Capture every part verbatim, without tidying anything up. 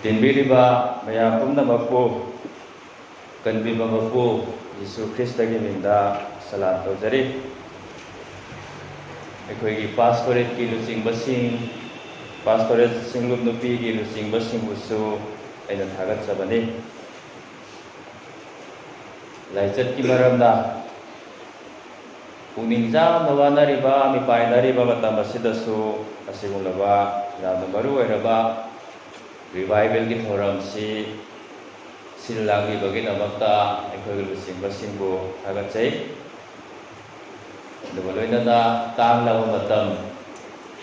ꯇꯤꯟꯕꯤꯔꯤꯕ ꯃꯌꯥꯝ ꯄꯨꯝꯅꯃꯛꯄꯨ ꯀꯟꯕꯤꯕ ꯃꯄꯨ ꯌꯤꯁꯨ ꯈ꯭ꯔꯤꯁꯇꯒꯤ ꯃꯤꯡꯗ ꯁꯂꯥꯝ ꯇꯧꯖꯔꯤ꯫ ꯑꯩꯈꯣꯏꯒꯤ ꯄꯥꯁꯇꯣꯔꯦꯠꯀꯤ ꯂꯨꯆꯤꯡꯕꯁꯤꯡ, ꯄꯥꯁꯇꯣꯔꯦꯠ ꯁꯤꯡꯂꯨꯞ ꯅꯨꯄꯤꯒꯤ ꯂꯨꯆꯤꯡꯕꯁꯤꯡꯕꯨꯁꯨ ꯑꯩꯅ ꯊꯥꯒꯠꯆꯕꯅꯤ꯫ ꯂꯥꯏꯆꯠꯀꯤ ꯃꯔꯝꯅ ꯄꯨꯛꯅꯤꯡ ꯆꯥꯝꯅ ꯋꯥꯅꯔꯤꯕ, ꯃꯤꯄꯥꯏꯅꯔꯤꯕ ꯃꯇꯝ ꯑꯁꯤꯗꯁꯨ ꯑꯁꯤꯒꯨꯝꯂꯕ ꯌꯥꯝꯅ ꯃꯔꯨ ꯑꯣꯏꯔꯕ ꯔꯤꯚꯥꯏꯕꯦꯜꯒꯤ ꯊꯧꯔꯝꯁꯤ ꯁꯤꯜ ꯂꯥꯡꯕꯤꯕꯒꯤꯗꯃꯛꯇ ꯑꯩꯈꯣꯏꯒꯤ ꯂꯨꯆꯤꯡꯕꯁꯤꯡꯕꯨ ꯊꯥꯒꯠꯆꯩ꯫ ꯑꯗꯨꯒ ꯂꯣꯏꯅꯅ ꯇꯥꯡꯂꯕ ꯃꯇꯝ,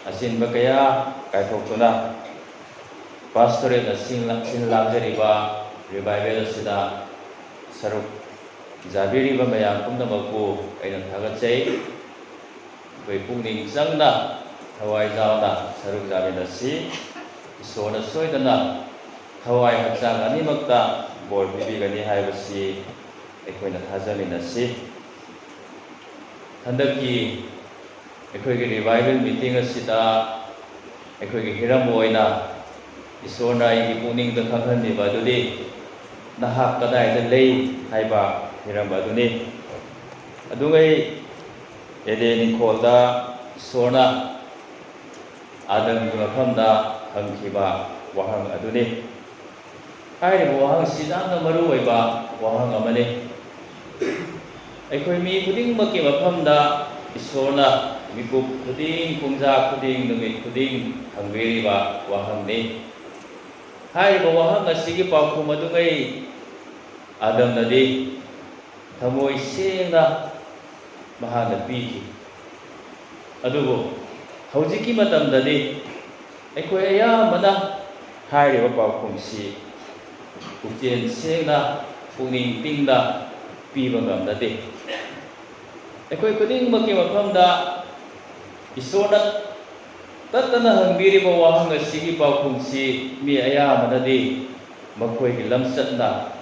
ꯑꯆꯤꯟꯕ ꯀꯌꯥ ꯀꯥꯏꯊꯣꯛꯇꯨꯅ ꯄꯥꯁꯇꯣꯔꯦꯠꯅ ꯁꯤꯟ ꯂꯥꯡꯖꯔꯤꯕ ꯔꯤꯚꯥꯏꯕꯦꯜ ꯑꯁꯤꯗ ꯁꯔꯨꯛ ꯌꯥꯕꯤꯔꯤꯕ ꯃꯌꯥꯝ ꯄꯨꯝꯅꯃꯛꯄꯨ ꯑꯩꯅ ꯊꯥꯒꯠꯆꯩ꯫ ꯑꯩꯈꯣꯏ ꯄꯨꯛꯅꯤꯡ ꯆꯪꯅ, ꯊꯋꯥꯏ ꯌꯥꯎꯅ ꯁꯔꯨꯛ ꯌꯥꯃꯤꯟꯅꯁꯤ꯫ ꯏꯁꯣꯔꯅ ꯁꯣꯏꯗꯅ ꯊꯋꯥꯏ ꯍꯛꯆꯥꯡ ꯑꯅꯤꯃꯛꯇ ꯕꯣꯔ ꯄꯤꯕꯤꯒꯅꯤ ꯍꯥꯏꯕꯁꯤ ꯑꯩꯈꯣꯏꯅ ꯊꯥꯖꯃꯤꯟꯅꯁꯤ꯫ ꯍꯟꯗꯛꯀꯤ ꯑꯩꯈꯣꯏꯒꯤ ꯔꯤꯚꯥꯏꯕꯦꯜ ꯃꯤꯇꯤꯡ ꯑꯁꯤꯗ ꯑꯩꯈꯣꯏꯒꯤ ꯍꯤꯔꯝ ꯑꯣꯏꯅ ꯏꯁꯣꯔꯅ ꯑꯩꯒꯤ ꯄꯨꯛꯅꯤꯡꯗ ꯈꯪꯍꯟꯕꯤꯕ ꯑꯗꯨꯗꯤ "ꯅꯍꯥꯛ ꯀꯗꯥꯏꯗ ꯂꯩ?" ꯍꯥꯏꯕ ꯍꯤꯔꯝ ꯑꯗꯨꯅꯤ꯫ ꯑꯗꯨꯉꯩ ꯑꯦꯗꯦꯟ ꯏꯪꯈꯣꯜꯗ ꯏꯁꯣꯔꯅ ꯑꯥꯗꯝꯒꯤ ꯃꯐꯝꯗ ꯍꯪꯈꯤꯕ ꯋꯥꯍꯪ ꯑꯗꯨꯅꯤ꯫ ꯍꯥꯏꯔꯤꯕ ꯋꯥꯍꯪꯁꯤ ꯌꯥꯝꯅ ꯃꯔꯨ ꯑꯣꯏꯕ ꯋꯥꯍꯪ ꯑꯃꯅꯤ꯫ ꯑꯩꯈꯣꯏ ꯃꯤ ꯈꯨꯗꯤꯡꯃꯛꯀꯤ ꯃꯐꯝꯗ ꯏꯁꯣꯔꯅ ꯃꯤꯀꯨꯞ ꯈꯨꯗꯤꯡ, ꯄꯨꯡꯖꯥ ꯈꯨꯗꯤꯡ, ꯅꯨꯃꯤꯠ ꯈꯨꯗꯤꯡ ꯍꯪꯕꯤꯔꯤꯕ ꯋꯥꯍꯪꯅꯤ꯫ ꯍꯥꯏꯔꯤꯕ ꯋꯥꯍꯪ ꯑꯁꯤꯒꯤ ꯄꯥꯎꯈꯨꯝ ꯑꯗꯨꯉꯩ ꯑꯥꯗꯝꯅꯗꯤ ꯊꯃꯣꯏ ꯁꯦꯡꯅ ꯃꯍꯥꯛꯅ ꯄꯤꯈꯤ꯫ ꯑꯗꯨꯕꯨ ꯍꯧꯖꯤꯛꯀꯤ ꯃꯇꯝꯗꯗꯤ ꯑꯩꯈꯣꯏ ꯑꯌꯥꯝꯕꯅ ꯍꯥꯏꯔꯤꯕ ꯄꯥꯎꯈꯨꯝꯁꯤ ꯄꯨꯛꯆꯦꯜ ꯁꯦꯡꯅ, ꯄꯨꯛꯅꯤꯡ ꯇꯤꯡꯅ ꯄꯤꯕ ꯉꯝꯅꯗꯦ꯫ ꯑꯩꯈꯣꯏ ꯈꯨꯗꯤꯡꯃꯛꯀꯤ ꯃꯐꯝꯗ ꯏꯁꯣꯔꯅ ꯇꯠꯇꯅ ꯍꯪꯕꯤꯔꯤꯕ ꯋꯥꯍꯪ ꯑꯁꯤꯒꯤ ꯄꯥꯎꯈꯨꯝꯁꯤ ꯃꯤ ꯑꯌꯥꯝꯕꯅꯗꯤ ꯃꯈꯣꯏꯒꯤ ꯂꯝꯆꯠꯅ,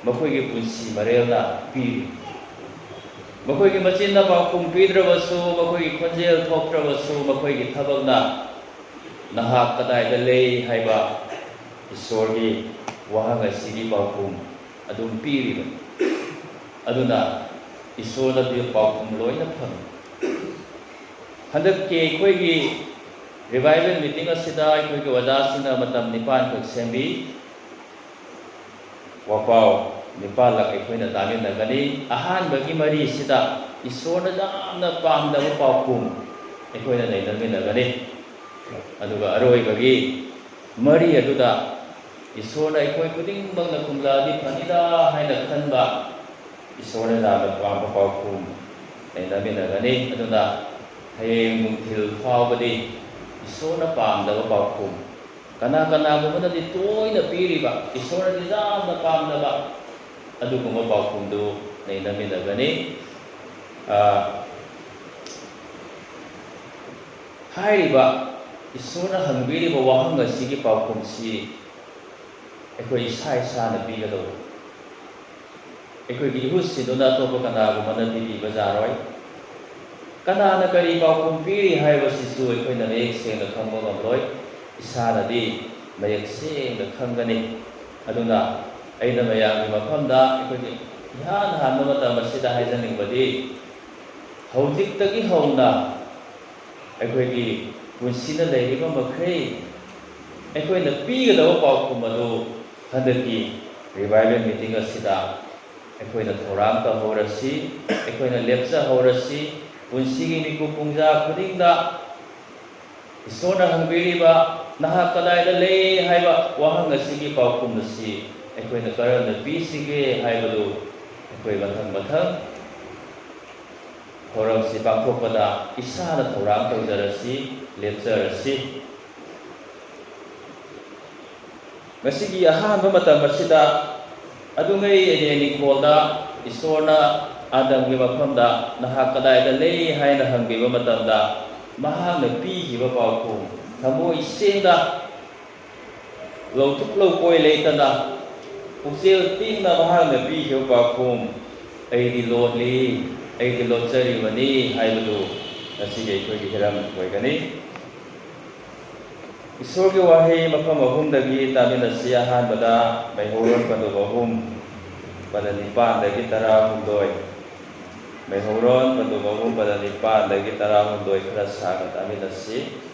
ꯃꯈꯣꯏꯒꯤ ꯄꯨꯟꯁꯤ ꯃꯔꯦꯜꯅ ꯄꯤꯔꯤ꯫ ꯃꯈꯣꯏꯒꯤ ꯃꯆꯤꯟꯅ ꯄꯥꯎꯈꯨꯝ ꯄꯤꯗ꯭ꯔꯕꯁꯨ, ꯃꯈꯣꯏꯒꯤ ꯈꯣꯟꯖꯦꯜ ꯊꯣꯛꯇ꯭ꯔꯕꯁꯨ, ꯃꯈꯣꯏꯒꯤ ꯊꯕꯛꯅ "ꯅꯍꯥꯛ ꯀꯗꯥꯏꯗ ꯂꯩ?" ꯍꯥꯏꯕ ꯏꯁꯣꯔꯒꯤ ꯋꯥꯍꯪ ꯑꯁꯤꯒꯤ ꯄꯥꯎꯈꯨꯝ ꯑꯗꯨꯝ ꯄꯤꯔꯤꯕꯅꯤ꯫ ꯑꯗꯨꯅ ꯏꯁꯣꯔꯗꯗꯤ ꯄꯥꯎꯈꯨꯝ ꯂꯣꯏꯅ ꯐꯪꯏ꯫ ꯍꯟꯗꯛꯀꯤ ꯑꯩꯈꯣꯏꯒꯤ revival meeting ꯑꯁꯤꯗ ꯑꯩꯈꯣꯏꯒꯤ ꯑꯣꯖꯥꯁꯤꯡꯅ ꯃꯇꯝ ꯅꯤꯄꯥꯟꯈꯛ ꯁꯦꯝꯕꯤ꯫ ꯋꯥꯄꯥꯎ ꯅꯤꯄꯥꯜꯂꯛ ꯑꯩꯈꯣꯏꯅ ꯇꯥꯃꯤꯟꯅꯒꯅꯤ꯫ ꯑꯍꯥꯟꯕꯒꯤ ꯃꯔꯤꯁꯤꯗ ꯏꯁꯣꯔꯅ ꯌꯥꯝꯅ ꯄꯥꯝꯗꯕ ꯄꯥꯎꯈꯨꯝ ꯑꯩꯈꯣꯏꯅ ꯅꯩꯅꯃꯤꯟꯅꯒꯅꯤ꯫ ꯑꯗꯨꯒ ꯑꯔꯣꯏꯕꯒꯤ ꯃꯔꯤ ꯑꯗꯨꯗ ꯏꯁꯣꯔꯅ ꯑꯩꯈꯣꯏ ꯈꯨꯗꯤꯡꯃꯛꯅ ꯈꯨꯝꯂꯛꯑꯗꯤ ꯐꯅꯤꯗ ꯍꯥꯏꯅ ꯈꯟꯕ ꯏꯁꯣꯔꯅ ꯌꯥꯝꯅ ꯄꯥꯝꯕ ꯄꯥꯎꯈꯨꯝ ꯅꯩꯅꯃꯤꯟꯅꯒꯅꯤ꯫ ꯑꯗꯨꯅ ꯍꯌꯦꯡ ꯅꯨꯡꯊꯤꯜ ꯐꯥꯎꯕꯗꯤ ꯏꯁꯣꯔꯅ ꯄꯥꯝꯗꯕ ꯄꯥꯎꯈꯨꯝ, ꯀꯅꯥ ꯀꯅꯥꯒꯨꯝꯕꯅꯗꯤ ꯇꯣꯏꯅ ꯄꯤꯔꯤꯕ, ꯏꯁꯣꯔꯅꯗꯤ ꯌꯥꯝꯅ ꯄꯥꯝꯗꯕ ꯑꯗꯨꯒꯨꯝꯕ ꯄꯥꯎꯈꯨꯝꯗꯨ ꯅꯩꯅꯃꯤꯟꯅꯒꯅꯤ꯫ ꯑ, ꯍꯥꯏꯔꯤꯕ ꯏꯁꯣꯔꯅ ꯍꯪꯕꯤꯔꯤꯕ ꯋꯥꯍꯪ ꯑꯁꯤꯒꯤ ꯄꯥꯎꯈꯨꯝꯁꯤ ꯑꯩꯈꯣꯏ ꯏꯁꯥ ꯏꯁꯥꯅ ꯄꯤꯒꯗꯧꯕ꯫ ꯑꯩꯈꯣꯏꯒꯤ ꯏꯍꯨꯠꯁꯤꯡꯗꯨꯅ ꯑꯇꯣꯞꯄ ꯀꯅꯥꯒꯨꯝꯕꯅ ꯄꯤꯕꯤꯕ ꯌꯥꯔꯣꯏ꯫ ꯀꯅꯥꯅ ꯀꯔꯤ ꯄꯥꯎꯈꯨꯝ ꯄꯤꯔꯤ ꯍꯥꯏꯕꯁꯤꯁꯨ ꯑꯩꯈꯣꯏꯅ ꯃꯌꯦꯛ ꯁꯦꯡꯅ ꯈꯪꯕ ꯉꯝꯂꯣꯏ꯫ ꯏꯁꯥꯅꯗꯤ ꯃꯌꯦꯛ ꯁꯦꯡꯅ ꯈꯪꯒꯅꯤ꯫ ꯑꯗꯨꯅ ꯑꯩꯅ ꯃꯌꯥꯝꯒꯤ ꯃꯐꯝꯗ ꯑꯩꯈꯣꯏꯒꯤ ꯏꯍꯥꯟ ꯍꯥꯟꯕ ꯃꯇꯝ ꯑꯁꯤꯗ ꯍꯥꯏꯖꯅꯤꯡꯕꯗꯤ, ꯍꯧꯖꯤꯛꯇꯒꯤ ꯍꯧꯅ ꯑꯩꯈꯣꯏꯒꯤ ꯄꯨꯟꯁꯤꯗ ꯂꯩꯔꯤꯕ ꯃꯈꯩ ꯑꯩꯈꯣꯏꯅ ꯄꯤꯒꯗꯕ ꯄꯥꯎꯈꯨꯝ ꯑꯗꯨ ꯍꯟꯗꯛꯀꯤ revival meeting ꯑꯁꯤꯗ ꯑꯩꯈꯣꯏꯅ ꯊꯧꯔꯥꯡ ꯇꯧꯍꯧꯔꯁꯤ, ꯑꯩꯈꯣꯏꯅ ꯂꯦꯞꯆꯍꯧꯔꯁꯤ꯫ ꯄꯨꯟꯁꯤꯒꯤ ꯃꯤꯀꯨꯞ ꯄꯨꯡꯖꯥ ꯈꯨꯗꯤꯡꯗ ꯏꯁꯣꯔꯅ ꯍꯪꯕꯤꯔꯤꯕ "ꯅꯍꯥꯛ ꯀꯗꯥꯏꯗ ꯂꯩ?" ꯍꯥꯏꯕ ꯋꯥꯍꯪ ꯑꯁꯤꯒꯤ ꯄꯥꯎꯈꯨꯝ ꯑꯁꯤ ꯑꯩꯈꯣꯏꯅ ꯀꯔꯝꯅ ꯄꯤꯁꯤꯒꯦ ꯍꯥꯏꯕꯗꯨ ꯑꯩꯈꯣꯏ ꯃꯊꯪ ꯃꯊꯪ ꯊꯧꯔꯝꯁꯤ ꯄꯥꯡꯊꯣꯛꯄꯗ ꯏꯁꯥꯅ ꯊꯧꯔꯥꯡ ꯇꯧꯖꯔꯁꯤ, ꯂꯦꯞꯆꯔꯁꯤ꯫ ꯉꯁꯤꯒꯤ ꯑꯍꯥꯟꯕ ꯃꯇꯝ ꯑꯁꯤꯗ ꯑꯗꯨꯉꯩ ꯑꯦꯗꯦꯟ ꯏꯪꯈꯣꯜꯗ ꯏꯁꯣꯔꯅ ꯑꯥꯗꯝꯒꯤ ꯃꯐꯝꯗ "ꯅꯍꯥꯛ ꯀꯗꯥꯏꯗ ꯂꯩ?" ꯍꯥꯏꯅ ꯍꯪꯕꯤꯕ ꯃꯇꯝꯗ, ꯃꯍꯥꯛꯅ ꯄꯤꯈꯤꯕ ꯄꯥꯎꯈꯨꯝ, ꯊꯃꯣꯏ ꯁꯦꯡꯅ, ꯂꯧꯊꯣꯛ ꯂꯧꯄꯣꯏ ꯂꯩꯇꯅ, ꯄꯨꯛꯆꯦꯜ ꯇꯤꯡꯅ ꯃꯍꯥꯛꯅ ꯄꯤꯈꯤꯕ ꯄꯥꯎꯈꯨꯝ, "ꯑꯩꯗꯤ ꯂꯣꯠꯂꯤ, ꯑꯩꯗꯤ ꯂꯣꯠꯆꯔꯤꯕꯅꯤ" ꯍꯥꯏꯕꯗꯨ ꯉꯁꯤꯒꯤ ꯑꯩꯈꯣꯏꯒꯤ ꯍꯤꯔꯝ ꯑꯣꯏꯒꯅꯤ꯫ ꯏꯁꯣꯔꯒꯤ ꯋꯥꯍꯩ ꯃꯐꯝ ꯑꯍꯨꯝꯗꯒꯤ ꯇꯥꯃꯤꯟꯅꯁꯤ꯫ ꯑꯍꯥꯟꯕꯗ ꯃꯩꯍꯧꯔꯣꯟ ꯄꯟꯗꯨꯞ ꯑꯍꯨꯝ, ꯄꯗ ꯅꯤꯄꯥꯟꯗꯒꯤ ꯇꯔꯥꯍꯨꯝꯗꯣꯏ꯫ ꯃꯩꯍꯧꯔꯣꯟ ꯄꯟꯗꯨꯞ ꯑꯍꯨꯝ, ꯄꯗ ꯅꯤꯄꯥꯟꯗꯒꯤ ꯇꯔꯥꯍꯨꯝꯗꯣꯏ ꯈꯔ ꯁꯥꯡꯅ ꯇꯥꯃꯤꯟꯅꯁꯤ꯫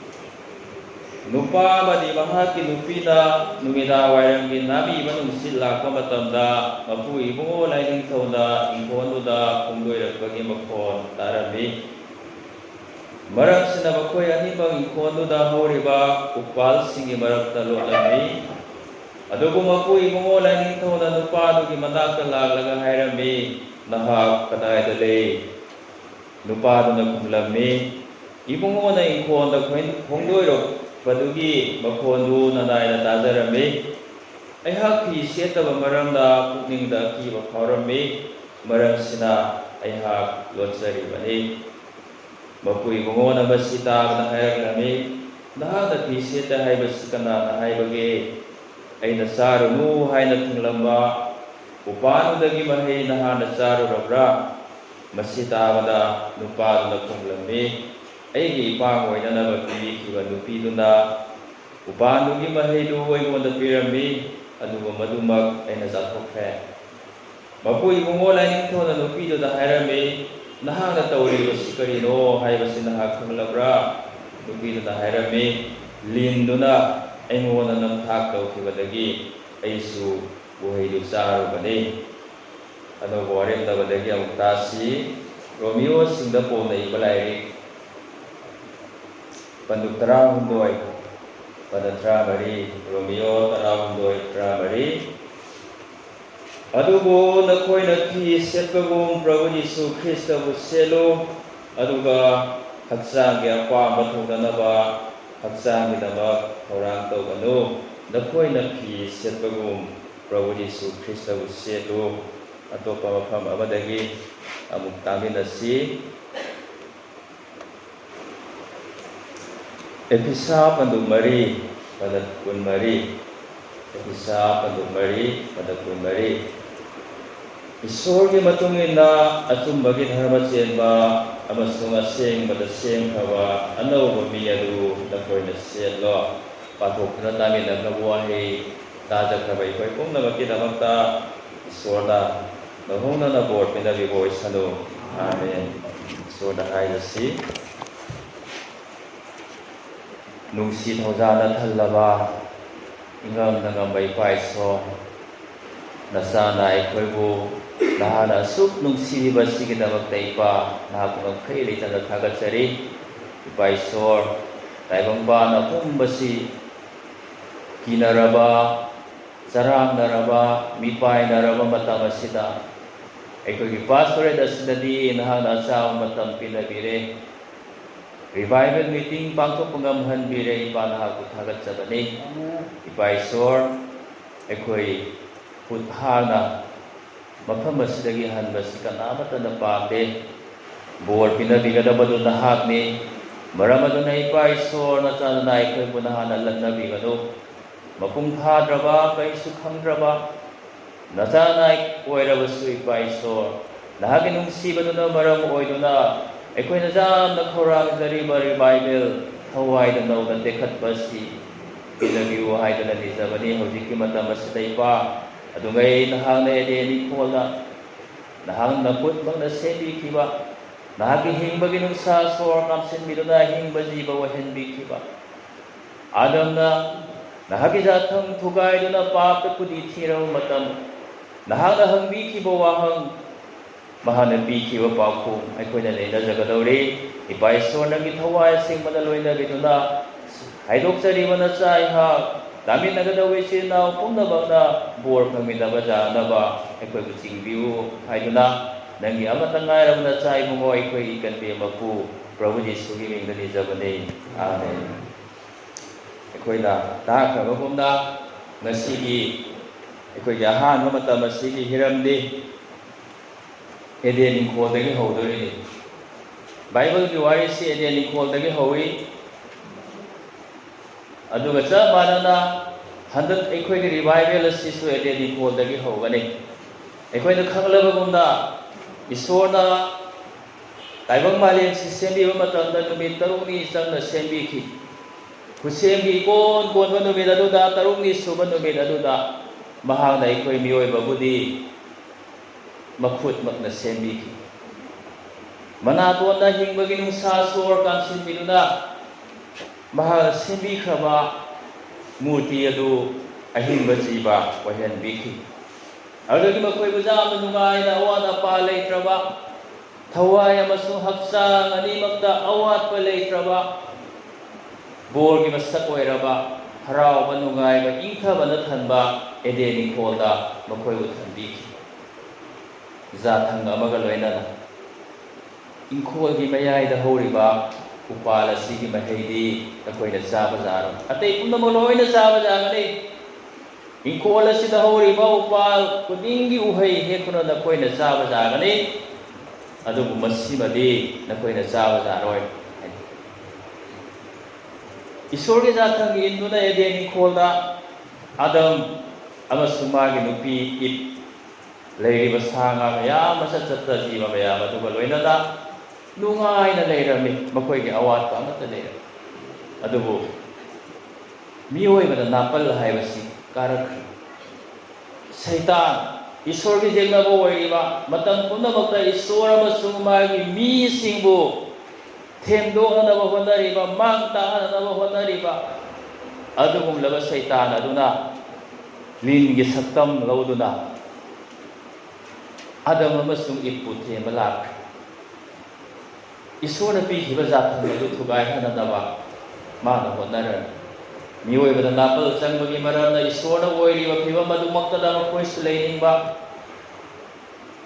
ꯅꯨꯄꯥ ꯑꯃꯗꯤ ꯃꯍꯥꯛꯀꯤ ꯅꯨꯄꯤꯅ ꯅꯨꯃꯤꯗꯥꯡ ꯋꯥꯏꯔꯝꯒꯤ ꯅꯥꯃꯤꯕ ꯅꯨꯡꯁꯤꯠ ꯂꯥꯛꯄ ꯃꯇꯝꯗ ꯃꯄꯨ ꯏꯕꯨꯡꯉꯣ ꯂꯥꯏꯅꯤꯡꯊꯧꯅ ꯏꯪꯈꯣꯜꯗꯨꯗ ꯈꯣꯡꯗꯣꯏꯔꯛꯄꯒꯤ ꯃꯈꯣꯟ ꯇꯥꯔꯝꯃꯤ꯫ ꯃꯔꯝꯁꯤꯅ ꯃꯈꯣꯏ ꯑꯅꯤꯃꯛ ꯏꯪꯈꯣꯜꯗꯨꯗ ꯍꯧꯔꯤꯕ ꯎꯄꯥꯜꯁꯤꯡꯒꯤ ꯃꯔꯛꯇ ꯂꯣꯠꯂꯝꯃꯤ꯫ ꯑꯗꯨꯕꯨ ꯃꯄꯨ ꯏꯕꯨꯡꯉꯣ ꯂꯥꯏꯅꯤꯡꯊꯧꯅ ꯅꯨꯄꯥꯗꯨꯒꯤ ꯃꯅꯥꯛꯇ ꯂꯥꯛꯂꯒ ꯍꯥꯏꯔꯝꯃꯤ, "ꯅꯍꯥꯛ ꯀꯗꯥꯏꯗ ꯂꯩ?" ꯅꯨꯄꯥꯗꯨꯅ ꯈꯨꯝꯂꯝꯃꯤ, "ꯏꯕꯨꯡꯉꯣꯅ ꯏꯪꯈꯣꯜꯗ ꯈꯣꯏ-, ꯈꯣꯡꯗꯣꯏꯔꯛꯄꯗꯨꯒꯤ ꯃꯈꯣꯟꯗꯨ ꯅꯅꯥꯏꯅ ꯇꯥꯖꯔꯝꯃꯤ꯫ ꯑꯩꯍꯥꯛ ꯐꯤ ꯁꯦꯠꯇꯕ ꯃꯔꯝꯅ ꯄꯨꯛꯅꯤꯡꯗ ꯑꯀꯤꯕ ꯐꯥꯎꯔꯝꯃꯤ꯫ ꯃꯔꯝꯁꯤꯅ ꯑꯩꯍꯥꯛ ꯂꯣꯠꯆꯔꯤꯕꯅꯤ꯫" ꯃꯄꯨ ꯏꯕꯨꯡꯉꯣꯅ ꯃꯁꯤ ꯇꯥꯕꯗ ꯍꯥꯏꯔꯛꯂꯝꯃꯤ, "ꯅꯍꯥꯛꯅ ꯐꯤ ꯁꯦꯠꯇꯦ ꯍꯥꯏꯕꯁꯤ ꯀꯅꯥꯅ ꯍꯥꯏꯕꯒꯦ? ꯑꯩꯅ ꯆꯥꯔꯨꯅꯨ ꯍꯥꯏꯅ ꯊꯤꯡꯂꯝꯕ ꯎꯄꯥꯟꯗꯨꯗꯒꯤ ꯃꯍꯩ ꯅꯍꯥꯛꯅ ꯆꯥꯔꯨꯔꯕ꯭ꯔꯥ?" ꯃꯁꯤ ꯇꯥꯕꯗ ꯅꯨꯄꯥꯗꯨꯅ ꯈꯨꯝꯂꯝꯃꯤ, "ꯑꯩꯒꯤ ꯏꯄꯥꯡ ꯑꯣꯏꯅꯅꯕ ꯄꯤꯕꯤꯈꯤꯕ ꯅꯨꯄꯤꯗꯨꯅ ꯎꯄꯥꯟꯗꯨꯒꯤ ꯃꯍꯩꯗꯨ ꯑꯩꯉꯣꯟꯗ ꯄꯤꯔꯝꯃꯤ, ꯑꯗꯨꯒ ꯃꯗꯨꯃꯛ ꯑꯩꯅ ꯆꯥꯊꯣꯛꯈ꯭ꯔꯦ꯫" ꯃꯄꯨ ꯏꯕꯨꯡꯉꯣ ꯂꯥꯏꯅꯤꯡꯊꯧꯅ ꯅꯨꯄꯤꯗꯨꯗ ꯍꯥꯏꯔꯝꯃꯤ, "ꯅꯍꯥꯛꯅ ꯇꯧꯔꯤꯕꯁꯤ ꯀꯔꯤꯅꯣ ꯍꯥꯏꯕꯁꯤ ꯅꯍꯥꯛ ꯈꯪꯂꯕ꯭ꯔꯥ?" ꯅꯨꯄꯤꯗꯨꯅ ꯍꯥꯏꯔꯝꯃꯤ, "ꯂꯤꯟꯗꯨꯅ ꯑꯩꯉꯣꯟꯗ ꯅꯝꯊꯥꯛ ꯇꯧꯈꯤꯕꯗꯒꯤ ꯑꯩꯁꯨ ꯎꯍꯩꯗꯨ ꯆꯥꯔꯨꯕꯅꯤ꯫" ꯑꯅꯧꯕ ꯋꯥꯔꯦꯞ ꯅꯕꯗꯒꯤ ꯑꯃꯨꯛ ꯇꯥꯁꯤ꯫ ꯔꯣꯃꯤꯑꯣꯁꯤꯡꯗ ꯄꯣꯟꯅ ꯏꯕ ꯂꯥꯏꯔꯤꯛ, ꯄꯟꯗꯨꯞ ꯇꯔꯥꯍꯨꯝꯗꯣꯏ, ꯄꯗ ꯇꯔꯥꯃꯔꯤ, ꯔꯣꯃꯤꯑꯣ ꯇꯔꯥꯍꯨꯝꯗꯣꯏ, ꯇꯔꯥꯃꯔꯤ꯫ "ꯑꯗꯨꯕꯨ ꯅꯈꯣꯏꯅ ꯐꯤ ꯁꯦꯠꯄꯒꯨꯝ ꯄ꯭ꯔꯚꯨ ꯌꯤꯁꯨ ꯈ꯭ꯔꯤꯁꯇꯕꯨ ꯁꯦꯠꯂꯨ, ꯑꯗꯨꯒ ꯍꯛꯆꯥꯡꯒꯤ ꯑꯄꯥꯝꯕ ꯊꯨꯡꯅꯅꯕ ꯍꯛꯆꯥꯡꯒꯤꯗꯃꯛ ꯊꯧꯔꯥꯡ ꯇꯧꯒꯅꯨ꯫ ꯅꯈꯣꯏꯅ ꯐꯤ ꯁꯦꯠꯄꯒꯨꯝ ꯄ꯭ꯔꯚꯨ ꯌꯤꯁꯨ ꯈ꯭ꯔꯤꯁꯇꯕꯨ ꯁꯦꯠꯂꯨ꯫" ꯑꯇꯣꯞꯄ ꯃꯐꯝ ꯑꯃꯗꯒꯤ ꯑꯃꯨꯛ ꯇꯥꯃꯤꯟꯅꯁꯤ꯫ ꯑꯦꯐꯤꯁꯥ ꯄꯟꯗꯨꯞ ꯃꯔꯤ, ꯄꯗ ꯀꯨꯟꯃꯔꯤ꯫ ꯑꯦꯐꯤꯁꯥ ꯄꯟꯗꯨꯞ ꯃꯔꯤ, ꯄꯗ ꯀꯨꯟꯃꯔꯤ꯫ "ꯏꯁꯣꯔꯒꯤ ꯃꯇꯨꯡ ꯏꯟꯅ ꯑꯆꯨꯝꯕꯒꯤ ꯙꯔꯃ ꯆꯦꯟꯕ ꯑꯃꯁꯨꯡ ꯑꯁꯦꯡꯕꯗ ꯁꯦꯝꯈ꯭ꯔꯕ ꯑꯅꯧꯕ ꯃꯤ ꯑꯗꯨ ꯅꯈꯣꯏꯅ ꯁꯦꯠꯂꯣ꯫ ꯄꯥꯊꯣꯛꯇꯨꯅ ꯇꯥꯃꯤꯟꯅꯈ꯭ꯔꯕ ꯋꯥꯍꯩ ꯇꯥꯖꯈ꯭ꯔꯕ ꯑꯩꯈꯣꯏ ꯄꯨꯝꯅꯃꯛꯀꯤꯗꯃꯛꯇ ꯏꯁꯣꯔꯅ ꯅꯧꯍꯧꯅꯅ ꯕꯣꯔ ꯄꯤꯅꯕꯤꯕ ꯑꯣꯏꯁꯅꯨ꯫ ꯑꯥꯃꯦꯟ꯫ ꯏꯁꯣꯔꯗ ꯍꯥꯏꯔꯁꯤ, ꯅꯨꯡꯁꯤ ꯊꯧꯖꯥꯅ ꯊꯜꯂꯕ ꯏꯉꯝꯗ ꯉꯝꯕ ꯏꯄꯥ ꯏꯁꯣꯔ, ꯅꯆꯥꯅ ꯑꯩꯈꯣꯏꯕꯨ ꯅꯍꯥꯛꯅ ꯑꯁꯨꯛ ꯅꯨꯡꯁꯤꯕꯤꯕ ꯑꯁꯤꯒꯤꯗꯃꯛꯇ ꯏꯄꯥ ꯅꯍꯥꯛꯄꯨ ꯉꯝꯈꯩ ꯂꯩꯇꯅ ꯊꯥꯒꯠꯆꯔꯤ꯫ ꯏꯄꯥ ꯏꯁꯣꯔ, ꯇꯥꯏꯕꯪꯄꯥꯟ ꯑꯄꯨꯝꯕꯁꯤ ꯀꯤꯅꯔꯕ, ꯆꯔꯥꯡꯅꯔꯕ, ꯃꯤꯄꯥꯏꯅꯔꯕ ꯃꯇꯝ ꯑꯁꯤꯗ ꯑꯩꯈꯣꯏꯒꯤ ꯄꯥꯁꯇꯣꯔꯦꯠ ꯑꯁꯤꯗꯗꯤ ꯅꯍꯥꯛꯅ ꯑꯆꯥꯕ ꯃꯇꯝ ꯄꯤꯅꯕꯤꯔꯦ꯫ ꯔꯤꯚꯥꯏꯕꯦꯜ ꯃꯤꯇꯤꯡ ꯄꯥꯡꯊꯣꯛꯄ ꯉꯝꯍꯟꯕꯤꯔꯦ꯫ ꯏꯄꯥ ꯅꯍꯥꯛꯄꯨ ꯊꯥꯒꯠꯆꯕꯅꯤ꯫ ꯏꯄꯥ ꯏꯁꯣꯔ, ꯑꯩꯈꯣꯏ ꯈꯨꯠ ꯍꯥꯡꯅ ꯃꯐꯝ ꯑꯁꯤꯗꯒꯤ ꯍꯟꯕꯁꯤ ꯀꯅꯥꯃꯠꯇꯅ ꯄꯥꯝꯗꯦ꯫ ꯕꯣꯔ ꯄꯤꯅꯕꯤꯒꯗꯕꯗꯨ ꯅꯍꯥꯛꯅꯤ꯫ ꯃꯔꯝ ꯑꯗꯨꯅ ꯏꯄꯥ ꯏꯁꯣꯔ, ꯅꯆꯥꯅ ꯑꯩꯈꯣꯏꯕꯨ ꯅꯍꯥꯛꯅ ꯂꯠꯅꯕꯤꯒꯅꯨ꯫ ꯃꯄꯨꯡ ꯐꯥꯗ꯭ꯔꯕ, ꯀꯔꯤꯁꯨ ꯈꯪꯗ꯭ꯔꯕ ꯅꯆꯥꯅ ꯑꯣꯏꯔꯕꯁꯨ ꯏꯄꯥ ꯏꯁꯣꯔ, ꯅꯍꯥꯛꯀꯤ ꯅꯨꯡꯁꯤꯕꯗꯨꯅ ꯃꯔꯝ ꯑꯣꯏꯗꯨꯅ ꯑꯩꯈꯣꯏꯅ ꯌꯥꯝꯅ ꯈꯧꯔꯥꯡꯖꯔꯤꯕ ꯔꯤꯚꯥꯏꯕꯦꯜ ꯊꯋꯥꯏꯗ ꯅꯧꯅ ꯇꯦꯛꯈꯠꯄ ꯑꯁꯤ ꯄꯤꯅꯕꯤꯌꯨ ꯍꯥꯏꯗꯨꯅ ꯅꯤꯖꯕꯅꯤ꯫ ꯍꯧꯖꯤꯛꯀꯤ ꯃꯇꯝ ꯑꯁꯤꯗ ꯏꯄꯥ, ꯑꯗꯨꯉꯩ ꯅꯍꯥꯛꯅ ꯑꯦꯗꯦꯟ ꯏꯪꯈꯣꯜꯗ ꯅꯍꯥꯛꯅ ꯈꯨꯠꯃꯛꯅ ꯁꯦꯝꯕꯤꯈꯤꯕ, ꯅꯍꯥꯛꯀꯤ ꯍꯤꯡꯕꯒꯤ ꯅꯨꯡꯁꯥ ꯁꯣꯔ ꯀꯥꯝꯁꯤꯟꯕꯤꯗꯨꯅ ꯍꯤꯡꯕ ꯖꯤꯕ ꯑꯣꯏꯍꯟꯕꯤꯈꯤꯕ ꯑꯥꯗꯝꯅ ꯅꯍꯥꯛꯀꯤ ꯖꯥꯊꯪ ꯊꯨꯒꯥꯏꯗꯨꯅ ꯄꯥꯞꯇ ꯈꯨꯗꯤ ꯊꯤꯔꯕ ꯃꯇꯝ, ꯅꯍꯥꯛꯅ ꯍꯪꯕꯤꯈꯤꯕ ꯋꯥꯍꯪ, ꯃꯍꯥꯛꯅ ꯄꯤꯈꯤꯕ ꯄꯥꯎꯈꯨꯝ ꯑꯩꯈꯣꯏꯅ ꯅꯩꯅꯖꯒꯗꯧꯔꯤ꯫ ꯏꯄꯥ ꯏꯁꯣꯔ, ꯅꯪꯒꯤ ꯊꯋꯥꯏ ꯑꯁꯦꯡꯕꯅ ꯂꯣꯏꯅꯕꯤꯗꯨꯅ ꯍꯥꯏꯗꯣꯛꯆꯔꯤꯕ ꯅꯆꯥ ꯑꯩꯍꯥꯛ ꯇꯥꯃꯤꯟꯅꯒꯗꯧꯕ ꯏꯆꯤꯜ ꯏꯅꯥꯎ ꯄꯨꯝꯅꯃꯛꯅ ꯕꯣꯔ ꯐꯪꯃꯤꯟꯅꯕ ꯌꯥꯅꯕ ꯑꯩꯈꯣꯏꯕꯨ ꯆꯤꯡꯕꯤꯌꯨ ꯍꯥꯏꯗꯨꯅ ꯅꯪꯒꯤ ꯑꯃꯠꯇ ꯉꯥꯏꯔꯕ ꯅꯆꯥ ꯏꯕꯨꯡꯉꯣ ꯑꯩꯈꯣꯏꯒꯤ ꯀꯟꯕꯤ ꯃꯄꯨ ꯄ꯭ꯔꯚꯨ ꯖꯤꯁꯨꯒꯤ ꯃꯤꯡꯗ ꯅꯤꯖꯕꯅꯤ꯫ ꯑꯥꯃꯦꯟ꯫ ꯑꯩꯈꯣꯏꯅ ꯇꯥꯈ꯭ꯔꯕꯒꯨꯝꯅ ꯉꯁꯤꯒꯤ ꯑꯩꯈꯣꯏꯒꯤ ꯑꯍꯥꯟꯕ ꯃꯇꯝ ꯑꯁꯤꯒꯤ ꯍꯤꯔꯝꯗꯤ ꯑꯦꯗꯦꯟ ꯏꯪꯈꯣꯜꯗꯒꯤ ꯍꯧꯗꯣꯔꯤꯅꯤ꯫ ꯕꯥꯏꯕꯜꯒꯤ ꯋꯥꯔꯤꯁꯤ ꯑꯦꯗꯦꯟ ꯏꯪꯈꯣꯜꯗꯒꯤ ꯍꯧꯏ꯫ ꯑꯗꯨꯒ ꯆꯞ ꯃꯥꯟꯅꯅ ꯍꯟꯗꯛ ꯑꯩꯈꯣꯏꯒꯤ ꯔꯤꯚꯥꯏꯕꯦꯜ ꯑꯁꯤꯁꯨ ꯑꯦꯗꯦꯟ ꯏꯪꯈꯣꯜꯗꯒꯤ ꯍꯧꯒꯅꯤ꯫ ꯑꯩꯈꯣꯏꯅ ꯈꯪꯂꯕꯒꯨꯝꯅ ꯏꯁꯣꯔꯅ ꯇꯥꯏꯕꯪ ꯃꯥꯂꯦꯝꯁꯤ ꯁꯦꯝꯕꯤꯕ ꯃꯇꯝꯗ ꯅꯨꯃꯤꯠ ꯇꯔꯨꯛꯅꯤ ꯆꯪꯅ ꯁꯦꯝꯕꯤꯈꯤ꯫ ꯈꯨꯠꯁꯦꯝꯒꯤ ꯏꯀꯣꯟ ꯀꯣꯟꯕ ꯅꯨꯃꯤꯠ ꯑꯗꯨꯗ, ꯇꯔꯨꯛꯅꯤ ꯁꯨꯕ ꯅꯨꯃꯤꯠ ꯑꯗꯨꯗ, ꯃꯍꯥꯛꯅ ꯑꯩꯈꯣꯏ ꯃꯤꯑꯣꯏꯕꯕꯨꯗꯤ ꯃꯈꯨꯠꯃꯛꯅ ꯁꯦꯝꯕꯤꯈꯤ꯫ ꯃꯅꯥꯇꯣꯟꯗ ꯍꯤꯡꯕꯒꯤ ꯅꯨꯡꯁꯥ ꯁꯣꯔ ꯀꯥꯟꯁꯤꯟꯕꯤꯗꯨꯅ ꯃꯍꯥꯛꯅ ꯁꯦꯝꯕꯤꯈ꯭ꯔꯕ ꯃꯨꯔꯇꯤ ꯑꯗꯨ ꯑꯍꯤꯡꯕ ꯖꯤꯕ ꯑꯣꯏꯍꯟꯕꯤꯈꯤ꯫ ꯑꯗꯨꯗꯒꯤ ꯃꯈꯣꯏꯕꯨ ꯌꯥꯝꯅ ꯅꯨꯡꯉꯥꯏꯅ, ꯑꯋꯥꯠ ꯑꯄꯥ ꯂꯩꯇ꯭ꯔꯕ, ꯊꯋꯥꯏ ꯑꯃꯁꯨꯡ ꯍꯛꯆꯥꯡ ꯑꯅꯤꯃꯛꯇ ꯑꯋꯥꯠꯄ ꯂꯩꯇ꯭ꯔꯕ, ꯕꯣꯔꯒꯤ ꯃꯁꯛ ꯑꯣꯏꯔꯕ, ꯍꯔꯥꯎꯕ, ꯅꯨꯡꯉꯥꯏꯕ, ꯏꯪꯊꯕꯅ ꯊꯟꯕ ꯑꯦꯗꯦꯟ ꯏꯪꯈꯣꯜꯗ ꯃꯈꯣꯏꯕꯨ ꯊꯝꯕꯤꯈꯤ꯫ ꯖꯥꯊꯪ ꯑꯃꯒ ꯂꯣꯏꯅꯅ ꯏꯪꯈꯣꯜꯒꯤ ꯃꯌꯥꯏꯗ ꯍꯧꯔꯤꯕ ꯎꯄꯥꯜ ꯑꯁꯤꯒꯤ ꯃꯍꯩꯗꯤ ꯅꯈꯣꯏꯅ ꯆꯥꯕ ꯌꯥꯔꯣꯏ꯫ ꯑꯇꯩ ꯄꯨꯝꯅꯃꯛ ꯂꯣꯏꯅ ꯆꯥꯕ ꯌꯥꯒꯅꯤ꯫ ꯏꯪꯈꯣꯜ ꯑꯁꯤꯗ ꯍꯧꯔꯤꯕ ꯎꯄꯥꯜ ꯈꯨꯗꯤꯡꯒꯤ ꯎꯍꯩ ꯍꯦꯛꯇꯨꯅ ꯅꯈꯣꯏꯅ ꯆꯥꯕ ꯌꯥꯒꯅꯤ, ꯑꯗꯨꯕꯨ ꯃꯁꯤꯃꯗꯤ ꯅꯈꯣꯏꯅ ꯆꯥꯕ ꯌꯥꯔꯣꯏ꯫ ꯏꯁꯣꯔꯒꯤ ꯖꯥꯊꯪꯒꯤ ꯏꯟꯗꯨꯅ ꯑꯦꯗꯦꯟ ꯏꯪꯈꯣꯜꯗ ꯑꯗꯝ ꯑꯃꯁꯨꯡ ꯃꯥꯒꯤ ꯅꯨꯄꯤ ꯏꯞ, ꯂꯩꯔꯤꯕ ꯁꯥ ꯉꯥ ꯃꯌꯥꯝ, ꯃꯆꯠ ꯆꯠꯄ ꯖꯤꯕ ꯃꯌꯥꯝ ꯑꯗꯨꯒ ꯂꯣꯏꯅꯅ ꯅꯨꯡꯉꯥꯏꯅ ꯂꯩꯔꯝꯃꯤ꯫ ꯃꯈꯣꯏꯒꯤ ꯑꯋꯥꯠꯄ ꯑꯃꯠꯇ ꯂꯩꯔꯝꯃꯤ꯫ ꯑꯗꯨꯕꯨ ꯃꯤꯑꯣꯏꯕꯗ ꯅꯥꯄꯜ ꯍꯥꯏꯕꯁꯤ ꯀꯥꯔꯛꯈ꯭ꯔꯦ꯫ ꯁꯩꯇꯥꯟ, ꯏꯁꯣꯔꯒꯤ ꯌꯦꯛꯅꯕ ꯑꯣꯏꯔꯤꯕ, ꯃꯇꯝ ꯄꯨꯝꯅꯃꯛꯇ ꯏꯁꯣꯔ ꯑꯃꯁꯨꯡ ꯃꯥꯒꯤ ꯃꯤꯁꯤꯡꯕꯨ ꯊꯦꯝꯗꯣꯛꯅꯅꯕ ꯍꯣꯠꯅꯔꯤꯕ, ꯃꯥꯡ ꯇꯥꯛꯅꯅꯕ ꯍꯣꯠꯅꯔꯤꯕ ꯑꯗꯨꯒꯨꯝꯂꯕ ꯁꯩꯇꯥꯟ ꯑꯗꯨꯅ ꯂꯤꯟꯒꯤ ꯁꯛꯇꯝ ꯂꯧꯗꯨꯅ ꯑꯗꯝ ꯑꯃꯁꯨꯡ ꯏꯞꯄꯨ ꯊꯦꯝꯕ ꯂꯥꯛꯈ꯭ꯔꯦ꯫ ꯏꯁꯣꯔꯅ ꯄꯤꯈꯤꯕ ꯖꯥꯊꯪ ꯑꯗꯨ ꯊꯨꯒꯥꯏꯍꯟꯅꯅꯕ ꯃꯥꯅ ꯍꯣꯠꯅꯔꯝꯃꯤ꯫ ꯃꯤꯑꯣꯏꯕꯗ ꯅꯥꯄꯜ ꯆꯪꯕꯒꯤ ꯃꯔꯝꯅ ꯏꯁꯣꯔꯅ ꯑꯣꯏꯔꯤꯕ ꯐꯤꯕꯝ ꯑꯗꯨꯃꯛꯇꯗ ꯃꯈꯣꯏꯁꯨ ꯂꯩꯅꯤꯡꯕ,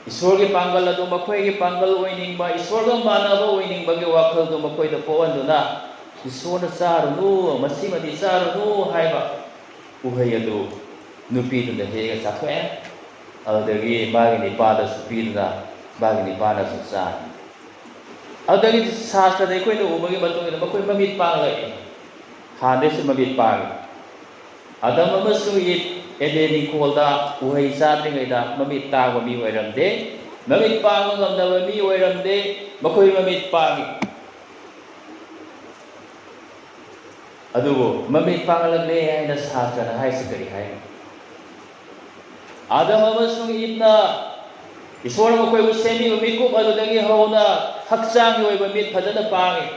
ꯏꯁꯣꯔꯒꯤ ꯄꯥꯡꯒꯜ ꯑꯗꯨ ꯃꯈꯣꯏꯒꯤ ꯄꯥꯡꯒꯜ ꯑꯣꯏꯅꯤꯡꯕ, ꯏꯁꯣꯔꯒ ꯃꯥꯟꯅꯕ ꯑꯣꯏꯅꯤꯡꯕꯒꯤ ꯋꯥꯈꯜꯗꯨ ꯃꯈꯣꯏꯗ ꯄꯣꯛꯍꯟꯗꯨꯅ, "ꯏꯁꯣꯔꯅ ꯆꯥꯔꯨꯅꯨ, ꯃꯁꯤꯃꯗꯤ ꯆꯥꯔꯨꯅꯨ" ꯍꯥꯏꯕ ꯎꯍꯩ ꯑꯗꯨ ꯅꯨꯄꯤꯗꯨꯅ ꯍꯦꯛꯑꯒ ꯆꯥꯊꯣꯛꯑꯦ꯫ ꯑꯗꯨꯗꯒꯤ ꯃꯥꯒꯤ ꯅꯤꯄꯥꯗꯁꯨ ꯄꯤꯗꯨꯅ, ꯃꯥꯒꯤ ꯅꯤꯄꯥꯅꯁꯨ ꯆꯥꯏ꯫ ꯑꯗꯨꯗꯒꯤ ꯁꯥꯁꯇ꯭ꯔꯗ ꯑꯩꯈꯣꯏꯅ ꯎꯕꯒꯤ ꯃꯇꯨꯡ ꯏꯟꯅ ꯃꯈꯣꯏ ꯃꯃꯤꯠ ꯄꯥꯡꯂꯛꯏ꯫ ꯍꯥꯟꯅꯗꯩꯁꯨ ꯃꯃꯤꯠ ꯄꯥꯡꯉꯤ꯫ ꯑꯗꯝ ꯑꯃꯁꯨꯡ ꯏꯞ ꯑꯦꯗꯦꯟ ꯏꯪꯈꯣꯜꯗ ꯎꯍꯩ ꯆꯥꯗ꯭ꯔꯤꯉꯩꯗ ꯃꯃꯤꯠ ꯇꯥꯡꯕ ꯃꯤ ꯑꯣꯏꯔꯝꯗꯦ, ꯃꯃꯤꯠ ꯄꯥꯡꯕ ꯉꯝꯗꯕ ꯃꯤ ꯑꯣꯏꯔꯝꯗꯦ, ꯃꯈꯣꯏ ꯃꯃꯤꯠ ꯄꯥꯡꯉꯤ꯫ ꯑꯗꯨꯕꯨ ꯃꯃꯤꯠ ꯄꯥꯡꯂꯛꯂꯦ ꯍꯥꯏꯅ ꯁꯥꯇ꯭ꯔꯅ ꯍꯥꯏꯁꯤ ꯀꯔꯤ ꯍꯥꯏꯅꯣ? ꯑꯥꯗꯝ ꯑꯃꯁꯨꯡ ꯏꯕꯅ ꯏꯁꯣꯔꯅ ꯃꯈꯣꯏꯕꯨ ꯁꯦꯝꯕꯤꯕ ꯃꯤꯀꯨꯞ ꯑꯗꯨꯗꯒꯤ ꯍꯧꯅ ꯍꯛꯆꯥꯡꯒꯤ ꯑꯣꯏꯕ ꯃꯤꯠ ꯐꯖꯅ ꯄꯥꯡꯉꯤ꯫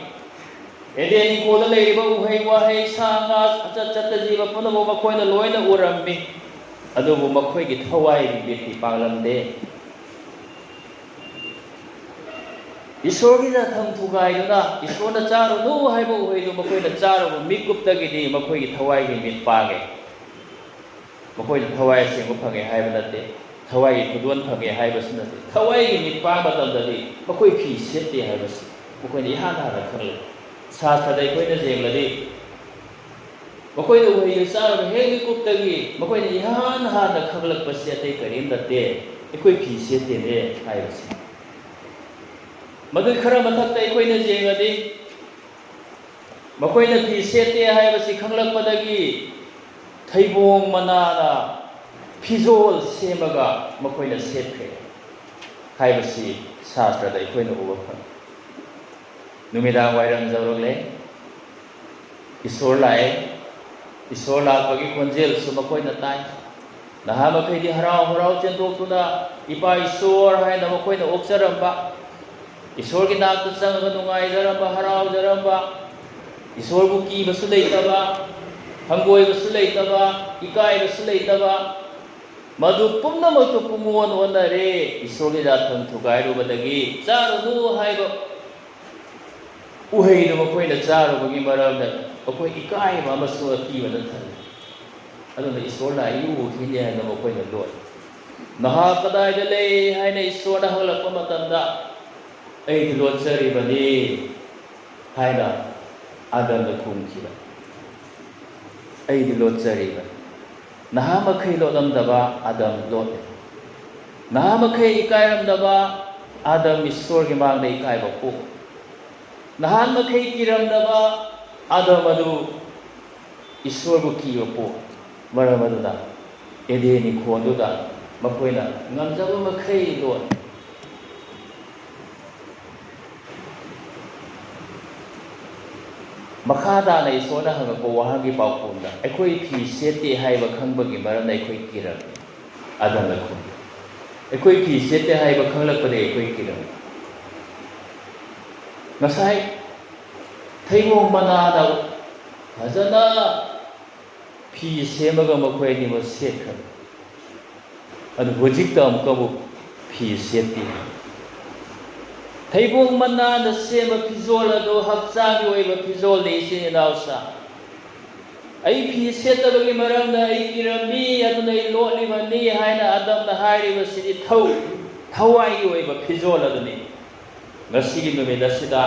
ꯑꯦꯗꯦꯟ ꯏꯪꯈꯣꯜꯗ ꯂꯩꯔꯤꯕ ꯎꯍꯩ ꯋꯥꯍꯩ, ꯁꯥ ꯉꯥ, ꯑꯆꯠ ꯆꯠꯇ ꯖꯤꯕ ꯄꯨꯝꯅꯃꯛ ꯃꯈꯣꯏꯅ ꯂꯣꯏꯅ ꯎꯔꯝꯃꯤ꯫ ꯑꯗꯨꯕꯨ ꯃꯈꯣꯏꯒꯤ ꯊꯋꯥꯏꯒꯤ ꯃꯤꯠꯇꯤ ꯄꯥꯡꯂꯝꯗꯦ꯫ ꯏꯁꯣꯔꯒꯤ ꯌꯥꯊꯪ ꯊꯨꯒꯥꯏꯗꯨꯅ ꯏꯁꯣꯔꯅ ꯆꯥꯔꯨꯅꯨ ꯍꯥꯏꯕ ꯎꯍꯩꯗꯨ ꯃꯈꯣꯏꯅ ꯆꯥꯔꯨꯕ ꯃꯤꯀꯨꯞꯇꯒꯤꯗꯤ ꯃꯈꯣꯏꯒꯤ ꯊꯋꯥꯏꯒꯤ ꯃꯤꯠ ꯄꯥꯡꯉꯦ꯫ ꯃꯈꯣꯏꯅ ꯊꯋꯥꯏ ꯑꯁꯦꯡꯕ ꯐꯪꯉꯦ ꯍꯥꯏꯕ ꯅꯠꯇꯦ, ꯊꯋꯥꯏꯒꯤ ꯈꯨꯗꯣꯜ ꯐꯪꯉꯦ ꯍꯥꯏꯕꯁꯨ ꯅꯠꯇꯦ꯫ ꯊꯋꯥꯏꯒꯤ ꯃꯤꯠ ꯄꯥꯡꯕ ꯃꯇꯝꯗꯗꯤ ꯃꯈꯣꯏ ꯐꯤ ꯁꯦꯠꯇꯦ ꯍꯥꯏꯕꯁꯤ ꯃꯈꯣꯏꯅ ꯏꯍꯥꯟ ꯍꯥꯟꯅ ꯈꯪꯂꯦ꯫ ꯁꯥꯁ꯭ꯇꯔꯗ ꯑꯩꯈꯣꯏꯅ ꯌꯦꯡꯂꯗꯤ, ꯃꯈꯣꯏꯅ ꯎꯍꯩꯗꯨ ꯆꯥꯔꯕ ꯍꯦꯛ ꯃꯤꯀꯨꯞꯇꯒꯤ ꯃꯈꯣꯏꯅ ꯏꯍꯥꯟ ꯍꯥꯟꯅ ꯈꯪꯂꯛꯄꯁꯤ ꯑꯇꯩ ꯀꯔꯤꯝ ꯅꯠꯇꯦ, ꯑꯩꯈꯣꯏ ꯐꯤ ꯁꯦꯠꯇꯦꯅꯦ ꯍꯥꯏꯕꯁꯤ꯫ ꯃꯗꯨꯒꯤ ꯈꯔ ꯃꯊꯛꯇ ꯑꯩꯈꯣꯏꯅ ꯌꯦꯡꯂꯗꯤ, ꯃꯈꯣꯏꯅ ꯐꯤ ꯁꯦꯠꯇꯦ ꯍꯥꯏꯕꯁꯤ ꯈꯪꯂꯛꯄꯗꯒꯤ ꯊꯩꯕꯣꯡ ꯃꯅꯥꯅ ꯐꯤꯖꯣꯜ ꯁꯦꯝꯃꯒ ꯃꯈꯣꯏꯅ ꯁꯦꯠꯈ꯭ꯔꯦ ꯍꯥꯏꯕꯁꯤ ꯁꯥꯁ꯭ꯇꯔꯗ ꯑꯩꯈꯣꯏꯅ ꯎꯕ ꯐꯪꯏ꯫ ꯅꯨꯃꯤꯗꯥꯡ ꯋꯥꯏꯔꯝ ꯌꯧꯔꯛꯂꯦ, ꯏꯁꯣꯔ ꯂꯥꯛꯑꯦ, ꯏꯁꯣꯔ ꯂꯥꯛꯄꯒꯤ ꯈꯣꯟꯖꯦꯜꯁꯨ ꯃꯈꯣꯏꯅ ꯇꯥꯏ꯫ ꯅꯍꯥ ꯃꯈꯩꯗꯤ ꯍꯔꯥꯎ ꯍꯔꯥꯎ ꯆꯦꯟꯊꯣꯛꯇꯨꯅ ꯏꯄꯥ ꯏꯁꯣꯔ ꯍꯥꯏꯅ ꯃꯈꯣꯏꯅ ꯑꯣꯛꯆꯔꯝꯕ, ꯏꯁꯣꯔꯒꯤ ꯅꯥꯛꯇ ꯆꯪꯉꯒ ꯅꯨꯡꯉꯥꯏꯖꯔꯝꯕ, ꯍꯔꯥꯎꯖꯔꯝꯕ, ꯏꯁꯣꯔꯕꯨ ꯀꯤꯕꯁꯨ ꯂꯩꯇꯕ, ꯍꯪꯒꯣꯏꯕꯁꯨ ꯂꯩꯇꯕ, ꯏꯀꯥꯏꯕꯁꯨ ꯂꯩꯇꯕ, ꯃꯗꯨ ꯄꯨꯝꯅꯃꯛꯇꯨ ꯄꯨꯡꯑꯣꯟ ꯑꯣꯟꯅꯔꯦ꯫ ꯏꯁꯣꯔꯒꯤ ꯌꯥꯊꯪ ꯊꯨꯒꯥꯏꯔꯨꯕꯗꯒꯤ ꯆꯥꯔꯨꯅꯨ ꯍꯥꯏꯕ ꯎꯍꯩꯗꯨ ꯃꯈꯣꯏꯅ ꯆꯥꯔꯨꯕꯒꯤ ꯃꯔꯝꯅ ꯃꯈꯣꯏ ꯏꯀꯥꯏꯕ ꯑꯃꯁꯨꯡ ꯑꯀꯤꯕꯅ ꯊꯜꯂꯤ꯫ ꯑꯗꯨꯅ ꯏꯁꯣꯔꯅ ꯑꯩ ꯎꯈꯤꯅꯤ ꯍꯥꯏꯅ ꯃꯈꯣꯏꯅ ꯂꯣꯠꯂꯤ꯫ "ꯅꯍꯥꯛ ꯀꯗꯥꯏꯗ ꯂꯩ?" ꯍꯥꯏꯅ ꯏꯁꯣꯔꯅ ꯍꯪꯂꯛꯄ ꯃꯇꯝꯗ, "ꯑꯩꯗꯤ ꯂꯣꯠꯆꯔꯤꯕꯅꯤ" ꯍꯥꯏꯅ ꯑꯥꯗꯝꯅ ꯈꯨꯝꯈꯤꯕ꯫ "ꯑꯩꯗꯤ ꯂꯣꯠꯆꯔꯤꯕꯅꯤ"꯫ ꯅꯍꯥ ꯃꯈꯩ ꯂꯣꯠꯂꯝꯗꯕ ꯑꯥꯗꯝ ꯂꯣꯠꯂꯦ꯫ ꯅꯍꯥ ꯃꯈꯩ ꯏꯀꯥꯏꯔꯝꯗꯕ ꯑꯥꯗꯝ ꯏꯁꯣꯔꯒꯤ ꯃꯥꯡꯗ ꯏꯀꯥꯏꯕ ꯄꯣꯛ꯫ ꯅꯍꯥꯟ ꯃꯈꯩ ꯀꯤꯔꯝꯗꯕ ꯑꯥꯗꯝ ꯑꯗꯨ ꯏꯁꯣꯔꯕꯨ ꯀꯤꯕ ꯄꯣꯛ꯫ ꯃꯔꯝ ꯑꯗꯨꯅ ꯑꯦꯗꯦꯟ ꯏꯪꯈꯣꯜꯗꯨꯗ ꯃꯈꯣꯏꯅ ꯉꯝꯖꯕ ꯃꯈꯩ ꯂꯣꯠ꯫ ꯃꯈꯥ ꯇꯥꯅ ꯏꯁꯣꯔꯅ ꯍꯪꯉꯛꯄ ꯋꯥꯍꯪꯒꯤ ꯄꯥꯎꯈꯨꯝꯗ, ꯑꯩꯈꯣꯏ ꯐꯤ ꯁꯦꯠꯇꯦ ꯍꯥꯏꯕ ꯈꯪꯕꯒꯤ ꯃꯔꯝꯅ ꯑꯩꯈꯣꯏ ꯀꯤꯔꯝꯃꯤ꯫ ꯑꯗꯝꯅ ꯈꯨꯝꯃꯤ, ꯑꯩꯈꯣꯏ ꯐꯤ ꯁꯦꯠꯇꯦ ꯍꯥꯏꯕ ꯈꯪꯂꯛꯄꯗ ꯑꯩꯈꯣꯏ ꯀꯤꯔꯝꯃꯤ꯫ ꯉꯁꯥꯏ ꯊꯩꯕꯣꯡ ꯃꯅꯥꯗ ꯐꯖꯅ ꯐꯤ ꯁꯦꯝꯃꯒ ꯃꯈꯣꯏ ꯑꯅꯤꯃꯛ ꯁꯦꯠꯈ꯭ꯔꯦ꯫ ꯑꯗꯨ ꯍꯧꯖꯤꯛꯇ ꯑꯃꯨꯛꯀ ꯑꯃꯨꯛ ꯐꯤ ꯁꯦꯠꯇꯦ꯫ ꯊꯩꯕꯣꯡ ꯃꯅꯥꯅ ꯁꯦꯝꯕ ꯐꯤꯖꯣꯜ ꯑꯗꯨ ꯍꯛꯆꯥꯡꯒꯤ ꯑꯣꯏꯕ ꯐꯤꯖꯣꯜꯅꯤ, ꯏꯆꯤꯟ ꯏꯅꯥꯎꯁꯥ꯫ "ꯑꯩ ꯐꯤ ꯁꯦꯠꯇꯕꯒꯤ ꯃꯔꯝꯅ ꯑꯩ ꯀꯤꯔꯝꯃꯤ, ꯑꯗꯨꯅ ꯑꯩ ꯂꯣꯠꯂꯤꯕꯅꯤ" ꯍꯥꯏꯅ ꯑꯗꯝꯅ ꯍꯥꯏꯔꯤꯕꯁꯤꯗꯤ ꯊꯧ-, ꯊꯋꯥꯏꯒꯤ ꯑꯣꯏꯕ ꯐꯤꯖꯣꯜ ꯑꯗꯨꯅꯤ꯫ ꯉꯁꯤꯒꯤ ꯅꯨꯃꯤꯠ ꯑꯁꯤꯗ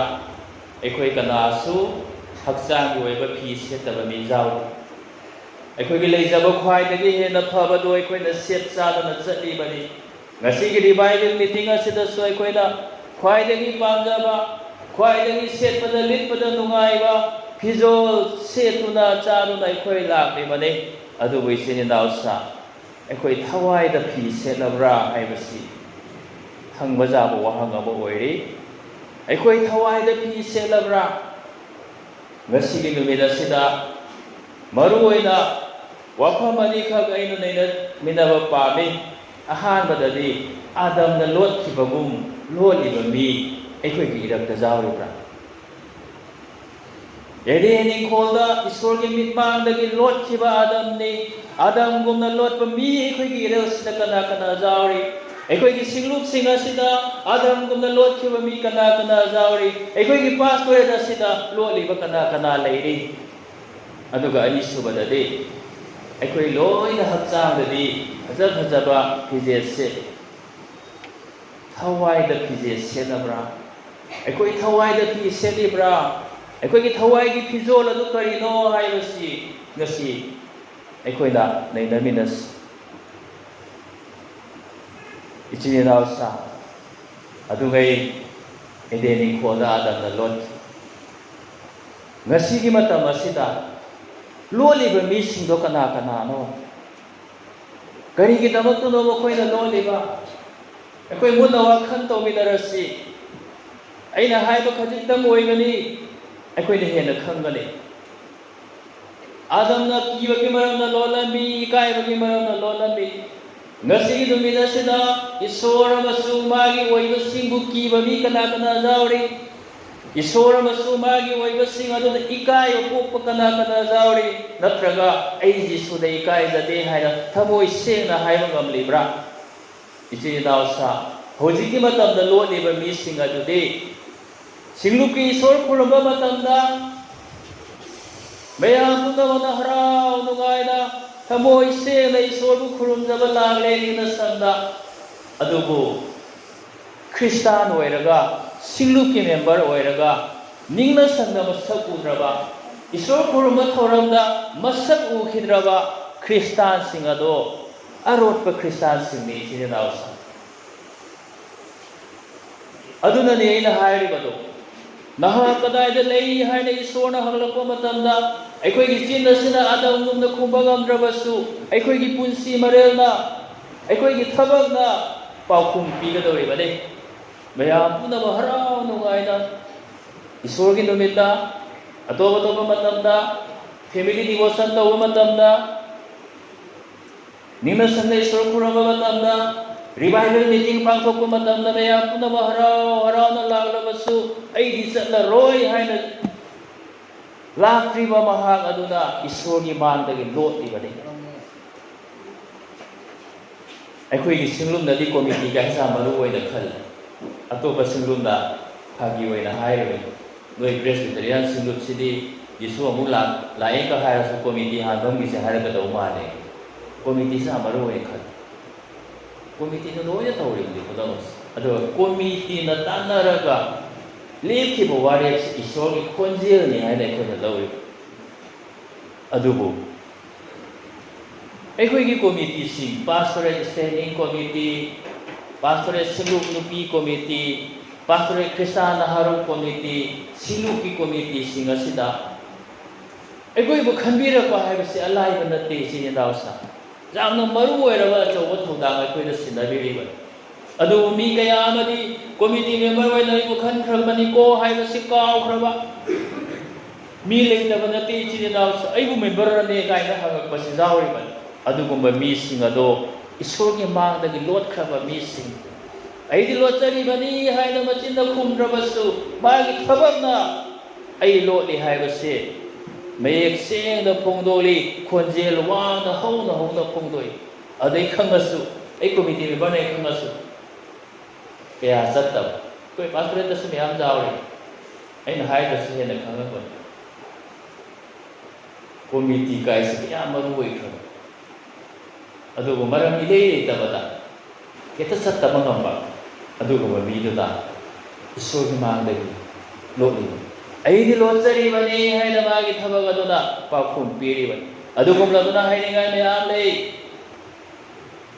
ꯑꯩꯈꯣꯏ ꯀꯅꯥꯁꯨ ꯍꯛꯆꯥꯡꯒꯤ ꯑꯣꯏꯕ ꯐꯤ ꯁꯦꯠꯇꯕ ꯃꯤ ꯌꯥꯎꯗꯦ꯫ ꯑꯩꯈꯣꯏꯒꯤ ꯂꯩꯖꯕ ꯈ꯭ꯋꯥꯏꯗꯒꯤ ꯍꯦꯟꯅ ꯐꯕꯗꯨ ꯑꯩꯈꯣꯏꯅ ꯁꯦꯠ ꯆꯥꯗꯅ ꯆꯠꯂꯤꯕꯅꯤ꯫ ꯉꯁꯤꯒꯤ revival meeting ꯑꯁꯤꯗꯁꯨ ꯑꯩꯈꯣꯏꯅ ꯈ꯭ꯋꯥꯏꯗꯒꯤ ꯄꯥꯝꯖꯕ, ꯈ꯭ꯋꯥꯏꯗꯒꯤ ꯁꯦꯠꯄꯗ ꯂꯤꯠꯄꯗ ꯅꯨꯡꯉꯥꯏꯕ ꯐꯤꯖꯣꯜ ꯁꯦꯠꯇꯨꯅ ꯆꯥꯗꯨꯅ ꯑꯩꯈꯣꯏ ꯂꯥꯛꯂꯤꯕꯅꯤ꯫ ꯑꯗꯨꯕꯨ ꯏꯆꯤꯟ ꯏꯅꯥꯎꯁꯥ, ꯑꯩꯈꯣꯏ ꯊꯋꯥꯏꯗ ꯐꯤ ꯁꯦꯠꯂꯕ꯭ꯔꯥ ꯍꯥꯏꯕꯁꯤ ꯍꯪꯕ ꯌꯥꯕ ꯋꯥꯍꯪ ꯑꯃ ꯑꯣꯏꯔꯤ꯫ ꯑꯩꯈꯣꯏ ꯊꯋꯥꯏꯗ ꯐꯤ ꯁꯦꯠꯂꯕ꯭ꯔꯥ? ꯉꯁꯤꯒꯤ ꯅꯨꯃꯤꯠ ꯑꯁꯤꯗ ꯃꯔꯨꯑꯣꯏꯅ ꯋꯥꯐꯝ ꯑꯅꯤꯈꯛ ꯑꯩꯅ ꯅꯩꯅꯃꯤꯟꯅꯕ ꯄꯥꯝꯃꯤ꯫ ꯑꯍꯥꯟꯕꯗꯗꯤ, ꯑꯗꯝꯅ ꯂꯣꯠꯈꯤꯕꯒꯨꯝ ꯂꯣꯠꯂꯤꯕ ꯃꯤ ꯑꯩꯈꯣꯏꯒꯤ ꯏꯔꯛꯇ ꯌꯥꯎꯔꯤꯕ꯭ꯔꯥ? ꯑꯦꯗꯦꯟ ꯏꯪꯈꯣꯜꯗ ꯏꯁꯣꯔꯒꯤ ꯃꯤꯠꯃꯥꯡꯗꯒꯤ ꯂꯣꯠꯈꯤꯕ ꯑꯗꯝꯅꯤ꯫ ꯑꯗꯝꯒꯨꯝꯅ ꯂꯣꯠꯄ ꯃꯤ ꯑꯩꯈꯣꯏꯒꯤ ꯏꯔꯛꯁꯤꯗ ꯀꯅꯥ ꯀꯅꯥ ꯌꯥꯎꯔꯤ? ꯑꯩꯈꯣꯏꯒꯤ ꯁꯤꯡꯂꯨꯞꯁꯤꯡ ꯑꯁꯤꯗ ꯑꯗꯝꯒꯨꯝꯅ ꯂꯣꯠꯈꯤꯕ ꯃꯤ ꯀꯅꯥ ꯀꯅꯥ ꯌꯥꯎꯔꯤ? ꯑꯩꯈꯣꯏꯒꯤ pastorate ꯑꯁꯤꯗ ꯂꯣꯠꯂꯤꯕ ꯀꯅꯥ ꯀꯅꯥ ꯂꯩꯔꯤ? ꯑꯗꯨꯒ ꯑꯅꯤꯁꯨꯕꯗꯗꯤ, ꯑꯩꯈꯣꯏ ꯂꯣꯏꯅ ꯍꯛꯆꯥꯡꯗꯗꯤ ꯐꯖ ꯐꯖꯕ ꯐꯤꯖꯦꯠ ꯁꯦꯠꯂꯤ꯫ ꯊꯋꯥꯏꯗ ꯐꯤꯖꯦꯠ ꯁꯦꯠꯂꯕ꯭ꯔꯥ? ꯑꯩꯈꯣꯏ ꯊꯋꯥꯏꯗ ꯐꯤ ꯁꯦꯠꯂꯤꯕ꯭ꯔꯥ? ꯑꯩꯈꯣꯏꯒꯤ ꯊꯋꯥꯏꯒꯤ ꯐꯤꯖꯣꯜ ꯑꯗꯨ ꯀꯔꯤꯅꯣ ꯍꯥꯏꯕꯁꯤ ꯉꯁꯤ ꯑꯩꯈꯣꯏꯅ ꯅꯩꯅꯃꯤꯟꯅꯁꯤ꯫ ꯏꯆꯤꯟ ꯏꯅꯥꯎꯁꯥ, ꯑꯗꯨꯉꯩ ꯏꯗꯦꯟ ꯏꯪꯈꯣꯜꯗ ꯑꯗꯝꯅ ꯂꯣꯠꯈꯤ꯫ ꯉꯁꯤꯒꯤ ꯃꯇꯝ ꯑꯁꯤꯗ ꯂꯣꯠꯂꯤꯕ ꯃꯤꯁꯤꯡꯗꯣ ꯀꯅꯥ ꯀꯅꯥꯅꯣ? ꯀꯔꯤꯒꯤꯗꯃꯛꯇꯅꯣ ꯃꯈꯣꯏꯅ ꯂꯣꯠꯂꯤꯕ? ꯑꯩꯈꯣꯏ ꯃꯨꯟꯅ ꯋꯥꯈꯜ ꯇꯧꯃꯤꯟꯅꯔꯁꯤ꯫ ꯑꯩꯅ ꯍꯥꯏꯕ ꯈꯖꯤꯛꯇꯪ ꯑꯣꯏꯒꯅꯤ꯫ ꯑꯩꯈꯣꯏꯅ ꯍꯦꯟꯅ ꯈꯪꯒꯅꯤ꯫ ꯑꯥꯗꯝꯅ ꯀꯤꯕꯒꯤ ꯃꯔꯝꯅ ꯂꯣꯜꯂꯝꯃꯤ, ꯏꯀꯥꯏꯕꯒꯤ ꯃꯔꯝꯅ ꯂꯣꯜꯂꯝꯃꯤ꯫ ꯉꯁꯤꯒꯤ ꯅꯨꯃꯤꯠ ꯑꯁꯤꯗ ꯏꯁꯣꯔ ꯑꯃꯁꯨꯡ ꯃꯥꯒꯤ ꯑꯣꯏꯕꯁꯤꯡꯕꯨ ꯀꯤꯕ ꯃꯤ ꯀꯅꯥ ꯀꯅꯥ ꯌꯥꯎꯔꯤ? ꯏꯁꯣꯔ ꯑꯃꯁꯨꯡ ꯃꯥꯒꯤ ꯑꯣꯏꯕꯁꯤꯡ ꯑꯗꯨꯗ ꯏꯀꯥꯏꯕ ꯄꯣꯛꯄ ꯀꯅꯥ ꯀꯅꯥ ꯌꯥꯎꯔꯤ? ꯅꯠꯇ꯭ꯔꯒ ꯑꯩ ꯖꯤꯁꯨꯗ ꯏꯀꯥꯏꯖꯗꯦ ꯍꯥꯏꯅ ꯊꯃꯣꯏ ꯁꯦꯡꯅ ꯍꯥꯏꯕ ꯉꯝꯂꯤꯕ꯭ꯔꯥ? ꯏꯆꯤꯟ ꯏꯅꯥꯎꯁꯥ, ꯍꯧꯖꯤꯛꯀꯤ ꯃꯇꯝꯗ ꯂꯣꯠꯂꯤꯕ ꯃꯤꯁꯤꯡ ꯑꯗꯨꯗꯤ ꯁꯤꯡꯂꯨꯞꯀꯤ ꯏꯁꯣꯔ ꯈꯨꯔꯨꯝꯕ ꯃꯇꯝꯗ ꯃꯌꯥꯝ ꯄꯨꯝꯅꯃꯛꯅ ꯍꯔꯥꯎ ꯅꯨꯡꯉꯥꯏꯅ ꯊꯃꯣꯏ ꯁꯦꯡꯅ ꯏꯁꯣꯔꯕꯨ ꯈꯨꯔꯨꯝꯖꯕ ꯂꯥꯛꯂꯦ ꯅꯤꯡꯅ ꯁꯪꯅ꯫ ꯑꯗꯨꯕꯨ ꯈ꯭ꯔꯤꯁꯇꯥꯟ ꯑꯣꯏꯔꯒ, ꯁꯤꯡꯂꯨꯞꯀꯤ ꯃꯦꯝꯕꯔ ꯑꯣꯏꯔꯒ, ꯅꯤꯡꯅ ꯁꯪꯅ ꯃꯁꯛ ꯎꯗ꯭ꯔꯕ, ꯏꯁꯣꯔ ꯈꯨꯔꯨꯝꯕ ꯊꯧꯔꯝꯗ ꯃꯁꯛ ꯎꯈꯤꯗ꯭ꯔꯕ ꯈ꯭ꯔꯤꯁꯇꯥꯟꯁꯤꯡ ꯑꯗꯣ ꯑꯔꯣꯠꯄ ꯈ꯭ꯔꯤꯁꯇꯥꯟꯁꯤꯡꯅꯤ, ꯏꯆꯤꯟ ꯏꯅꯥꯎꯁꯤꯡ꯫ ꯑꯗꯨꯅꯅꯦ ꯑꯩꯅ ꯍꯥꯏꯔꯤꯕꯗꯣ, ꯅꯍꯥꯛ ꯀꯗꯥꯏꯗ ꯂꯩ ꯍꯥꯏꯅ ꯏꯁꯣꯔꯅ ꯍꯪꯂꯛꯄ ꯃꯇꯝꯗ, ꯑꯩꯈꯣꯏꯒꯤ ꯆꯤꯟ ꯑꯁꯤꯅ ꯑꯗꯝꯒꯨꯝꯅ ꯈꯨꯝꯕ ꯉꯝꯗ꯭ꯔꯕꯁꯨ, ꯑꯩꯈꯣꯏꯒꯤ ꯄꯨꯟꯁꯤ ꯃꯔꯦꯜꯅ, ꯑꯩꯈꯣꯏꯒꯤ ꯊꯕꯛꯅ ꯄꯥꯎꯈꯨꯝ ꯄꯤꯒꯗꯧꯔꯤꯕꯅꯤ꯫ ꯃꯌꯥꯝ ꯄꯨꯝꯅꯃꯛ ꯍꯔꯥꯎ ꯅꯨꯡꯉꯥꯏꯅ ꯏꯁꯣꯔꯒꯤ ꯅꯨꯃꯤꯠꯇ, ꯑꯇꯣꯞ ꯑꯇꯣꯞꯄ ꯃꯇꯝꯗ, family devotion ꯇꯧꯕ ꯃꯇꯝꯗ, ꯅꯤꯡꯅ ꯁꯪꯅ ꯏꯁꯣꯔ ꯈꯨꯔꯨꯝꯕ ꯃꯇꯝꯗ, revival meeting ꯄꯥꯡꯊꯣꯛꯄ ꯃꯇꯝꯗ ꯃꯌꯥꯝ ꯄꯨꯝꯅꯃꯛ ꯍꯔꯥꯎ ꯍꯔꯥꯎꯅ ꯂꯥꯛꯂꯕꯁꯨ, "ꯑꯩꯗꯤ ꯆꯠꯂꯔꯣꯏ" ꯍꯥꯏꯅ ꯂꯥꯛꯇ꯭ꯔꯤꯕ ꯃꯍꯥꯛ ꯑꯗꯨꯅ ꯏꯁꯣꯔꯒꯤ ꯃꯥꯡꯗꯒꯤ ꯂꯣꯠꯂꯤꯕꯅꯤ꯫ ꯑꯩꯈꯣꯏꯒꯤ ꯁꯤꯡꯂꯨꯝꯅꯗꯤ ꯀꯣꯃꯤꯇꯤꯒ ꯍꯦꯟꯅ ꯃꯔꯨ ꯑꯣꯏꯅ ꯈꯜꯂꯤ꯫ ꯑꯇꯣꯞꯄ ꯁꯤꯡꯂꯨꯝꯅ ꯐꯥꯒꯤ ꯑꯣꯏꯅ ꯍꯥꯏꯔꯤꯕꯅꯤ, "ꯅꯣꯏ Presbyterian ꯁꯤꯡꯂꯨꯞꯁꯤꯗꯤ ꯖꯤꯁꯨ ꯑꯃꯨꯛ ꯂꯥꯛ-, ꯂꯥꯛꯑꯦꯒ ꯍꯥꯏꯔꯁꯨ ꯀꯣꯃꯤꯇꯤ ꯍꯥꯟꯕ ꯑꯃꯒꯤꯁꯦ ꯍꯥꯏꯔꯛꯀꯗꯧ ꯃꯥꯜꯂꯦ"꯫ ꯀꯣꯃꯤꯇꯤꯁꯦ ꯌꯥꯝ ꯃꯔꯨ ꯑꯣꯏꯅ ꯈꯜꯂꯤ꯫ ꯀꯣꯃꯤꯇꯤꯅ ꯂꯣꯏꯅ ꯇꯧꯔꯤꯕꯅꯤ ꯈꯨꯗꯝꯁꯦ꯫ ꯑꯗꯨꯒ ꯀꯣꯃꯤꯇꯤꯅ ꯇꯥꯟꯅꯔꯒ ꯂꯦꯞꯈꯤꯕ ꯋꯥꯔꯦꯞꯁꯤ ꯏꯁꯣꯔꯒꯤ ꯈꯣꯟꯖꯦꯜꯅꯤ ꯍꯥꯏꯅ ꯑꯩꯈꯣꯏꯅ ꯂꯧꯔꯤꯕ꯫ ꯑꯗꯨꯕꯨ ꯑꯩꯈꯣꯏꯒꯤ ꯀꯣꯃꯤꯇꯤꯁꯤꯡ, Pastorate Standing Committee, Pastorate ꯁꯤꯡꯂꯨꯞ ꯅꯨꯄꯤ ꯀꯣꯃꯤꯇꯤ, Pastorate ꯈ꯭ꯔꯤꯁꯇꯥꯟ ꯅꯍꯥꯔꯣꯜ ꯀꯣꯃꯤꯇꯤ, ꯁꯤꯡꯂꯨꯞꯀꯤ ꯀꯣꯃꯤꯇꯤꯁꯤꯡ ꯑꯁꯤꯗ ꯑꯩꯈꯣꯏꯕꯨ ꯈꯟꯕꯤꯔꯛꯄ ꯍꯥꯏꯕꯁꯤ ꯑꯂꯥꯏꯕ ꯅꯠꯇꯦ, ꯏꯆꯤꯟ ꯏꯅꯥꯎꯁꯤꯡ꯫ ꯌꯥꯝꯅ ꯃꯔꯨ ꯑꯣꯏꯔꯕ ꯑꯆꯧꯕ ꯊꯧꯗꯥꯡ ꯑꯩꯈꯣꯏꯗ ꯁꯤꯟꯅꯕꯤꯔꯤꯕꯅꯤ꯫ ꯑꯗꯨꯕꯨ ꯃꯤ ꯀꯌꯥ ꯑꯃꯗꯤ ꯀꯣꯃꯤꯇꯤ ꯃꯦꯝꯕꯔ ꯑꯣꯏꯅ ꯑꯩꯕꯨ ꯈꯟꯈ꯭ꯔꯕꯅꯤꯀꯣ ꯍꯥꯏꯕꯁꯤ ꯀꯥꯎꯈ꯭ꯔꯕ, ꯃꯤ ꯂꯩꯇꯕ ꯅꯠꯇꯦ, ꯏꯆꯤꯟ ꯏꯅꯥꯎꯁꯨ ꯑꯩꯕꯨ ꯃꯦꯝꯕꯔꯅꯦ ꯀꯥꯏꯅ ꯍꯪꯉꯛꯄꯁꯨ ꯌꯥꯎꯔꯤꯕꯅꯤ꯫ ꯑꯗꯨꯒꯨꯝꯕ ꯃꯤꯁꯤꯡ ꯑꯗꯣ ꯏꯁꯣꯔꯒꯤ ꯃꯥꯡꯗꯒꯤ ꯂꯣꯠꯈ꯭ꯔꯕ ꯃꯤꯁꯤꯡ, "ꯑꯩꯗꯤ ꯂꯣꯠꯆꯔꯤꯕꯅꯤ" ꯍꯥꯏꯅ ꯃꯆꯤꯟꯗ ꯈꯨꯝꯗ꯭ꯔꯕꯁꯨ, ꯃꯥꯒꯤ ꯊꯕꯛꯅ "ꯑꯩ ꯂꯣꯠꯂꯤ" ꯍꯥꯏꯕꯁꯦ ꯃꯌꯦꯛ ꯁꯦꯡꯅ ꯐꯣꯡꯗꯣꯛꯂꯤ, ꯈꯣꯟꯖꯦꯜ ꯋꯥꯡꯅ ꯍꯧꯅ ꯍꯧꯅ ꯐꯣꯡꯗꯣꯛꯏ꯫ ꯑꯗꯩ ꯈꯪꯉꯁꯨ, ꯑꯩ ꯀꯣꯃꯤꯇꯤ ꯃꯦꯝꯕꯔꯅꯦ ꯈꯪꯉꯁꯨ, ꯀꯌꯥ ꯆꯠꯇꯕ꯫ ꯑꯩꯈꯣꯏ ꯄꯥꯁꯇꯣꯔꯦꯠꯇꯁꯨ ꯃꯌꯥꯝ ꯌꯥꯎꯔꯤ, ꯑꯩꯅ ꯍꯥꯏꯗ꯭ꯔꯁꯨ ꯍꯦꯟꯅ ꯈꯪꯉꯝꯒꯅꯤ꯫ ꯀꯣꯃꯤꯇꯤ ꯀꯥꯏꯁꯤ ꯀꯌꯥ ꯃꯔꯨ ꯑꯣꯏꯈ꯭ꯔꯕ, ꯑꯗꯨꯕꯨ ꯃꯔꯝ ꯏꯂꯩ ꯂꯩꯇꯕꯗ ꯍꯦꯛꯇ ꯆꯠꯇꯕ ꯉꯝꯕ ꯑꯗꯨꯒꯨꯝꯕ ꯃꯤꯗꯨꯗ ꯏꯁꯣꯔꯒꯤ ꯃꯥꯡꯗꯒꯤ ꯂꯣꯠꯂꯤꯕꯅꯤ꯫ "ꯑꯩꯗꯤ ꯂꯣꯠꯆꯔꯤꯕꯅꯤ" ꯍꯥꯏꯅ ꯃꯥꯒꯤ ꯊꯕꯛ ꯑꯗꯨꯅ ꯄꯥꯎꯈꯨꯝ ꯄꯤꯔꯤꯕꯅꯤ꯫ ꯑꯗꯨꯒꯨꯝꯂꯗꯨꯅ ꯍꯥꯏꯅꯤꯡꯉꯥꯏ ꯃꯌꯥꯝ ꯂꯩ꯫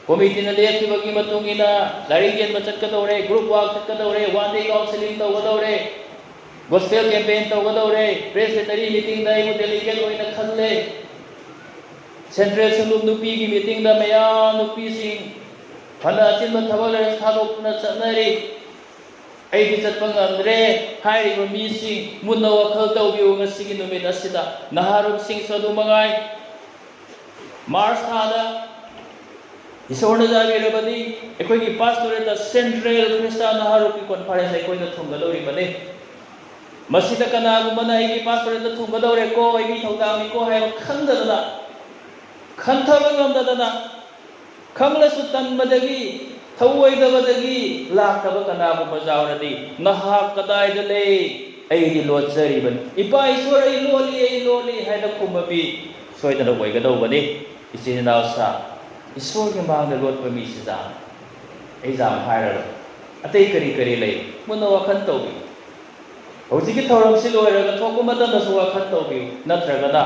ꯀꯣꯃꯤꯇꯤꯅ ꯂꯦꯞꯈꯤꯕꯒꯤ ꯃꯇꯨꯡ ꯏꯟꯅ ꯂꯥꯏꯔꯤꯛ ꯌꯦꯟꯕ ꯆꯠꯀꯗꯧꯔꯦ, ꯒ꯭ꯔꯨꯞ ꯋꯥꯛ ꯆꯠꯀꯗꯧꯔꯦ, ꯋꯥꯟ ꯗꯦ ꯀꯥꯎꯟꯁꯤꯂꯤꯡ ꯇꯧꯒꯗꯧꯔꯦ, ꯒꯣꯁꯄꯦꯜ ꯀꯦꯝꯄꯦꯟ ꯇꯧꯒꯗꯧꯔꯦ, ꯄ꯭ꯔꯦꯁꯕꯤꯇꯔꯤ ꯃꯤꯇꯤꯡꯗ ꯑꯩꯕꯨ ꯗꯦꯂꯤꯒꯦꯠ ꯑꯣꯏꯅ ꯈꯜꯂꯦ, ꯁꯦꯟꯇ꯭ꯔꯦꯜ ꯁꯨꯂꯨꯞ ꯅꯨꯄꯤꯒꯤ ꯃꯤꯇꯤꯡꯗ ꯃꯌꯥꯝ ꯅꯨꯄꯤꯁꯤꯡ ꯐꯅ ꯑꯆꯤꯟꯕ ꯊꯕꯛ ꯂꯩꯔꯁꯨ ꯊꯥꯗꯣꯛꯇꯨꯅ ꯆꯠꯅꯔꯤ꯫ ꯑꯩꯗꯤ ꯆꯠꯄ ꯉꯝꯗ꯭ꯔꯦ ꯍꯥꯏꯔꯤꯕ ꯃꯤꯁꯤꯡ ꯃꯨꯟꯅ ꯋꯥꯈꯜ ꯇꯧꯕꯤꯌꯨ꯫ ꯉꯁꯤꯒꯤ ꯅꯨꯃꯤꯠ ꯑꯁꯤꯗ ꯅꯍꯥꯔꯣꯜꯁꯤꯡꯁꯨ ꯑꯗꯨ ꯃꯉꯥꯏ꯫ ꯃꯥꯔꯆ ꯊꯥꯗ ꯏꯁꯣꯔꯅ ꯆꯥꯟꯕꯤꯔꯕꯗꯤ ꯑꯩꯈꯣꯏꯒꯤ ꯄꯥꯁꯇꯣꯔꯦꯠꯇ ꯁꯦꯟꯇ꯭ꯔꯦꯜ ꯈ꯭ꯔꯤꯁꯇꯥꯟ ꯅꯍꯥꯔꯣꯜꯒꯤ ꯀꯣꯟꯐꯔꯦꯟꯁ ꯑꯩꯈꯣꯏꯅ ꯊꯨꯡꯒꯗꯧꯔꯤꯕꯅꯤ꯫ ꯃꯁꯤꯗ ꯀꯅꯥꯒꯨꯝꯕꯅ ꯑꯩꯒꯤ ꯄꯥꯁꯇꯣꯔꯦꯠꯇ ꯊꯨꯡꯒꯗꯧꯔꯦꯀꯣ, ꯑꯩꯒꯤ ꯊꯧꯗꯥꯡꯅꯤꯀꯣ ꯍꯥꯏꯕ ꯈꯪꯗꯗꯅ, ꯈꯟꯊꯕ ꯉꯝꯗꯗꯅ, ꯈꯪꯂꯁꯨ ꯇꯟꯕꯗꯒꯤ, ꯊꯧꯑꯣꯏꯗꯕꯗꯒꯤ ꯂꯥꯛꯇꯕ ꯀꯅꯥꯒꯨꯝꯕ ꯌꯥꯎꯔꯗꯤ, "ꯅꯍꯥꯛ ꯀꯗꯥꯏꯗ ꯂꯩ? ꯑꯩꯗꯤ ꯂꯣꯠꯆꯔꯤꯕꯅꯤ꯫ ꯏꯄꯥ ꯏꯁꯣꯔ, ꯑꯩ ꯂꯣꯠꯂꯤ, ꯑꯩ ꯂꯣꯠꯂꯤ" ꯍꯥꯏꯅ ꯈꯨꯝꯕ ꯃꯤ ꯁꯣꯏꯗꯅ ꯑꯣꯏꯒꯗꯧꯕꯅꯤ꯫ ꯏꯆꯤꯟ ꯏꯅꯥꯎꯁꯥ, ꯏꯁꯣꯔꯒꯤ ꯃꯥꯡꯗ ꯂꯣꯠꯄ ꯃꯤꯁꯤꯗ ꯑꯩ ꯌꯥꯝ ꯍꯥꯏꯔꯔꯣꯏ꯫ ꯑꯇꯩ ꯀꯔꯤ ꯀꯔꯤ ꯂꯩ? ꯃꯨꯟꯅ ꯋꯥꯈꯜ ꯇꯧꯕꯤꯌꯨ꯫ ꯍꯧꯖꯤꯛꯀꯤ ꯊꯧꯔꯝꯁꯤ ꯂꯣꯏꯔꯒ ꯊꯣꯛꯄ ꯃꯇꯝꯗꯁꯨ ꯋꯥꯈꯜ ꯇꯧꯕꯤꯌꯨ꯫ ꯅꯠꯇ꯭ꯔꯒꯅ,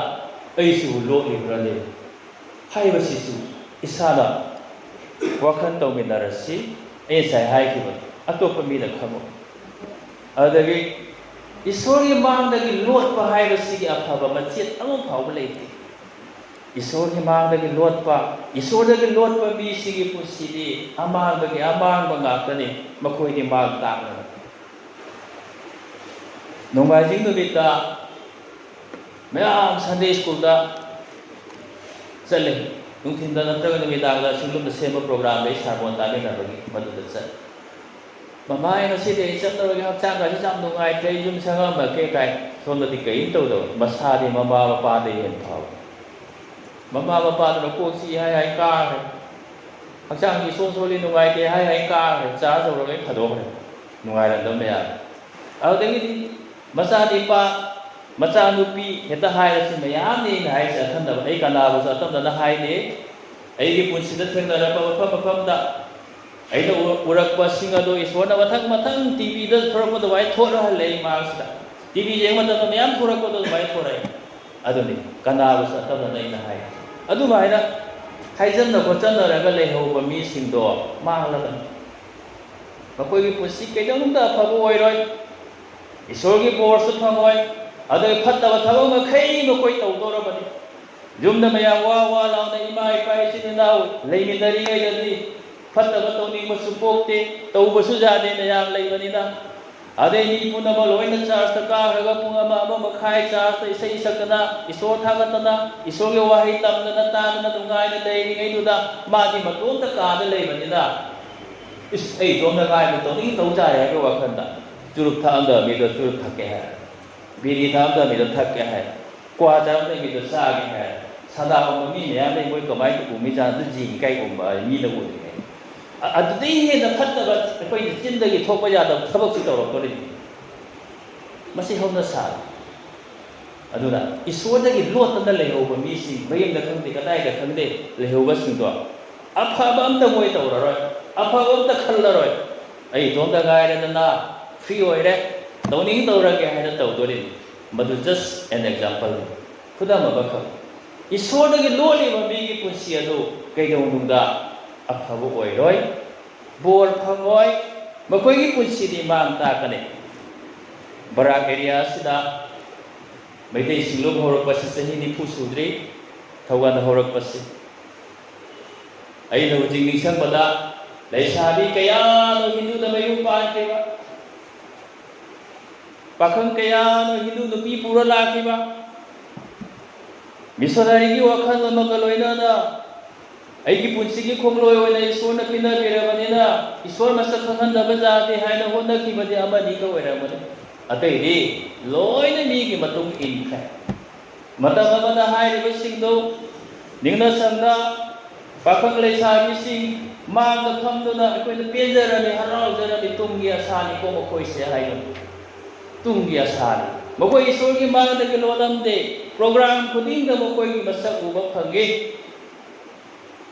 "ꯑꯩꯁꯤꯕꯨ ꯂꯣꯠꯂꯤꯕ꯭ꯔꯅꯦ?" ꯍꯥꯏꯕꯁꯤꯁꯨ ꯏꯁꯥꯅ ꯋꯥꯈꯜ ꯇꯧꯃꯤꯟꯅꯔꯁꯤ꯫ ꯑꯩ ꯉꯁꯥꯏ ꯍꯥꯏꯈꯤꯕ ꯑꯇꯣꯞꯄ ꯃꯤꯗ ꯈꯪꯉꯨ꯫ ꯑꯗꯨꯗꯒꯤ ꯏꯁꯣꯔꯒꯤ ꯃꯥꯡꯗꯒꯤ ꯂꯣꯠꯄ ꯍꯥꯏꯕꯁꯤꯒꯤ ꯑꯐꯕ ꯃꯆꯦꯠ ꯑꯃ ꯐꯥꯎꯕ ꯂꯩꯇꯦ꯫ ꯏꯁꯣꯔꯒꯤ ꯃꯥꯡꯗꯒꯤ ꯂꯣꯠꯄ, ꯏꯁꯣꯔꯗꯒꯤ ꯂꯣꯠꯄ ꯃꯤꯁꯤꯒꯤ ꯄꯨꯟꯁꯤꯗꯤ ꯑꯃꯥꯡꯕꯒꯤ ꯑꯃꯥꯡꯕ ꯉꯥꯛꯇꯅꯤ꯫ ꯃꯈꯣꯏꯗꯤ ꯃꯥꯡ ꯇꯥꯛꯂꯕꯅꯤ꯫ ꯅꯣꯡꯃꯥꯏꯖꯤꯡ ꯅꯨꯃꯤꯠꯇ ꯃꯌꯥꯝ Sunday schoolꯗ ꯆꯠꯂꯦ꯫ ꯅꯨꯡꯊꯤꯟꯗ ꯅꯠꯇ꯭ꯔꯒ ꯅꯨꯃꯤꯗꯥꯡꯗ ꯁꯤꯡꯂꯨꯝꯗ ꯁꯦꯝꯕ programꯗ ꯑꯩ sermon ꯇꯥꯃꯤꯟꯅꯕꯒꯤ ꯃꯗꯨꯗ ꯆꯠꯂꯦ꯫ "ꯃꯃꯥ, ꯑꯩ ꯉꯁꯤꯗꯤ ꯑꯩ ꯆꯠꯂꯔꯣꯏꯒꯦ, ꯍꯛꯆꯥꯡꯒꯁꯤ ꯌꯥꯝ ꯅꯨꯡꯉꯥꯏꯇ꯭ꯔꯦ, ꯑꯩ ꯌꯨꯝ ꯁꯪꯉꯝꯃꯒꯦ" ꯀꯥꯏ꯫ ꯁꯣꯝꯗꯗꯤ ꯀꯔꯤꯝ ꯇꯧꯗꯕ, ꯃꯁꯥꯗꯤ ꯃꯃꯥ ꯃꯄꯥꯗꯒꯤ ꯍꯦꯟꯅ ꯐꯕ꯫ ꯃꯃꯥ ꯃꯄꯥꯗꯨꯅ ꯀꯣꯛ ꯆꯤꯛꯏ ꯍꯥꯏ ꯍꯥꯏ ꯀꯥꯈ꯭ꯔꯦ꯫ ꯍꯛꯆꯥꯡꯁꯤ ꯏꯁꯣꯟ ꯁꯣꯜꯂꯤ, ꯅꯨꯡꯉꯥꯏꯇꯦ ꯍꯥꯏ ꯍꯥꯏ ꯀꯥꯈ꯭ꯔꯦ꯫ Church ꯌꯧꯔꯒ ꯂꯣꯏ ꯐꯥꯗꯣꯛꯈ꯭ꯔꯦ꯫ ꯅꯨꯡꯉꯥꯏꯔꯝꯗꯕ ꯃꯌꯥꯝ꯫ ꯑꯗꯨꯗꯒꯤꯗꯤ ꯃꯆꯥꯅꯤꯄꯥ, ꯃꯆꯥꯅꯨꯄꯤ ꯍꯦꯛꯇ ꯍꯥꯏꯔꯁꯤ ꯃꯌꯥꯝꯅꯤ ꯑꯩꯅ ꯍꯥꯏꯔꯤꯁꯦ꯫ ꯑꯈꯟꯅꯕ ꯑꯩ ꯀꯅꯥꯕꯨꯁꯨ ꯑꯇꯝꯅꯅ ꯍꯥꯏꯗꯦ꯫ ꯑꯩꯒꯤ ꯄꯨꯟꯁꯤꯗ ꯊꯦꯡꯅꯔꯛꯄ ꯃꯐꯝ ꯃꯐꯝꯗ ꯑꯩꯅ ꯎ-, ꯎꯔꯛꯄꯁꯤꯡ ꯑꯗꯨ ꯏꯁꯣꯔꯅ ꯃꯊꯪ ꯃꯊꯪ TVꯗ ꯊꯣꯔꯛꯄ ꯑꯗꯨꯃꯥꯏꯅ ꯊꯣꯔꯛꯍꯜꯂꯦ ꯑꯩ ꯃꯥꯡꯁꯤꯗ꯫ TV ꯌꯦꯡꯕ ꯃꯇꯝꯗ ꯃꯌꯥꯝ ꯊꯣꯔꯛꯄꯗꯣ ꯑꯗꯨꯃꯥꯏꯅ ꯊꯣꯔꯛꯑꯦ꯫ ꯑꯗꯨꯅꯤ ꯀꯅꯥꯕꯨꯁꯨ ꯑꯇꯝꯅꯅ ꯑꯩꯅ ꯍꯥꯏ꯫ ꯑꯗꯨꯃꯥꯏꯅ ꯍꯥꯏꯖꯟꯅ ꯈꯣꯠꯆꯟꯅꯔꯒ ꯂꯩꯍꯧꯕ ꯃꯤꯁꯤꯡꯗꯣ ꯃꯥꯡꯂꯕꯅꯤ꯫ ꯃꯈꯣꯏꯒꯤ ꯄꯨꯟꯁꯤ ꯀꯩꯗꯧꯅꯨꯡꯗ ꯑꯐꯕ ꯑꯣꯏꯔꯣꯏ꯫ ꯏꯁꯣꯔꯒꯤ ꯕꯣꯔꯁꯨ ꯐꯪꯉꯣꯏ꯫ ꯑꯗꯨꯒ ꯐꯠꯇꯕ ꯊꯕꯛ ꯃꯈꯩ ꯃꯈꯣꯏ ꯇꯧꯗꯣꯔꯕꯅꯤ꯫ ꯌꯨꯝꯗ ꯃꯌꯥꯝ ꯋꯥ ꯋꯥ ꯂꯥꯎꯅ ꯏꯃꯥ ꯏꯄꯥ ꯏꯆꯤꯟ ꯏꯅꯥꯎ ꯂꯩꯃꯤꯟꯅꯔꯤꯉꯩꯗꯗꯤ ꯐꯠꯇꯕ ꯇꯧꯅꯤꯡꯕꯁꯨ ꯄꯣꯛꯇꯦ, ꯇꯧꯕꯁꯨ ꯌꯥꯗꯦ ꯃꯌꯥꯝ ꯂꯩꯕꯅꯤꯅ꯫ ꯑꯗꯩ ꯃꯤ ꯄꯨꯝꯅꯃꯛ ꯂꯣꯏꯅ churchꯇ ꯀꯥꯈ꯭ꯔꯒ ꯄꯨꯡ ꯑꯃ, ꯑꯃ ꯃꯈꯥꯏ churchꯇ ꯏꯁꯩ ꯁꯛꯇꯅ, ꯏꯁꯣꯔ ꯊꯥꯒꯠꯇꯅ, ꯏꯁꯣꯔꯒꯤ ꯋꯥꯍꯩ ꯇꯝꯗꯅ, ꯇꯥꯗꯅ ꯅꯨꯡꯉꯥꯏꯅ ꯂꯩꯔꯤꯉꯩꯗꯨꯗ ꯃꯥꯗꯤ ꯃꯇꯣꯝꯇ ꯀꯥꯗ ꯂꯩꯕꯅꯤꯅ, "ꯏꯁ, ꯑꯩ ꯏꯇꯣꯝꯇ ꯉꯥꯏꯕ ꯇꯧꯅꯤꯡ ꯇꯧ ꯇꯥꯔꯦ" ꯍꯥꯏꯕ ꯋꯥꯈꯜꯗ ꯆꯨꯔꯨꯞ ꯊꯛꯑꯝꯗꯕ ꯃꯤꯗꯣ ꯆꯨꯔꯨꯞ ꯊꯛꯀꯦ ꯍꯥꯏ, ꯕꯤꯔꯤ ꯊꯛꯑꯝꯗꯕ ꯃꯤꯗꯣ ꯊꯛꯀꯦ ꯍꯥꯏ, ꯀ꯭ꯋꯥ ꯆꯥꯔꯝꯗꯕ ꯃꯤꯗꯣ ꯆꯥꯒꯦ ꯍꯥꯏ, ꯁꯥꯗꯥ ꯎꯝꯕ ꯃꯤ ꯃꯌꯥꯝ ꯂꯩ, ꯃꯣꯏ ꯀꯃꯥꯏꯅ ꯎꯝꯃꯤ ꯖꯥꯠꯅꯣ? ꯑꯗꯨ ꯖꯤꯡ ꯀꯥꯏ ꯎꯝꯕ ꯍꯥꯏ, ꯃꯤꯅ ꯎꯗ꯭ꯔꯤꯉꯩ꯫ ꯑ-, ꯑꯗꯨꯗꯩ ꯍꯦꯟꯅ ꯐꯠꯇꯕ ꯑꯩꯈꯣꯏꯒꯤ ꯆꯤꯟꯗꯒꯤ ꯊꯣꯛꯄ ꯌꯥꯗꯕ ꯊꯕꯛꯁꯤ ꯇꯧꯔꯛꯇꯣꯔꯤꯅꯤ꯫ ꯃꯁꯤ ꯍꯧꯅ ꯁꯥꯔꯤ꯫ ꯑꯗꯨꯅ ꯏꯁꯣꯔꯗꯒꯤ ꯂꯣꯠꯇꯅ ꯂꯩꯍꯧꯕ ꯃꯤꯁꯤꯡ, ꯃꯌꯨꯝꯗ ꯈꯪꯗꯦ, ꯀꯗꯥꯏꯗ ꯈꯪꯗꯦ, ꯂꯩꯍꯧꯕꯁꯤꯡꯗꯣ ꯑꯐꯕ ꯑꯝꯇ ꯃꯣꯏ ꯇꯧꯔꯔꯣꯏ, ꯑꯐꯕ ꯑꯝꯇ ꯈꯜꯂꯔꯣꯏ꯫ "ꯑꯩ ꯏꯇꯣꯝꯇ ꯉꯥꯏꯔꯦꯗꯅ, free ꯑꯣꯏꯔꯦ, ꯇꯧꯅꯤꯡ ꯇꯧꯔꯒꯦ" ꯍꯥꯏꯅ ꯇꯧꯗꯣꯔꯤꯅꯤ꯫ ꯃꯗꯨ just an exampleꯅꯤ, ꯈꯨꯗꯝ ꯑꯃꯈꯛ꯫ ꯏꯁꯣꯔꯗꯒꯤ ꯂꯣꯜꯂꯤꯕ ꯃꯤꯒꯤ ꯄꯨꯟꯁꯤ ꯑꯗꯨ ꯀꯩꯗꯧꯅꯨꯡꯗ ꯑꯐꯕ ꯑꯣꯏꯔꯣꯏ, ꯕꯣꯔ ꯐꯪꯉꯣꯏ, ꯃꯈꯣꯏꯒꯤ ꯄꯨꯟꯁꯤꯗꯤ ꯃꯥꯡ ꯇꯥꯛꯀꯅꯤ꯫ ꯕꯔꯥꯛ area ꯑꯁꯤꯗ ꯃꯩꯇꯩ ꯁꯤꯡꯂꯨꯞ ꯍꯧꯔꯛꯄꯁꯤ ꯆꯍꯤ ꯅꯤꯐꯨ ꯁꯨꯗ꯭ꯔꯤ, ꯊꯧꯒꯜ ꯍꯧꯔꯛꯄꯁꯤ꯫ ꯑꯩꯅ ꯍꯧꯖꯤꯛ ꯅꯤꯡꯁꯤꯡꯕꯗ ꯂꯩꯁꯥꯕꯤ ꯀꯌꯥꯅ ꯍꯤꯟꯗꯨꯗ ꯃꯌꯨꯝ ꯄꯥꯟꯈꯤꯕ, ꯄꯥꯈꯪ ꯀꯌꯥꯅ ꯍꯤꯟꯗꯨ ꯅꯨꯄꯤ ꯄꯨꯔ ꯂꯥꯛꯈꯤꯕ, ꯃꯤꯁꯣꯅꯥꯔꯤꯒꯤ ꯋꯥꯈꯜ ꯑꯃꯒ ꯂꯣꯏꯅꯅ ꯑꯩꯒꯤ ꯄꯨꯟꯁꯤꯒꯤ ꯈꯣꯡꯂꯣꯏ ꯑꯣꯏꯅ ꯏꯁꯣꯔꯅ ꯄꯤꯅꯕꯤꯔꯕꯅꯤꯅ ꯏꯁꯣꯔ ꯃꯁꯛ ꯈꯪꯍꯟꯗꯕ ꯌꯥꯗꯦ ꯍꯥꯏꯅ ꯍꯣꯠꯅꯈꯤꯕꯗꯤ ꯑꯃꯅꯤꯒ ꯑꯣꯏꯔꯝꯒꯅꯤ꯫ ꯑꯇꯩꯗꯤ ꯂꯣꯏꯅ ꯃꯤꯒꯤ ꯃꯇꯨꯡ ꯏꯟꯈ꯭ꯔꯦ꯫ ꯃꯇꯝ ꯑꯃꯗ ꯍꯥꯏꯔꯤꯕꯁꯤꯡꯗꯨ ꯅꯤꯡꯅ ꯁꯪꯅ ꯄꯥꯈꯪ ꯂꯩꯁꯥꯕꯤꯁꯤꯡ ꯃꯥꯡꯗ ꯐꯝꯗꯨꯅ ꯑꯩꯈꯣꯏꯅ ꯄꯦꯟꯖꯔꯝꯃꯤ, ꯍꯔꯥꯎꯖꯔꯝꯃꯤ, ꯇꯨꯡꯒꯤ ꯑꯁꯥꯅꯤꯀꯣ ꯃꯈꯣꯏꯁꯦ ꯍꯥꯏꯅ꯫ ꯇꯨꯡꯒꯤ ꯑꯁꯥꯅꯤ꯫ ꯃꯈꯣꯏ ꯏꯁꯣꯔꯒꯤ ꯃꯥꯡꯗꯒꯤ ꯂꯣꯜꯂꯝꯗꯦ꯫ ꯄ꯭ꯔꯣꯒ꯭ꯔꯥꯝ ꯈꯨꯗꯤꯡꯗ ꯃꯈꯣꯏꯒꯤ ꯃꯁꯛ ꯎꯕ ꯐꯪꯉꯤ꯫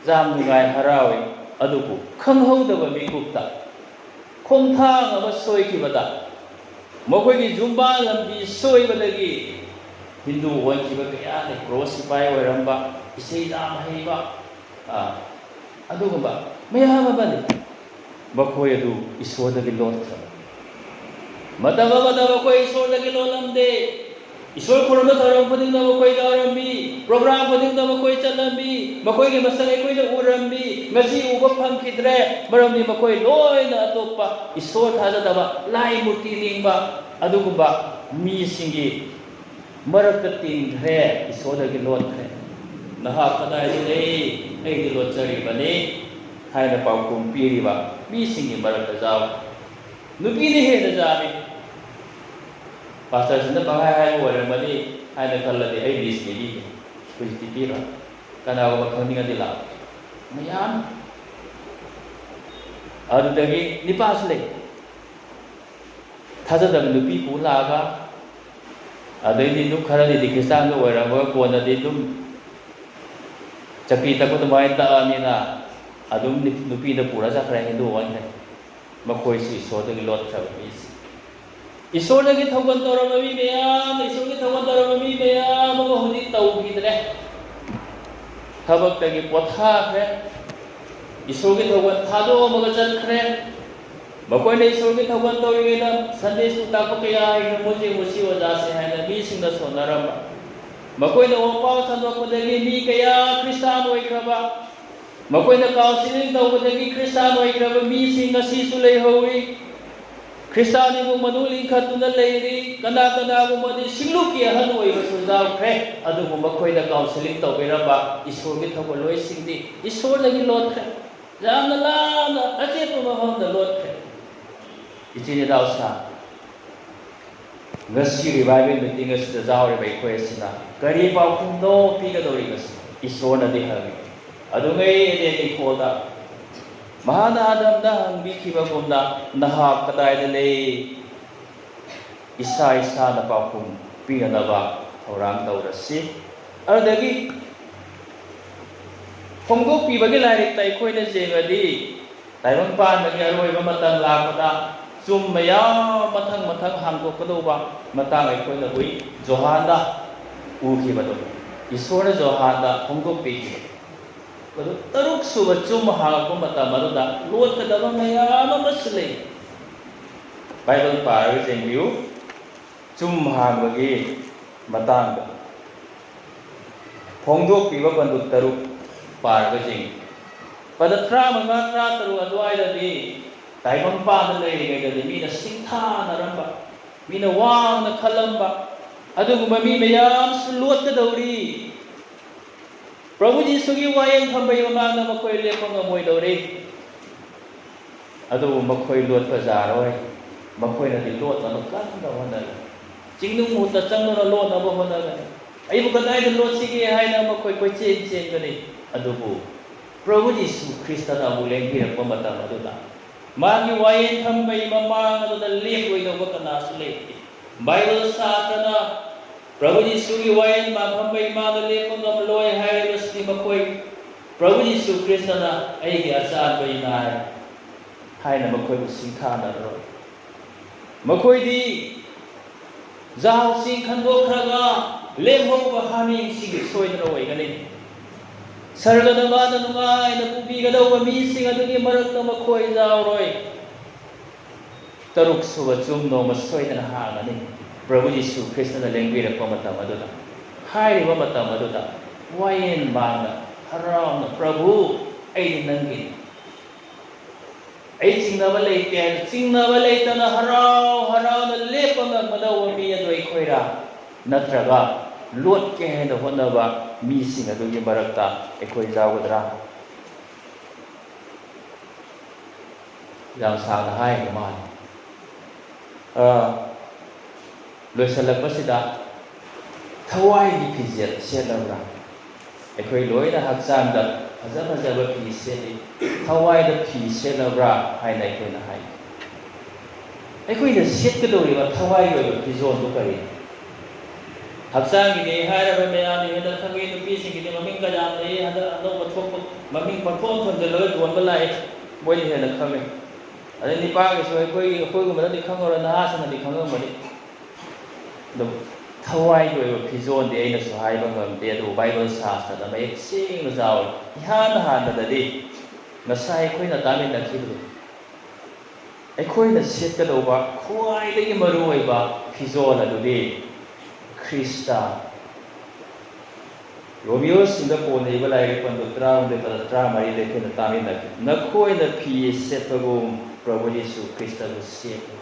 ꯌꯥꯝ ꯅꯨꯡꯉꯥꯏ, ꯍꯔꯥꯎꯏ꯫ ꯑꯗꯨꯕꯨ ꯈꯪꯍꯧꯗꯕ ꯃꯤꯀꯨꯞꯇ ꯈꯣꯡꯊꯥꯡ ꯑꯃ ꯁꯣꯏꯈꯤꯕꯗ ꯃꯈꯣꯏꯒꯤ ꯌꯨꯝꯕꯥꯟ ꯂꯝꯕꯤ ꯁꯣꯏꯕꯗꯒꯤ ꯍꯤꯟꯗꯨ ꯑꯣꯟꯈꯤꯕ ꯀꯌꯥ ꯂꯩ꯫ ꯀ꯭ꯔꯣꯁ ꯁꯤꯄꯥꯏ ꯑꯣꯏꯔꯝꯕ, ꯏꯁꯩ ꯌꯥꯝ ꯍꯩꯕ, ꯑꯥ, ꯑꯗꯨꯒꯨꯝꯕ ꯃꯌꯥꯝ ꯑꯃ ꯂꯩ꯫ ꯃꯈꯣꯏ ꯑꯗꯨ ꯏꯁꯣꯔꯗꯒꯤ ꯂꯣꯟꯈ꯭ꯔꯕ꯫ ꯃꯇꯝ ꯑꯃꯗ ꯃꯈꯣꯏ ꯏꯁꯣꯔꯗꯒꯤ ꯂꯣꯜꯂꯝꯗꯦ꯫ ꯏꯁꯣꯔ ꯈꯨꯔꯨꯝꯕ ꯊꯧꯔꯝ ꯈꯨꯗꯤꯡꯗ ꯃꯈꯣꯏ ꯌꯥꯎꯔꯝꯃꯤ꯫ ꯄ꯭ꯔꯣꯒ꯭ꯔꯥꯝ ꯈꯨꯗꯤꯡꯗ ꯃꯈꯣꯏ ꯆꯠꯂꯝꯃꯤ꯫ ꯃꯈꯣꯏꯒꯤ ꯃꯁꯛ ꯑꯩꯈꯣꯏꯅ ꯎꯔꯝꯃꯤ꯫ ꯉꯁꯤ ꯎꯕ ꯐꯪꯈꯤꯗ꯭ꯔꯦ꯫ ꯃꯔꯝꯗꯤ ꯃꯈꯣꯏ ꯂꯣꯏꯅ ꯑꯇꯣꯞꯄ ꯏꯁꯣꯔ ꯊꯥꯖꯗꯕ, ꯂꯥꯏ ꯃꯨꯔꯇꯤ ꯅꯤꯡꯕ ꯑꯗꯨꯒꯨꯝꯕ ꯃꯤꯁꯤꯡꯒꯤ ꯃꯔꯛꯇ ꯇꯤꯟꯈ꯭ꯔꯦ, ꯏꯁꯣꯔꯗꯒꯤ ꯂꯣꯠꯈ꯭ꯔꯦ꯫ "ꯅꯍꯥꯛ ꯀꯗꯥꯏꯗ ꯂꯩ? ꯑꯩꯗꯤ ꯂꯣꯠꯆꯔꯤꯕꯅꯤ" ꯍꯥꯏꯅ ꯄꯥꯎꯈꯨꯝ ꯄꯤꯔꯤꯕ ꯃꯤꯁꯤꯡꯒꯤ ꯃꯔꯛꯇ ꯌꯥꯎꯏ꯫ ꯅꯨꯄꯤꯅ ꯍꯦꯟꯅ ꯌꯥꯝꯃꯤ꯫ ꯄꯥꯁꯇꯔꯁꯤꯅ ꯄꯪꯍꯥꯏ ꯍꯥꯏꯕ ꯑꯣꯏꯔꯝꯒꯅꯤ ꯍꯥꯏꯅ ꯈꯜꯂꯗꯤ ꯑꯩ ꯂꯤꯁ ꯄꯤꯕꯤꯒꯦ꯫ ꯍꯧꯖꯤꯛꯇꯤ ꯄꯤꯔꯣꯏ꯫ ꯀꯅꯥꯒꯨꯝꯕ ꯈꯪꯅꯤꯡꯉꯗꯤ ꯂꯥꯛꯑꯣ꯫ ꯃꯌꯥꯝ꯫ ꯑꯗꯨꯗꯒꯤ ꯅꯤꯄꯥꯁꯨ ꯂꯩ꯫ ꯊꯥꯖꯗꯕ ꯅꯨꯄꯤ ꯄꯨ ꯂꯥꯛꯑꯒ, ꯑꯗꯩꯗꯤ ꯑꯗꯨꯝ ꯈꯔꯗꯤ ꯈ꯭ꯔꯤꯁꯇꯥꯟꯗ ꯑꯣꯏꯔꯝꯃꯒ ꯀꯣꯟꯅꯗꯤ ꯑꯗꯨꯝ ꯆꯀ꯭ꯔꯤ ꯇꯛꯄ ꯑꯗꯨꯃꯥꯏꯅ ꯇꯛꯑꯅꯤꯅ ꯑꯗꯨꯝ ꯅꯨꯄꯤꯗ ꯄꯨꯔ ꯆꯠꯈ꯭ꯔꯦ, ꯍꯤꯟꯗꯨ ꯑꯣꯟꯈ꯭ꯔꯦ꯫ ꯃꯈꯣꯏꯁꯤ ꯏꯁꯣꯔꯗꯒꯤ ꯂꯣꯠꯈ꯭ꯔꯕ ꯃꯤꯁꯤ꯫ ꯏꯁꯣꯔꯗꯒꯤ ꯊꯧꯒꯜ ꯇꯧꯔꯝꯕ ꯃꯤ ꯃꯌꯥꯝ, ꯏꯁꯣꯔꯒꯤ ꯊꯧꯒꯜ ꯇꯧꯔꯝꯕ ꯃꯤ ꯃꯌꯥꯝ ꯑꯃ ꯍꯧꯖꯤꯛ ꯇꯧꯈꯤꯗ꯭ꯔꯦ꯫ ꯊꯕꯛꯇꯒꯤ ꯄꯣꯊꯥꯈ꯭ꯔꯦ꯫ ꯏꯁꯣꯔꯒꯤ ꯊꯧꯒꯜ ꯊꯥꯗꯣꯛꯑꯝꯃꯒ ꯆꯠꯈ꯭ꯔꯦ꯫ ꯃꯈꯣꯏꯅ ꯏꯁꯣꯔꯒꯤ ꯊꯧꯒꯜ ꯇꯧꯔꯤꯉꯩꯗ ꯁꯟꯗꯦ ꯁ꯭ꯀꯨꯜ ꯇꯥꯛꯄ ꯀꯌꯥ ꯍꯩꯈ꯭ꯔꯦ, ꯃꯣꯏꯁꯦ ꯃꯁꯤ ꯑꯣꯖꯥꯁꯦ ꯍꯥꯏꯅ ꯃꯤꯁꯤꯡꯅ ꯁꯣꯟꯅꯔꯝꯕ꯫ ꯃꯈꯣꯏꯅ ꯋꯥꯄꯥꯎ ꯁꯟꯗꯣꯛꯄꯗꯒꯤ ꯃꯤ ꯀꯌꯥ ꯈ꯭ꯔꯤꯁꯇꯥꯟ ꯑꯣꯏꯈ꯭ꯔꯕ꯫ ꯃꯈꯣꯏꯅ ꯀꯥꯎꯟꯁꯤꯂꯤꯡ ꯇꯧꯕꯗꯒꯤ ꯈ꯭ꯔꯤꯁꯇꯥꯟ ꯑꯣꯏꯈ꯭ꯔꯕ ꯃꯤꯁꯤꯡ ꯉꯁꯤꯁꯨ ꯂꯩꯍꯧꯔꯤ꯫ ꯈ꯭ꯔꯤꯁꯇꯥꯟ ꯏꯃꯨꯡ ꯃꯅꯨꯡ ꯂꯤꯡꯈꯠꯇꯨꯅ ꯂꯩꯔꯤ꯫ ꯀꯅꯥ ꯀꯅꯥꯒꯨꯝꯕꯗꯤ ꯁꯤꯡꯂꯨꯞꯀꯤ ꯑꯍꯜ ꯑꯣꯏꯕꯁꯨ ꯌꯥꯎꯈ꯭ꯔꯦ꯫ ꯑꯗꯨꯕꯨ ꯃꯈꯣꯏꯗ ꯀꯥꯎꯟꯁꯤꯂꯤꯡ ꯇꯧꯕꯤꯔꯝꯕ ꯏꯁꯣꯔꯒꯤ ꯊꯧꯒꯜꯂꯣꯏꯁꯤꯡꯗꯤ ꯏꯁꯣꯔꯗꯒꯤ ꯂꯣꯠꯈ꯭ꯔꯦ꯫ ꯌꯥꯝꯅ ꯂꯥꯞꯅ ꯑꯆꯦꯠꯄ ꯃꯐꯝꯗ ꯂꯣꯠꯈ꯭ꯔꯦ꯫ ꯏꯆꯤꯟ ꯏꯅꯥꯎꯁꯥ, ꯉꯁꯤ ꯔꯤꯚꯥꯏꯕꯦꯜ ꯃꯤꯇꯤꯡ ꯑꯁꯤꯗ ꯌꯥꯎꯔꯤꯕ ꯑꯩꯈꯣꯏ ꯑꯁꯤꯅ ꯀꯔꯤ ꯄꯥꯎꯈꯨꯝꯅꯣ ꯄꯤꯒꯗꯧꯔꯤꯕꯁꯤ? ꯏꯁꯣꯔꯅꯗꯤ ꯍꯪꯉꯤ꯫ ꯑꯗꯨꯉꯩ ꯑꯦꯗꯦꯟ ꯏꯪꯈꯣꯜꯗ ꯃꯍꯥꯅ ꯑꯥꯗꯝꯗ ꯍꯪꯕꯤꯈꯤꯕꯒꯨꯝꯅ, "ꯅꯍꯥꯛ ꯀꯗꯥꯏꯗ ꯂꯩ?" ꯏꯁꯥ ꯏꯁꯥꯅ ꯄꯥꯎꯈꯨꯝ ꯄꯤꯅꯅꯕ ꯊꯧꯔꯥꯡ ꯇꯧꯔꯁꯤ꯫ ꯑꯗꯨꯗꯒꯤ ꯐꯣꯡꯗꯣꯛꯄꯤꯕꯒꯤ ꯂꯥꯏꯔꯤꯛꯇ ꯑꯩꯈꯣꯏꯅ ꯌꯦꯡꯉꯗꯤ, ꯇꯥꯏꯕꯪ ꯄꯥꯟꯕꯒꯤ ꯑꯔꯣꯏꯕ ꯃꯇꯝ ꯂꯥꯛꯄꯗ ꯆꯨꯝ ꯃꯌꯥꯝ ꯃꯊꯪ ꯃꯊꯪ ꯍꯥꯡꯗꯣꯛꯀꯗꯧꯕ ꯃꯇꯥꯡ ꯑꯩꯈꯣꯏꯅ ꯎꯏ꯫ ꯖꯣꯍꯥꯟꯗ ꯎꯈꯤꯕꯗꯣ, ꯏꯁꯣꯔꯅ ꯖꯣꯍꯥꯟꯗ ꯐꯣꯡꯗꯣꯛꯄꯤꯈꯤꯕꯗꯣ꯫ ꯑꯗꯨ ꯇꯔꯨꯛ ꯁꯨꯕ ꯆꯨꯝ ꯍꯥꯡꯉꯛꯄ ꯃꯇꯝ ꯑꯗꯨꯗ ꯂꯣꯠꯀꯗꯕ ꯃꯌꯥꯝ ꯑꯃꯁꯨ ꯂꯩ꯫ ꯕꯥꯏꯕꯜ ꯄꯥꯔꯒ ꯌꯦꯡꯕꯤꯌꯨ꯫ ꯆꯨꯝ ꯍꯥꯡꯕꯒꯤ ꯃꯇꯥꯡꯗ ꯐꯣꯡꯗꯣꯛꯄꯤꯕ ꯄꯟꯗꯨ ꯇꯔꯨꯛ ꯄꯥꯔꯒ ꯌꯦꯡꯕꯤꯌꯨ꯫ ꯄꯗ ꯇꯔꯥꯃꯉꯥ, ꯇꯔꯥꯇꯔꯨꯛ ꯑꯗꯨꯋꯥꯏꯗꯗꯤ ꯇꯥꯏꯕꯪ ꯄꯥꯟꯗ ꯂꯩꯔꯤꯉꯩꯗꯗꯤ ꯃꯤꯅ ꯁꯤꯡꯊꯥꯅꯔꯝꯕ, ꯃꯤꯅ ꯋꯥꯡꯅ ꯈꯜꯂꯝꯕ ꯑꯗꯨꯒꯨꯝꯕ ꯃꯤ ꯃꯌꯥꯝꯁꯨ ꯂꯣꯠꯀꯗꯧꯔꯤ꯫ ꯄ꯭ꯔꯚꯨ ꯖꯤꯁꯨꯒꯤ ꯋꯥꯌꯦꯜ ꯐꯝꯕꯒꯤ ꯃꯃꯥꯡꯗ ꯃꯈꯣꯏ ꯂꯦꯞꯄ ꯉꯝꯃꯣꯏꯗꯧꯔꯤ꯫ ꯑꯗꯨꯕꯨ ꯃꯈꯣꯏ ꯂꯣꯠꯄ ꯌꯥꯔꯣꯏ꯫ ꯃꯈꯣꯏꯅꯗꯤ ꯂꯣꯠꯅꯕ ꯀꯟꯅ ꯍꯣꯠꯅꯔꯤ꯫ ꯆꯤꯡꯅꯨꯡ ꯃꯍꯨꯠꯇ ꯆꯪꯗꯨꯅ ꯂꯣꯠꯅꯕ ꯍꯣꯠꯅꯒꯅꯤ꯫ "ꯑꯩꯕꯨ ꯀꯗꯥꯏꯗ ꯂꯣꯠꯁꯤꯒꯦ?" ꯍꯥꯏꯅ ꯃꯈꯣꯏ ꯀꯣꯏꯆꯦꯟ ꯆꯦꯟꯒꯅꯤ꯫ ꯑꯗꯨꯕꯨ ꯄ꯭ꯔꯚꯨ ꯖꯤꯁꯨ ꯈ꯭ꯔꯤꯁꯇꯅ ꯑꯃꯨꯛ ꯂꯦꯡꯕꯤꯔꯛꯄ ꯃꯇꯝ ꯑꯗꯨꯗ ꯃꯥꯒꯤ ꯋꯥꯌꯦꯜ ꯐꯝꯕꯒꯤ ꯃꯃꯥꯡ ꯑꯗꯨꯗ ꯂꯦꯞꯂꯣꯏꯗꯧꯕ ꯀꯅꯥꯁꯨ ꯂꯩꯇꯦ꯫ ꯕꯥꯏꯕꯜ ꯁꯥꯇ꯭ꯔꯅ ꯄ꯭ꯔꯚꯨ ꯖꯤꯁꯨꯒꯤ ꯋꯥꯌꯦꯜ ꯐꯝꯕꯒꯤ ꯃꯃꯥꯡꯗ ꯂꯦꯞꯄ ꯉꯝꯂꯣꯏ ꯍꯥꯏꯔꯤꯕꯁꯤꯗꯤ ꯃꯈꯣꯏ ꯄ꯭ꯔꯚꯨ ꯖꯤꯁꯨ ꯈ꯭ꯔꯤꯁꯇꯅ "ꯑꯩꯒꯤ ꯑꯆꯥꯟꯕ ꯏꯅꯥꯏ" ꯍꯥꯏꯅ ꯃꯈꯣꯏꯕꯨ ꯁꯤꯡꯊꯥꯅꯔꯣꯏ꯫ ꯃꯈꯣꯏꯗꯤ ꯖꯍꯥꯖꯁꯤꯡ ꯈꯟꯗꯣꯛꯈ꯭ꯔꯒ ꯂꯦꯝꯍꯧꯕ ꯍꯥꯃꯦꯡꯁꯤꯡ ꯁꯣꯏꯗꯅ ꯑꯣꯏꯒꯅꯤ꯫ ꯁꯔꯒꯗ ꯃꯥꯅ ꯅꯨꯡꯉꯥꯏꯅ ꯄꯨꯕꯤꯒꯗꯧꯕ ꯃꯤꯁꯤꯡ ꯑꯗꯨꯒꯤ ꯃꯔꯛꯇ ꯃꯈꯣꯏ ꯌꯥꯎꯔꯣꯏ꯫ ꯇꯔꯨꯛ ꯁꯨꯕ ꯆꯨꯝ ꯅꯣꯡꯃ ꯁꯣꯏꯗꯅ ꯍꯥꯡꯒꯅꯤ, ꯄ꯭ꯔꯚꯨ ꯖꯤꯁꯨ ꯈ꯭ꯔꯤꯁꯇꯅ ꯂꯦꯡꯕꯤꯔꯛꯄ ꯃꯇꯝ ꯑꯗꯨꯗ꯫ ꯍꯥꯏꯔꯤꯕ ꯃꯇꯝ ꯑꯗꯨꯗ ꯋꯥꯌꯦꯜ ꯃꯥꯡꯅ ꯍꯔꯥꯎꯅ, "ꯄ꯭ꯔꯚꯨ, ꯑꯩꯗꯤ ꯅꯪꯒꯤꯅꯤ"꯫ ꯑꯩ ꯆꯤꯡꯅꯕ ꯂꯩꯇꯦ ꯍꯥꯏꯅ ꯆꯤꯡꯅꯕ ꯂꯩꯇꯅ ꯍꯔꯥꯎ ꯍꯔꯥꯎꯅ ꯂꯦꯞꯄ ꯉꯝꯒꯗꯧꯕ ꯃꯤ ꯑꯗꯨ ꯑꯩꯈꯣꯏꯔꯥ? ꯅꯠꯇ꯭ꯔꯒ ꯂꯣꯠꯀꯦ ꯍꯥꯏꯅ ꯍꯣꯠꯅꯕ ꯃꯤꯁꯤꯡ ꯑꯗꯨꯒꯤ ꯃꯔꯛꯇ ꯑꯩꯈꯣꯏ ꯌꯥꯎꯒꯗ꯭ꯔꯥ? ꯌꯥꯝ ꯁꯥꯡꯅ ꯍꯥꯏꯈ꯭ꯔ ꯃꯥꯜꯂꯦ꯫ ꯑ, ꯂꯣꯏꯁꯤꯜꯂꯛꯄꯁꯤꯗ ꯊꯋꯥꯏꯒꯤ ꯐꯤꯖꯦꯠ ꯁꯦꯠꯂꯕ꯭ꯔꯥ? ꯑꯩꯈꯣꯏ ꯂꯣꯏꯅ ꯍꯛꯆꯥꯡꯗ ꯐꯖ ꯐꯖꯕ ꯐꯤ ꯁꯦꯠꯂꯤ꯫ ꯊꯋꯥꯏꯗ ꯐꯤ ꯁꯦꯠꯂꯕ꯭ꯔꯥ ꯍꯥꯏꯅ ꯑꯩꯈꯣꯏꯅ ꯍꯥꯏ꯫ ꯑꯩꯈꯣꯏꯅ ꯁꯦꯠꯀꯗꯧꯔꯤꯕ ꯊꯋꯥꯏꯒꯤ ꯑꯣꯏꯕ ꯐꯤꯖꯣꯜꯗꯨ ꯀꯔꯤꯅꯣ? ꯍꯛꯆꯥꯡꯒꯤꯅꯦ ꯍꯥꯏꯔꯕ ꯃꯌꯥꯝꯅ ꯍꯦꯟꯅ ꯈꯪꯉꯤ꯫ ꯅꯨꯄꯤꯁꯤꯡꯒꯤꯗꯤ ꯃꯃꯤꯡ ꯀꯌꯥꯝ ꯂꯩ, ꯍꯟꯗꯛ ꯑꯅꯧꯕ ꯊꯣꯛꯄ ꯃꯃꯤꯡ ꯄꯪꯊꯣꯟ ꯊꯣꯟꯖꯤꯜꯂꯒ ꯌꯣꯟꯕ ꯂꯥꯛꯑꯦ, ꯃꯣꯏꯅ ꯍꯦꯟꯅ ꯈꯪꯉꯤ꯫ ꯑꯗꯩ ꯅꯤꯄꯥꯒꯤꯁꯨ ꯑꯩꯈꯣꯏꯒꯤ, ꯑꯩꯈꯣꯏꯒꯨꯝꯕꯅꯗꯤ ꯈꯪꯉꯔꯣꯏ, ꯅꯍꯥꯁꯤꯡꯅꯗꯤ ꯈꯪꯉꯝꯒꯅꯤ꯫ ꯑꯗꯨ ꯊꯋꯥꯏꯒꯤ ꯑꯣꯏꯕ ꯐꯤꯖꯣꯜꯗꯤ ꯑꯩꯅꯁꯨ ꯍꯥꯏꯕ ꯉꯝꯗꯦ, ꯑꯗꯨꯕꯨ ꯕꯥꯏꯕꯜ ꯁꯥꯁꯇ꯭ꯔꯗ ꯃꯌꯦꯛ ꯁꯦꯡꯅ ꯌꯥꯎꯏ꯫ ꯏꯍꯥꯟ ꯍꯥꯟꯕꯗꯗꯤ ꯉꯁꯥꯏ ꯑꯩꯈꯣꯏꯅ ꯇꯥꯃꯤꯟꯅꯈꯤꯕꯗꯨ, ꯑꯩꯈꯣꯏꯅ ꯁꯦꯠꯀꯗꯧꯕ ꯈ꯭ꯋꯥꯏꯗꯒꯤ ꯃꯔꯨꯑꯣꯏꯕ ꯐꯤꯖꯣꯜ ꯑꯗꯨꯗꯤ ꯈ꯭ꯔꯤꯁꯇ꯫ ꯔꯣꯃꯤꯌꯣꯁꯤꯡꯗ ꯄꯣꯟꯅ ꯏꯕ ꯂꯥꯏꯔꯤꯛ ꯄꯟꯗꯨ ꯇꯔꯥꯍꯨꯝꯗꯣꯏ ꯄꯗ ꯇꯔꯥꯃꯔꯤꯗ ꯑꯩꯈꯣꯏꯅ ꯇꯥꯃꯤꯟꯅꯈꯤ꯫ "ꯅꯈꯣꯏꯅ ꯐꯤ ꯁꯦꯠꯄꯒꯨꯝ ꯄ꯭ꯔꯚꯨ ꯌꯤꯁꯨ ꯈ꯭ꯔꯤꯁꯇꯕꯨ ꯁꯦꯠꯂꯨ"꯫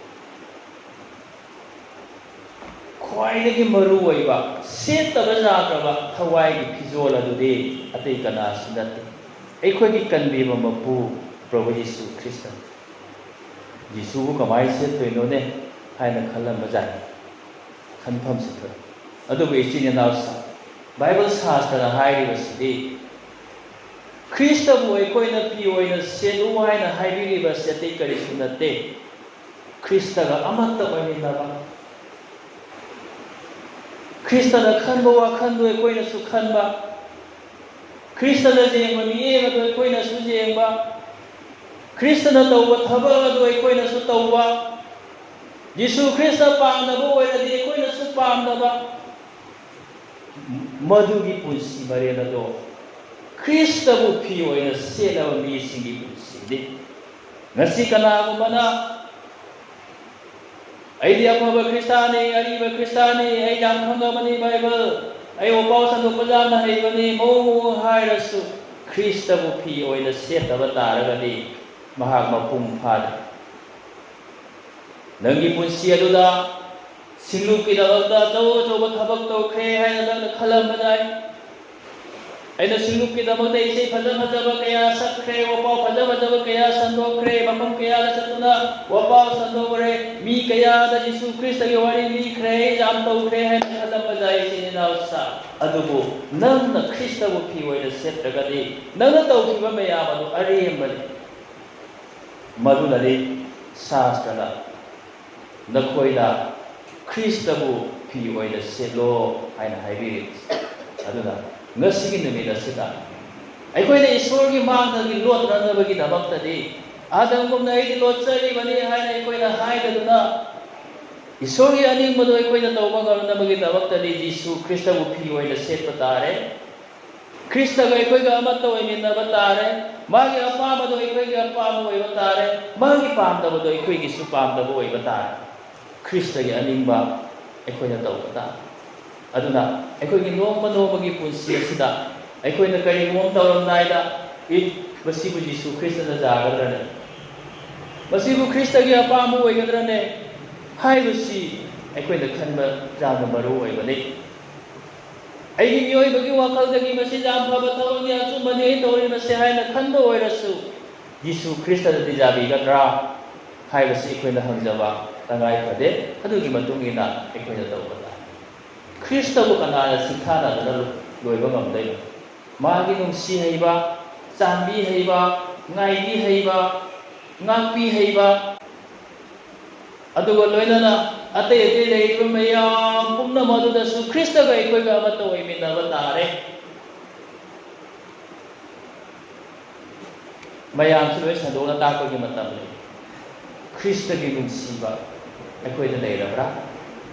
ꯈ꯭ꯋꯥꯏꯗꯒꯤ ꯃꯔꯨꯑꯣꯏꯕ, ꯁꯦꯠꯇꯕ ꯌꯥꯗ꯭ꯔꯕ ꯊꯋꯥꯏꯒꯤ ꯐꯤꯖꯣꯜ ꯑꯗꯨꯗꯤ ꯑꯇꯩ ꯀꯅꯥꯁꯨ ꯅꯠꯇꯦ, ꯑꯩꯈꯣꯏꯒꯤ ꯀꯟꯕꯤꯕ ꯃꯄꯨ ꯄ꯭ꯔꯚꯨ ꯌꯤꯁꯨ ꯈ꯭ꯔꯤꯁꯇꯅꯤ꯫ "ꯌꯤꯁꯨꯕꯨ ꯀꯃꯥꯏꯅ ꯁꯦꯠꯇꯣꯏꯅꯣꯅꯦ?" ꯍꯥꯏꯅ ꯈꯜꯂꯝꯕ ꯌꯥꯏ꯫ ꯈꯟꯐꯝꯁꯨ ꯊꯣꯛꯏ꯫ ꯑꯗꯨꯕꯨ ꯏꯆꯤꯟ ꯏꯅꯥꯎꯁꯤꯡ, ꯕꯥꯏꯕꯜ ꯁꯥꯁꯇ꯭ꯔꯅ ꯍꯥꯏꯔꯤꯕꯁꯤꯗꯤ ꯈ꯭ꯔꯤꯁꯇꯕꯨ ꯑꯩꯈꯣꯏꯅ ꯐꯤ ꯑꯣꯏꯅ ꯁꯦꯠꯂꯨ ꯍꯥꯏꯅ ꯍꯥꯏꯕꯤꯔꯤꯕꯁꯤ ꯑꯇꯩ ꯀꯔꯤꯁꯨ ꯅꯠꯇꯦ꯫ ꯈ꯭ꯔꯤꯁꯇꯒ ꯑꯃꯠꯇ ꯑꯣꯏꯃꯤꯟꯅꯕ, ꯈ꯭ꯔꯤꯁꯇꯅ ꯈꯟꯕ ꯋꯥꯈꯜꯗꯨ ꯑꯩꯈꯣꯏꯅꯁꯨ ꯈꯟꯕ, ꯈ꯭ꯔꯤꯁꯇꯅ ꯌꯦꯡꯕ ꯃꯤꯠꯌꯦꯡ ꯑꯗꯨ ꯑꯩꯈꯣꯏꯅꯁꯨ ꯌꯦꯡꯕ, ꯈ꯭ꯔꯤꯁꯇꯅ ꯇꯧꯕ ꯊꯕꯛ ꯑꯗꯨ ꯑꯩꯈꯣꯏꯅꯁꯨ ꯇꯧꯕ, ꯖꯤꯁꯨ ꯈ꯭ꯔꯤꯁꯇ ꯄꯥꯝꯗꯕ ꯑꯣꯏꯔꯗꯤ ꯑꯩꯈꯣꯏꯅꯁꯨ ꯄꯥꯝꯗꯕ, ꯃꯗꯨꯒꯤ ꯄꯨꯟꯁꯤ ꯃꯔꯦꯜ ꯑꯗꯣ ꯈ꯭ꯔꯤꯁꯇꯕꯨ ꯐꯤ ꯑꯣꯏꯅ ꯁꯦꯠꯂꯕ ꯃꯤꯁꯤꯡꯒꯤ ꯄꯨꯟꯁꯤꯅꯤ꯫ ꯉꯁꯤ ꯀꯅꯥꯒꯨꯝꯕꯅ "ꯑꯩꯗꯤ ꯑꯐꯕ ꯈ꯭ꯔꯤꯁꯇꯥꯟꯅꯤ, ꯑꯔꯤꯕ ꯈ꯭ꯔꯤꯁꯇꯥꯟꯅꯤ, ꯑꯩ ꯌꯥꯝ ꯈꯪꯉꯕꯅꯤ ꯕꯥꯏꯕꯜ, ꯑꯩ ꯋꯥꯄꯥꯎ ꯁꯟꯗꯣꯛꯄ ꯌꯥꯝꯅ ꯍꯩꯕꯅꯤ", ꯃꯑꯣꯡ ꯃꯑꯣꯡ ꯍꯥꯏꯔꯁꯨ ꯈ꯭ꯔꯤꯁꯇꯕꯨ ꯐꯤ ꯑꯣꯏꯅ ꯁꯦꯠꯇꯕ ꯇꯥꯔꯒꯗꯤ ꯃꯍꯥꯛ ꯃꯄꯨꯡ ꯐꯥꯗꯦ꯫ ꯅꯪꯒꯤ ꯄꯨꯟꯁꯤ ꯑꯗꯨꯗ ꯁꯤꯡꯂꯨꯞꯀꯤꯗꯃꯛꯇ ꯑꯆꯧ ꯑꯆꯧꯕ ꯊꯕꯛ ꯇꯧꯈ꯭ꯔꯦ ꯍꯥꯏꯅ ꯅꯪꯅ ꯈꯜꯂꯝꯕ ꯌꯥꯏ꯫ ꯑꯩꯅ ꯁꯤꯡꯂꯨꯞꯀꯤꯗꯃꯛꯇ ꯏꯁꯩ ꯐꯖ ꯐꯖꯕ ꯀꯌꯥ ꯁꯛꯈ꯭ꯔꯦ, ꯋꯥꯄꯥꯎ ꯐꯖ ꯐꯖꯕ ꯀꯌꯥ ꯁꯟꯗꯣꯛꯈ꯭ꯔꯦ, ꯃꯐꯝ ꯀꯌꯥꯗ ꯆꯠꯇꯨꯅ ꯋꯥꯄꯥꯎ ꯁꯟꯗꯣꯛꯈ꯭ꯔꯦ, ꯃꯤ ꯀꯌꯥꯗ ꯖꯤꯁꯨ ꯈ꯭ꯔꯤꯁꯇꯒꯤ ꯋꯥꯔꯤ ꯂꯤꯈ꯭ꯔꯦ, ꯑꯩ ꯌꯥꯝ ꯇꯧꯈ꯭ꯔꯦ ꯍꯥꯏꯅ ꯈꯜꯂꯝꯕ ꯌꯥꯏ, ꯏꯆꯤꯟ ꯏꯅꯥꯎꯁꯥ꯫ ꯑꯗꯨꯕꯨ ꯅꯪꯅ ꯈ꯭ꯔꯤꯁꯇꯕꯨ ꯐꯤ ꯑꯣꯏꯅ ꯁꯦꯠꯇ꯭ꯔꯒꯗꯤ, ꯅꯪꯅ ꯇꯧꯈꯤꯕ ꯃꯌꯥꯝ ꯑꯗꯨ ꯑꯔꯦꯝꯕꯅꯤ꯫ ꯃꯗꯨꯅꯅꯤ ꯁꯥꯁꯇ꯭ꯔꯅ ꯅꯈꯣꯏꯅ ꯈ꯭ꯔꯤꯁꯇꯕꯨ ꯐꯤ ꯑꯣꯏꯅ ꯁꯦꯠꯂꯣ ꯍꯥꯏꯅ ꯍꯥꯏꯕꯤꯔꯤ꯫ ꯑꯗꯨꯅ ꯉꯁꯤꯒꯤ ꯅꯨꯃꯤꯠ ꯑꯁꯤꯗ ꯑꯩꯈꯣꯏꯅ ꯏꯁꯣꯔꯒꯤ ꯃꯥꯡꯗꯒꯤ ꯂꯣꯠꯅꯅꯕꯒꯤꯗꯃꯛꯇꯗꯤ, "ꯑꯥꯗꯝꯒꯨꯝꯅ ꯑꯩꯗꯤ ꯂꯣꯠꯆꯔꯤꯕꯅꯤ" ꯍꯥꯏꯅ ꯑꯩꯈꯣꯏꯅ ꯍꯥꯏꯗꯗꯨꯅ, ꯏꯁꯣꯔꯒꯤ ꯑꯅꯤꯡꯕꯗꯣ ꯑꯩꯈꯣꯏꯅ ꯇꯧꯕ ꯉꯝꯅꯕꯒꯤꯗꯃꯛꯇꯗꯤ ꯖꯤꯁꯨ ꯈ꯭ꯔꯤꯁꯇꯕꯨ ꯐꯤ ꯑꯣꯏꯅ ꯁꯦꯠꯄ ꯇꯥꯔꯦ꯫ ꯈ꯭ꯔꯤꯁꯇꯒ ꯑꯩꯈꯣꯏꯒ ꯑꯃꯠꯇ ꯑꯣꯏꯃꯤꯟꯅꯕ ꯇꯥꯔꯦ꯫ ꯃꯥꯒꯤ ꯑꯄꯥꯝꯕꯗꯣ ꯑꯩꯈꯣꯏꯒꯤ ꯑꯄꯥꯝꯕ ꯑꯣꯏꯕ ꯇꯥꯔꯦ꯫ ꯃꯥꯒꯤ ꯄꯥꯝꯗꯕꯗꯣ ꯑꯩꯈꯣꯏꯒꯤꯁꯨ ꯄꯥꯝꯗꯕ ꯑꯣꯏꯕ ꯇꯥꯔꯦ꯫ ꯈ꯭ꯔꯤꯁꯇꯒꯤ ꯑꯅꯤꯡꯕ ꯑꯩꯈꯣꯏꯅ ꯇꯧꯕ ꯇꯥꯔꯦ꯫ ꯑꯗꯨꯅ ꯑꯩꯈꯣꯏꯒꯤ ꯅꯣꯡꯃ ꯅꯣꯡꯃꯒꯤ ꯄꯨꯟꯁꯤ ꯑꯁꯤꯗ ꯑꯩꯈꯣꯏꯅ ꯀꯔꯤꯒꯨꯝꯕ ꯑꯃ ꯇꯧꯔꯝꯗꯥꯏꯗ, "ꯏ, ꯃꯁꯤꯕꯨ ꯖꯤꯁꯨ ꯈ꯭ꯔꯤꯁꯇꯅ ꯌꯥꯒꯗ꯭ꯔꯅꯦ? ꯃꯁꯤꯕꯨ ꯈ꯭ꯔꯤꯁꯇꯒꯤ ꯑꯄꯥꯝꯕ ꯑꯣꯏꯒꯗ꯭ꯔꯅꯦ?" ꯍꯥꯏꯕꯁꯤ ꯑꯩꯈꯣꯏꯅ ꯈꯟꯕ ꯌꯥꯝꯅ ꯃꯔꯨ ꯑꯣꯏꯕꯅꯤ꯫ ꯑꯩꯒꯤ ꯃꯤꯑꯣꯏꯕꯒꯤ ꯋꯥꯈꯜꯗꯒꯤ ꯃꯁꯤ ꯌꯥꯝ ꯐꯕ ꯊꯕꯛꯅꯤ, ꯑꯆꯨꯝꯕꯅꯤ ꯑꯩ ꯇꯧꯔꯤꯕꯁꯦ ꯍꯥꯏꯅ ꯈꯟꯕ ꯑꯣꯏꯔꯁꯨ, ꯖꯤꯁꯨ ꯈ꯭ꯔꯤꯁꯇꯗꯗꯤ ꯌꯥꯕꯤꯒꯗ꯭ꯔꯥ ꯍꯥꯏꯕꯁꯤ ꯑꯩꯈꯣꯏꯅ ꯍꯪꯖꯕ ꯇꯉꯥꯏ ꯐꯗꯦ꯫ ꯑꯗꯨꯒꯤ ꯃꯇꯨꯡ ꯏꯟꯅ ꯑꯩꯈꯣꯏꯅ ꯇꯧꯕ ꯇꯥꯏ꯫ ꯈ꯭ꯔꯤꯁꯇꯕꯨ ꯀꯅꯥꯅ ꯁꯤꯡꯊꯥꯅꯗꯨꯅ ꯂꯣꯏꯕ ꯉꯝꯗꯣꯏꯅꯣ? ꯃꯥꯒꯤ ꯅꯨꯡꯁꯤ ꯍꯩꯕ, ꯆꯥꯟꯕꯤ ꯍꯩꯕ, ꯉꯥꯏꯕꯤ ꯍꯩꯕ, ꯉꯥꯛꯄꯤ ꯍꯩꯕ, ꯑꯗꯨꯒ ꯂꯣꯏꯅꯅ ꯑꯇꯩ ꯑꯇꯩ ꯂꯩꯔꯤꯕ ꯃꯌꯥꯝ ꯄꯨꯝꯅꯃꯛ ꯑꯗꯨꯗꯁꯨ ꯈ꯭ꯔꯤꯁꯇꯒ ꯑꯩꯈꯣꯏꯒ ꯑꯃꯠꯇ ꯑꯣꯏꯃꯤꯟꯅꯕ ꯇꯥꯔꯦ꯫ ꯃꯌꯥꯝꯁꯨ ꯂꯣꯏ ꯁꯟꯗꯣꯛꯅ ꯇꯥꯛꯄꯒꯤ ꯃꯇꯝꯅꯤ꯫ ꯈ꯭ꯔꯤꯁꯇꯒꯤ ꯅꯨꯡꯁꯤꯕ ꯑꯩꯈꯣꯏꯗ ꯂꯩꯔꯕ꯭ꯔꯥ?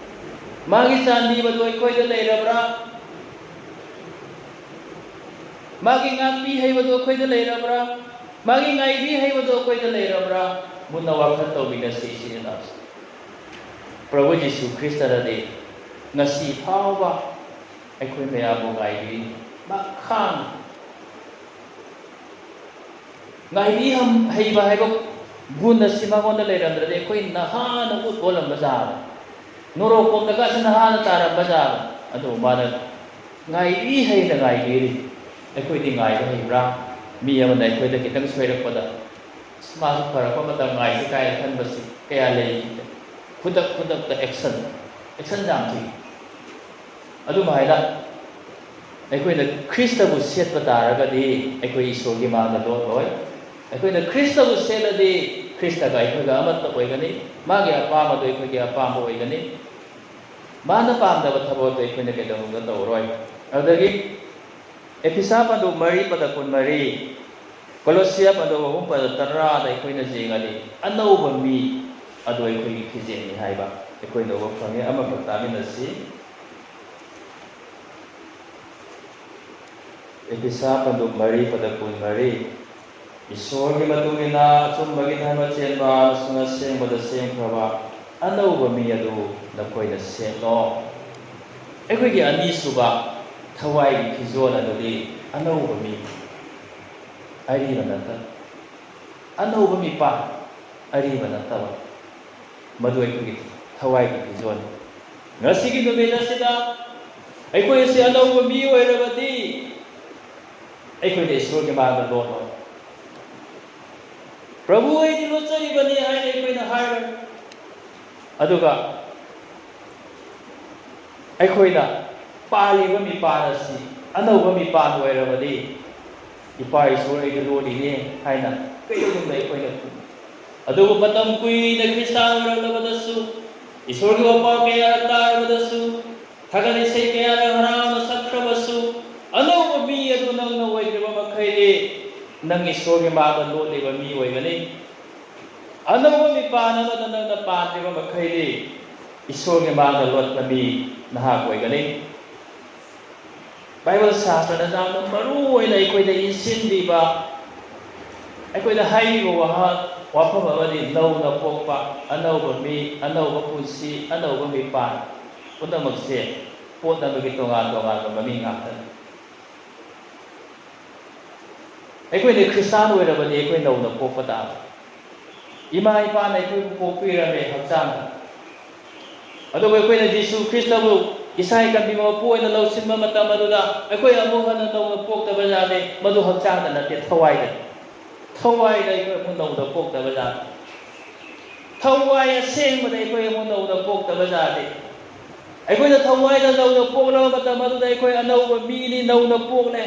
ꯃꯥꯒꯤ ꯆꯥꯟꯕꯤꯕꯗꯣ ꯑꯩꯈꯣꯏꯗ ꯂꯩꯔꯕ꯭ꯔꯥ? ꯃꯥꯒꯤ ꯉꯥꯛꯄꯤ ꯍꯩꯕꯗꯣ ꯑꯩꯈꯣꯏꯗ ꯂꯩꯔꯕ꯭ꯔꯥ? ꯃꯥꯒꯤ ꯉꯥꯏꯕꯤ ꯍꯩꯕꯗꯣ ꯑꯩꯈꯣꯏꯗ ꯂꯩꯔꯕ꯭ꯔꯥ? ꯃꯨꯟꯅ ꯋꯥꯈꯜ ꯇꯧꯃꯤꯟꯅꯁꯤ, ꯏꯆꯤꯟ ꯏꯅꯥꯎꯁꯤꯡ꯫ ꯄ꯭ꯔꯚꯨ ꯖꯤꯁꯨ ꯈ꯭ꯔꯤꯁꯇꯅꯗꯤ ꯉꯁꯤ ꯐꯥꯎꯕ ꯑꯩꯈꯣꯏ ꯃꯌꯥꯝꯕꯨ ꯉꯥꯏꯕꯤ, ꯃꯈꯥꯡ ꯉꯥꯏꯕꯤ ꯍꯩꯕ ꯍꯥꯏꯕ ꯒꯨꯟ ꯑꯁꯤ ꯃꯉꯣꯟꯗ ꯂꯩꯔꯝꯗ꯭ꯔꯗꯤ ꯑꯩꯈꯣꯏ ꯅꯍꯥꯟꯅ ꯎꯠ ꯑꯣꯜꯂꯝꯕ ꯌꯥꯕ, ꯅꯣꯔꯣꯛ ꯀꯣꯝꯗꯒꯁꯤ ꯅꯍꯥꯟꯅ ꯇꯥꯔꯝꯕ ꯌꯥꯕ꯫ ꯑꯗꯨꯕꯨ ꯃꯥꯅ ꯉꯥꯏꯕꯤ ꯍꯩꯅ ꯉꯥꯏꯕꯤꯔꯤ꯫ ꯑꯩꯈꯣꯏꯗꯤ ꯉꯥꯏꯕ ꯍꯩꯕ꯭ꯔꯥ? ꯃꯤ ꯑꯃꯅ ꯑꯩꯈꯣꯏꯗ ꯈꯤꯇꯪ ꯁꯣꯏꯔꯛꯄꯗ, "ꯑꯁ, ꯃꯥꯁꯨ ꯐꯔꯛꯄ ꯃꯇꯝ ꯉꯥꯏꯁꯤ" ꯀꯥꯏꯅ ꯈꯟꯕꯁꯤ ꯀꯌꯥ ꯂꯩꯈꯤꯗꯦ꯫ ꯈꯨꯗꯛ ꯈꯨꯗꯛꯇ action, action ꯌꯥꯝ ꯊꯨꯏ꯫ ꯑꯗꯨꯝ ꯍꯥꯏꯅ ꯑꯩꯈꯣꯏꯅ ꯈ꯭ꯔꯤꯁꯇꯕꯨ ꯁꯦꯠꯄ ꯇꯥꯔꯒꯗꯤ ꯑꯩꯈꯣꯏ ꯏꯁꯣꯔꯒꯤ ꯃꯥꯡꯗ ꯂꯣꯠꯂꯣꯏ꯫ ꯑꯩꯈꯣꯏꯅ ꯈ꯭ꯔꯤꯁꯇꯕꯨ ꯁꯦꯠꯂꯗꯤ ꯈ꯭ꯔꯤꯁꯇꯒ ꯑꯩꯈꯣꯏꯒ ꯑꯃꯠꯇ ꯑꯣꯏꯒꯅꯤ꯫ ꯃꯥꯒꯤ ꯑꯄꯥꯝꯕꯗꯣ ꯑꯩꯈꯣꯏꯒꯤ ꯑꯄꯥꯝꯕ ꯑꯣꯏꯒꯅꯤ꯫ ꯃꯥꯅ ꯄꯥꯝꯗꯕ ꯊꯕꯛꯇꯣ ꯑꯩꯈꯣꯏꯅ ꯀꯩꯗꯧꯅꯨꯡꯗ ꯇꯧꯔꯣꯏ꯫ ꯑꯗꯨꯗꯒꯤ ꯑꯦꯐꯤꯁꯥ ꯄꯟꯗꯨ ꯃꯔꯤ ꯄꯗ ꯀꯨꯟꯃꯔꯤ, ꯀꯣꯂꯣꯁꯤꯌꯥ ꯄꯟꯗꯨ ꯑꯍꯨꯝ ꯄꯗ ꯇꯔꯥꯗ ꯑꯩꯈꯣꯏꯅ ꯌꯦꯡꯉꯗꯤ ꯑꯅꯧꯕ ꯃꯤ ꯑꯗꯨ ꯑꯩꯈꯣꯏꯒꯤ ꯐꯤꯖꯦꯠꯅꯤ ꯍꯥꯏꯕ ꯑꯩꯈꯣꯏꯅ ꯎꯕ ꯐꯪꯉꯤ꯫ ꯑꯃꯈꯛ ꯇꯥꯃꯤꯟꯅꯁꯤ꯫ ꯑꯦꯐꯤꯁꯥ ꯄꯟꯗꯨ ꯃꯔꯤ ꯄꯗ ꯀꯨꯟꯃꯔꯤ, "ꯏꯁꯣꯔꯒꯤ ꯃꯇꯨꯡ ꯏꯟꯅ ꯑꯆꯨꯝꯕꯒꯤ ꯙꯔꯃ ꯆꯦꯟꯕ ꯑꯃꯁꯨꯡ ꯑꯁꯦꯡꯕꯗ ꯁꯦꯝꯈ꯭ꯔꯕ ꯑꯅꯧꯕ ꯃꯤ ꯑꯗꯨ ꯅꯈꯣꯏꯅ ꯁꯦꯠꯂꯣ"꯫ ꯑꯩꯈꯣꯏꯒꯤ ꯑꯅꯤꯁꯨꯕ ꯊꯋꯥꯏꯒꯤ ꯐꯤꯖꯣꯜ ꯑꯗꯨꯗꯤ ꯑꯅꯧꯕ ꯃꯤ, ꯑꯔꯤꯕ ꯅꯠꯇꯕ꯫ ꯑꯅꯧꯕ ꯃꯤꯄꯥ, ꯑꯔꯤꯕ ꯅꯠꯇꯕ꯫ ꯃꯗꯨ ꯑꯩꯈꯣꯏꯒꯤ ꯊꯋꯥꯏꯒꯤ ꯐꯤꯖꯣꯜꯅꯤ꯫ ꯉꯁꯤꯒꯤ ꯅꯨꯃꯤꯠ ꯑꯁꯤꯗ ꯑꯩꯈꯣꯏ ꯑꯁꯤ ꯑꯅꯧꯕ ꯃꯤ ꯑꯣꯏꯔꯕꯗꯤ ꯑꯩꯈꯣꯏꯅ ꯏꯁꯣꯔꯒꯤ ꯃꯥꯡꯗ ꯂꯣꯠꯂꯣꯏ꯫ "ꯄ꯭ꯔꯚꯨ, ꯑꯩꯗꯤ ꯂꯣꯠꯆꯔꯤꯕꯅꯤ" ꯍꯥꯏꯅ ꯑꯩꯈꯣꯏꯅ ꯍꯥꯏꯔꯣꯏ꯫ ꯑꯗꯨꯒ ꯑꯩꯈꯣꯏꯅ ꯄꯥꯜꯂꯤꯕ ꯃꯤꯄꯥꯟ ꯑꯁꯤ ꯑꯅꯧꯕ ꯃꯤꯄꯥꯟ ꯑꯣꯏꯔꯕꯗꯤ, "ꯏꯄꯥ ꯏꯁꯣꯔ, ꯑꯩꯗꯤ ꯂꯣꯠꯂꯤꯅꯦ" ꯍꯥꯏꯅ ꯀꯩꯗꯧꯅꯨꯡꯗ ꯑꯩꯈꯣꯏꯅ ꯈꯨꯝꯃꯤ꯫ ꯑꯗꯨꯕꯨ ꯃꯇꯝ ꯀꯨꯏꯅ ꯈ꯭ꯔꯤꯁꯇꯥꯟ ꯑꯣꯏꯔꯛꯂꯕꯗꯁꯨ, ꯏꯁꯣꯔꯒꯤ ꯋꯥꯄꯥꯎ ꯀꯌꯥ ꯇꯥꯔꯕꯗꯁꯨ, ꯊꯥꯒꯠ ꯏꯁꯩ ꯀꯌꯥꯅ ꯍꯔꯥꯎꯅ ꯁꯛꯈ꯭ꯔꯕꯁꯨ, ꯑꯅꯧꯕ ꯃꯤ ꯑꯗꯨ ꯅꯪꯅ ꯑꯣꯏꯗ꯭ꯔꯤꯕ ꯃꯈꯩꯗꯤ ꯅꯪ ꯏꯁꯣꯔꯒꯤ ꯃꯥꯡꯗ ꯂꯣꯠꯂꯤꯕ ꯃꯤ ꯑꯣꯏꯒꯅꯤ꯫ ꯑꯅꯧꯕ ꯃꯤꯄꯥꯟ ꯑꯃꯗ ꯅꯪꯅ ꯄꯥꯟꯗ꯭ꯔꯤꯕ ꯃꯈꯩꯗꯤ ꯏꯁꯣꯔꯒꯤ ꯃꯥꯡꯗ ꯂꯣꯠꯄ ꯃꯤ ꯅꯍꯥꯛ ꯑꯣꯏꯒꯅꯤ꯫ ꯕꯥꯏꯕꯜ ꯁꯥꯁꯇ꯭ꯔꯅ ꯌꯥꯝꯅ ꯃꯔꯨ ꯑꯣꯏꯅ ꯑꯩꯈꯣꯏꯗ ꯏꯟꯁꯤꯟꯕꯤꯕ, ꯑꯩꯈꯣꯏꯗ ꯍꯥꯏꯔꯤꯕ ꯋꯥꯍ-, ꯋꯥꯐꯝ ꯑꯃꯗꯤ ꯅꯧꯅ ꯄꯣꯛꯄ, ꯑꯅꯧꯕ ꯃꯤ, ꯑꯅꯧꯕ ꯄꯨꯟꯁꯤ, ꯑꯅꯧꯕ ꯃꯤꯄꯥꯟ ꯄꯨꯝꯅꯃꯛꯁꯦ ꯄꯣꯠ ꯑꯃꯒꯤ ꯇꯣꯉꯥꯟ ꯇꯣꯉꯥꯟꯕ ꯃꯃꯤꯡ ꯉꯥꯛꯇꯅꯤ꯫ ꯑꯩꯈꯣꯏꯅ ꯈ꯭ꯔꯤꯁꯇꯥꯟ ꯑꯣꯏꯔꯕꯗꯤ ꯑꯩꯈꯣꯏ ꯅꯧꯅ ꯄꯣꯛꯄ ꯇꯥꯕ꯫ ꯏꯃꯥ ꯏꯄꯥꯅ ꯑꯩꯈꯣꯏꯕꯨ ꯄꯣꯛꯄꯤꯔꯝꯃꯦ ꯍꯛꯆꯥꯡꯗ, ꯑꯗꯨꯕꯨ ꯑꯩꯈꯣꯏꯅ ꯖꯤꯁꯨ ꯈ꯭ꯔꯤꯁꯇꯕꯨ ꯏꯁꯥ ꯏꯀꯟꯕꯤ ꯃꯄꯨ ꯑꯣꯏꯅ ꯂꯧꯁꯤꯟꯕ ꯃꯇꯝ ꯑꯗꯨꯗ ꯑꯩꯈꯣꯏ ꯑꯃꯨꯛ ꯍꯟꯅ ꯅꯧꯅ ꯄꯣꯛꯇꯕ ꯌꯥꯗꯦ꯫ ꯃꯗꯨ ꯍꯛꯆꯥꯡꯗ ꯅꯠꯇꯦ, ꯊꯋꯥꯏꯗ꯫ ꯊꯋꯥꯏꯗ ꯑꯩꯈꯣꯏ ꯑꯃꯨꯛ ꯅꯧꯅ ꯄꯣꯛꯇꯕ ꯌꯥꯗꯦ꯫ ꯊꯋꯥꯏ ꯑꯁꯦꯡꯕꯗ ꯑꯩꯈꯣꯏ ꯑꯃꯨꯛ ꯅꯧꯅ ꯄꯣꯛꯇꯕ ꯌꯥꯗꯦ꯫ ꯑꯩꯈꯣꯏꯅ ꯊꯋꯥꯏꯗ ꯅꯧꯅ ꯄꯣꯛꯂꯕ ꯃꯇꯝ ꯑꯗꯨꯗ ꯑꯩꯈꯣꯏ ꯑꯅꯧꯕ ꯃꯤꯅꯤ, ꯅꯧꯅ ꯄꯣꯛꯂꯦ꯫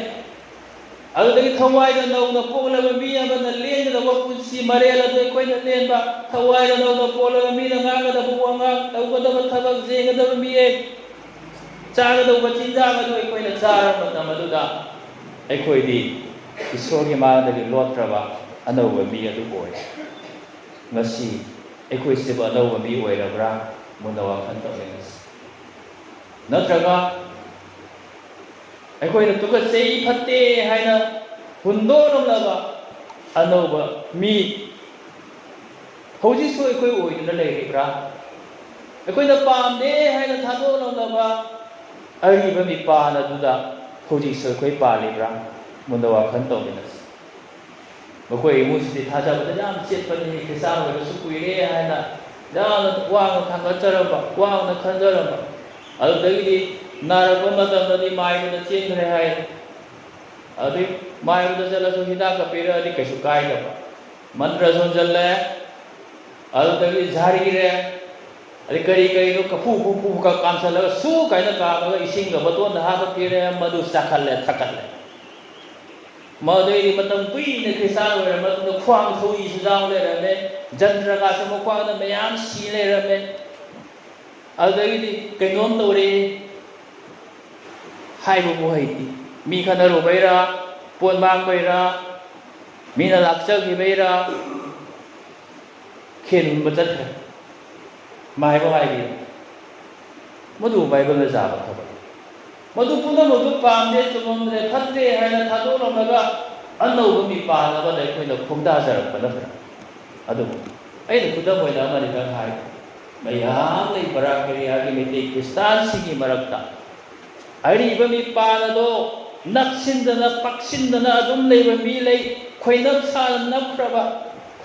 ꯑꯗꯨꯗꯒꯤ ꯊꯋꯥꯏꯗ ꯅꯧꯅ ꯄꯣꯛꯂꯕ ꯃꯤ ꯑꯃꯅ ꯂꯦꯟꯒꯗꯕ ꯄꯨꯟꯁꯤ ꯃꯔꯦꯜ ꯑꯗꯨ ꯑꯩꯈꯣꯏꯅ ꯂꯦꯟꯕ꯫ ꯊꯋꯥꯏꯗ ꯅꯧꯅ ꯄꯣꯛꯂꯕ ꯃꯤꯅ ꯉꯥꯡꯒꯗꯕ ꯋꯥꯉꯥꯡ, ꯇꯧꯒꯗꯕ ꯊꯕꯛ, ꯌꯦꯡꯒꯗꯕ ꯃꯤꯠꯌꯦꯡ, ꯆꯥꯒꯗꯧꯕ ꯆꯤꯟꯖꯥꯛ ꯑꯗꯨ ꯑꯩꯈꯣꯏꯅ ꯆꯥꯔꯕ ꯃꯇꯝ ꯑꯗꯨꯗ ꯑꯩꯈꯣꯏꯗꯤ ꯏꯁꯣꯔꯒꯤ ꯃꯥꯡꯗꯒꯤ ꯂꯣꯠꯇ꯭ꯔꯕ ꯑꯅꯧꯕ ꯃꯤ ꯑꯗꯨ ꯑꯣꯏ꯫ ꯉꯁꯤ ꯑꯩꯈꯣꯏꯁꯤꯕꯨ ꯑꯅꯧꯕ ꯃꯤ ꯑꯣꯏꯔꯕ꯭ꯔꯥ? ꯃꯨꯟꯅ ꯋꯥꯈꯜ ꯇꯧꯃꯤꯟꯅꯁꯤ꯫ ꯅꯠꯇ꯭ꯔꯒ ꯑꯩꯈꯣꯏꯅ ꯇꯨꯀꯠꯆꯩ, ꯐꯠꯇꯦ ꯍꯥꯏꯅ ꯍꯨꯟꯗꯣꯛꯂꯝꯂꯕ ꯑꯅꯧꯕ ꯃꯤ ꯍꯧꯖꯤꯛꯁꯨ ꯑꯩꯈꯣꯏ ꯑꯣꯏꯗꯨꯅ ꯂꯩꯔꯤꯕ꯭ꯔꯥ? ꯑꯩꯈꯣꯏꯅ ꯄꯥꯝꯗꯦ ꯍꯥꯏꯅ ꯊꯥꯗꯣꯛꯂꯝꯂꯕ ꯑꯔꯤꯕ ꯃꯤꯄꯥꯟ ꯑꯗꯨꯗ ꯍꯧꯖꯤꯛꯁꯨ ꯑꯩꯈꯣꯏ ꯄꯥꯜꯂꯤꯕ꯭ꯔꯥ? ꯃꯨꯟꯅ ꯋꯥꯈꯜ ꯇꯧꯃꯤꯟꯅꯁꯤ꯫ ꯃꯈꯣꯏ ꯏꯃꯨꯡꯁꯤꯗꯤ ꯊꯥꯖꯕꯗ ꯌꯥꯝ ꯆꯦꯠꯄꯅꯤ, ꯈ꯭ꯔꯤꯁꯇꯥꯟ ꯑꯣꯏꯕꯁꯨ ꯀꯨꯏꯔꯦ ꯍꯥꯏꯅ ꯌꯥꯝꯅ ꯋꯥꯡꯅ ꯊꯥꯡꯒꯠꯆꯔꯝꯕ, ꯋꯥꯡꯅ ꯈꯟꯖꯔꯝꯕ꯫ ꯑꯗꯨꯗꯒꯤꯗꯤ ꯅꯥꯔꯛꯄ ꯃꯇꯝꯗꯗꯤ ꯃꯥꯏꯕꯗ ꯆꯦꯟꯈ꯭ꯔꯦ ꯍꯥꯏ꯫ ꯑꯗꯨꯗꯩ ꯃꯥꯏꯕꯗ ꯆꯠꯂꯁꯨ ꯍꯤꯗꯥꯛꯀ ꯄꯤꯔꯛꯑꯗꯤ ꯀꯩꯁꯨ ꯀꯥꯏꯗꯕ꯫ ꯃꯟꯇ꯭ꯔ ꯁꯣꯟꯖꯜꯂꯦ, ꯑꯗꯨꯗꯒꯤ ꯖꯥꯔꯤꯔꯦ, ꯑꯗꯩ ꯀꯔꯤ ꯀꯔꯤꯅꯣ ꯀꯐꯨ ꯐꯨ ꯐꯨ ꯀ-, ꯀꯥꯝꯁꯜꯂꯒ ꯁꯨ ꯀꯥꯏꯅ ꯀꯥꯝꯃꯒ ꯏꯁꯤꯡꯒ ꯕꯣꯇꯣꯟꯗ ꯍꯥꯞꯄ ꯄꯤꯔꯦ, ꯃꯗꯨ ꯆꯥꯈꯠꯂꯦ, ꯊꯛꯀꯠꯂꯦ꯫ ꯃꯗꯨꯗꯩꯗꯤ ꯃꯇꯝ ꯀꯨꯏꯅ ꯈ꯭ꯔꯤꯁꯇꯥꯟ ꯑꯣꯏꯔ ꯃꯇꯨꯡꯗ ꯈ꯭ꯋꯥꯡ ꯁꯧꯏꯁꯨ ꯌꯥꯎ ꯂꯩꯔꯝꯃꯦ, ꯖꯟꯇ꯭ꯔꯒꯥꯁꯨ ꯃꯈ꯭ꯋꯥꯡꯗ ꯃꯌꯥꯝ ꯁꯤ ꯂꯩꯔꯝꯃꯦ꯫ ꯑꯗꯨꯗꯒꯤꯗꯤ ꯀꯩꯅꯣꯝ ꯇꯧꯔꯦ ꯍꯥꯏꯕꯕꯨ ꯍꯩꯇꯦ꯫ ꯃꯤ ꯈꯠꯅꯔꯨꯕꯩꯔꯥ, ꯄꯣꯠ ꯃꯥꯡꯕꯩꯔꯥ, ꯃꯤꯅ ꯂꯥꯛꯆꯈꯤꯕꯩꯔꯥ, ꯈꯦꯟ ꯍꯨꯟꯕ ꯆꯠꯈ꯭ꯔꯦ꯫ ꯃꯥꯏꯕ ꯃꯥꯏꯕꯤ꯫ ꯃꯗꯨ ꯕꯥꯏꯕꯜꯅ ꯌꯥꯕ ꯊꯕꯛ꯫ ꯃꯗꯨ ꯄꯨꯝꯅꯃꯛꯇꯨ ꯄꯥꯝꯗꯦ, ꯆꯨꯝꯃꯝꯗ꯭ꯔꯦ, ꯐꯠꯇ꯭ꯔꯦ ꯍꯥꯏꯅ ꯊꯥꯗꯣꯛꯂꯝꯂꯒ ꯑꯅꯧꯕ ꯃꯤꯄꯥꯟ ꯑꯃꯗ ꯑꯩꯈꯣꯏꯅ ꯈꯣꯡꯗꯥꯖꯔꯛꯄ ꯅꯠꯇ꯭ꯔꯥ? ꯑꯗꯨꯕꯨ ꯑꯩꯅ ꯈꯨꯗꯝ ꯑꯣꯏꯅ ꯑꯃꯅꯤꯗꯪ ꯍꯥꯏ꯫ ꯃꯌꯥꯝ ꯂꯩ ꯕꯔꯥ ꯀꯦꯔꯤꯌꯥꯒꯤ ꯃꯩꯇꯩ ꯈ꯭ꯔꯤꯁꯇꯥꯟꯁꯤꯡꯒꯤ ꯃꯔꯛꯇ ꯑꯔꯤꯕ ꯃꯤꯄꯥꯟ ꯑꯗꯣ ꯅꯞꯁꯤꯟꯗꯅ ꯄꯛꯁꯤꯟꯗꯅ ꯑꯗꯨꯝ ꯂꯩꯕ ꯃꯤ ꯂꯩ꯫ ꯈꯣꯏꯅꯞ ꯁꯥꯅ ꯅꯞꯈ꯭ꯔꯕ,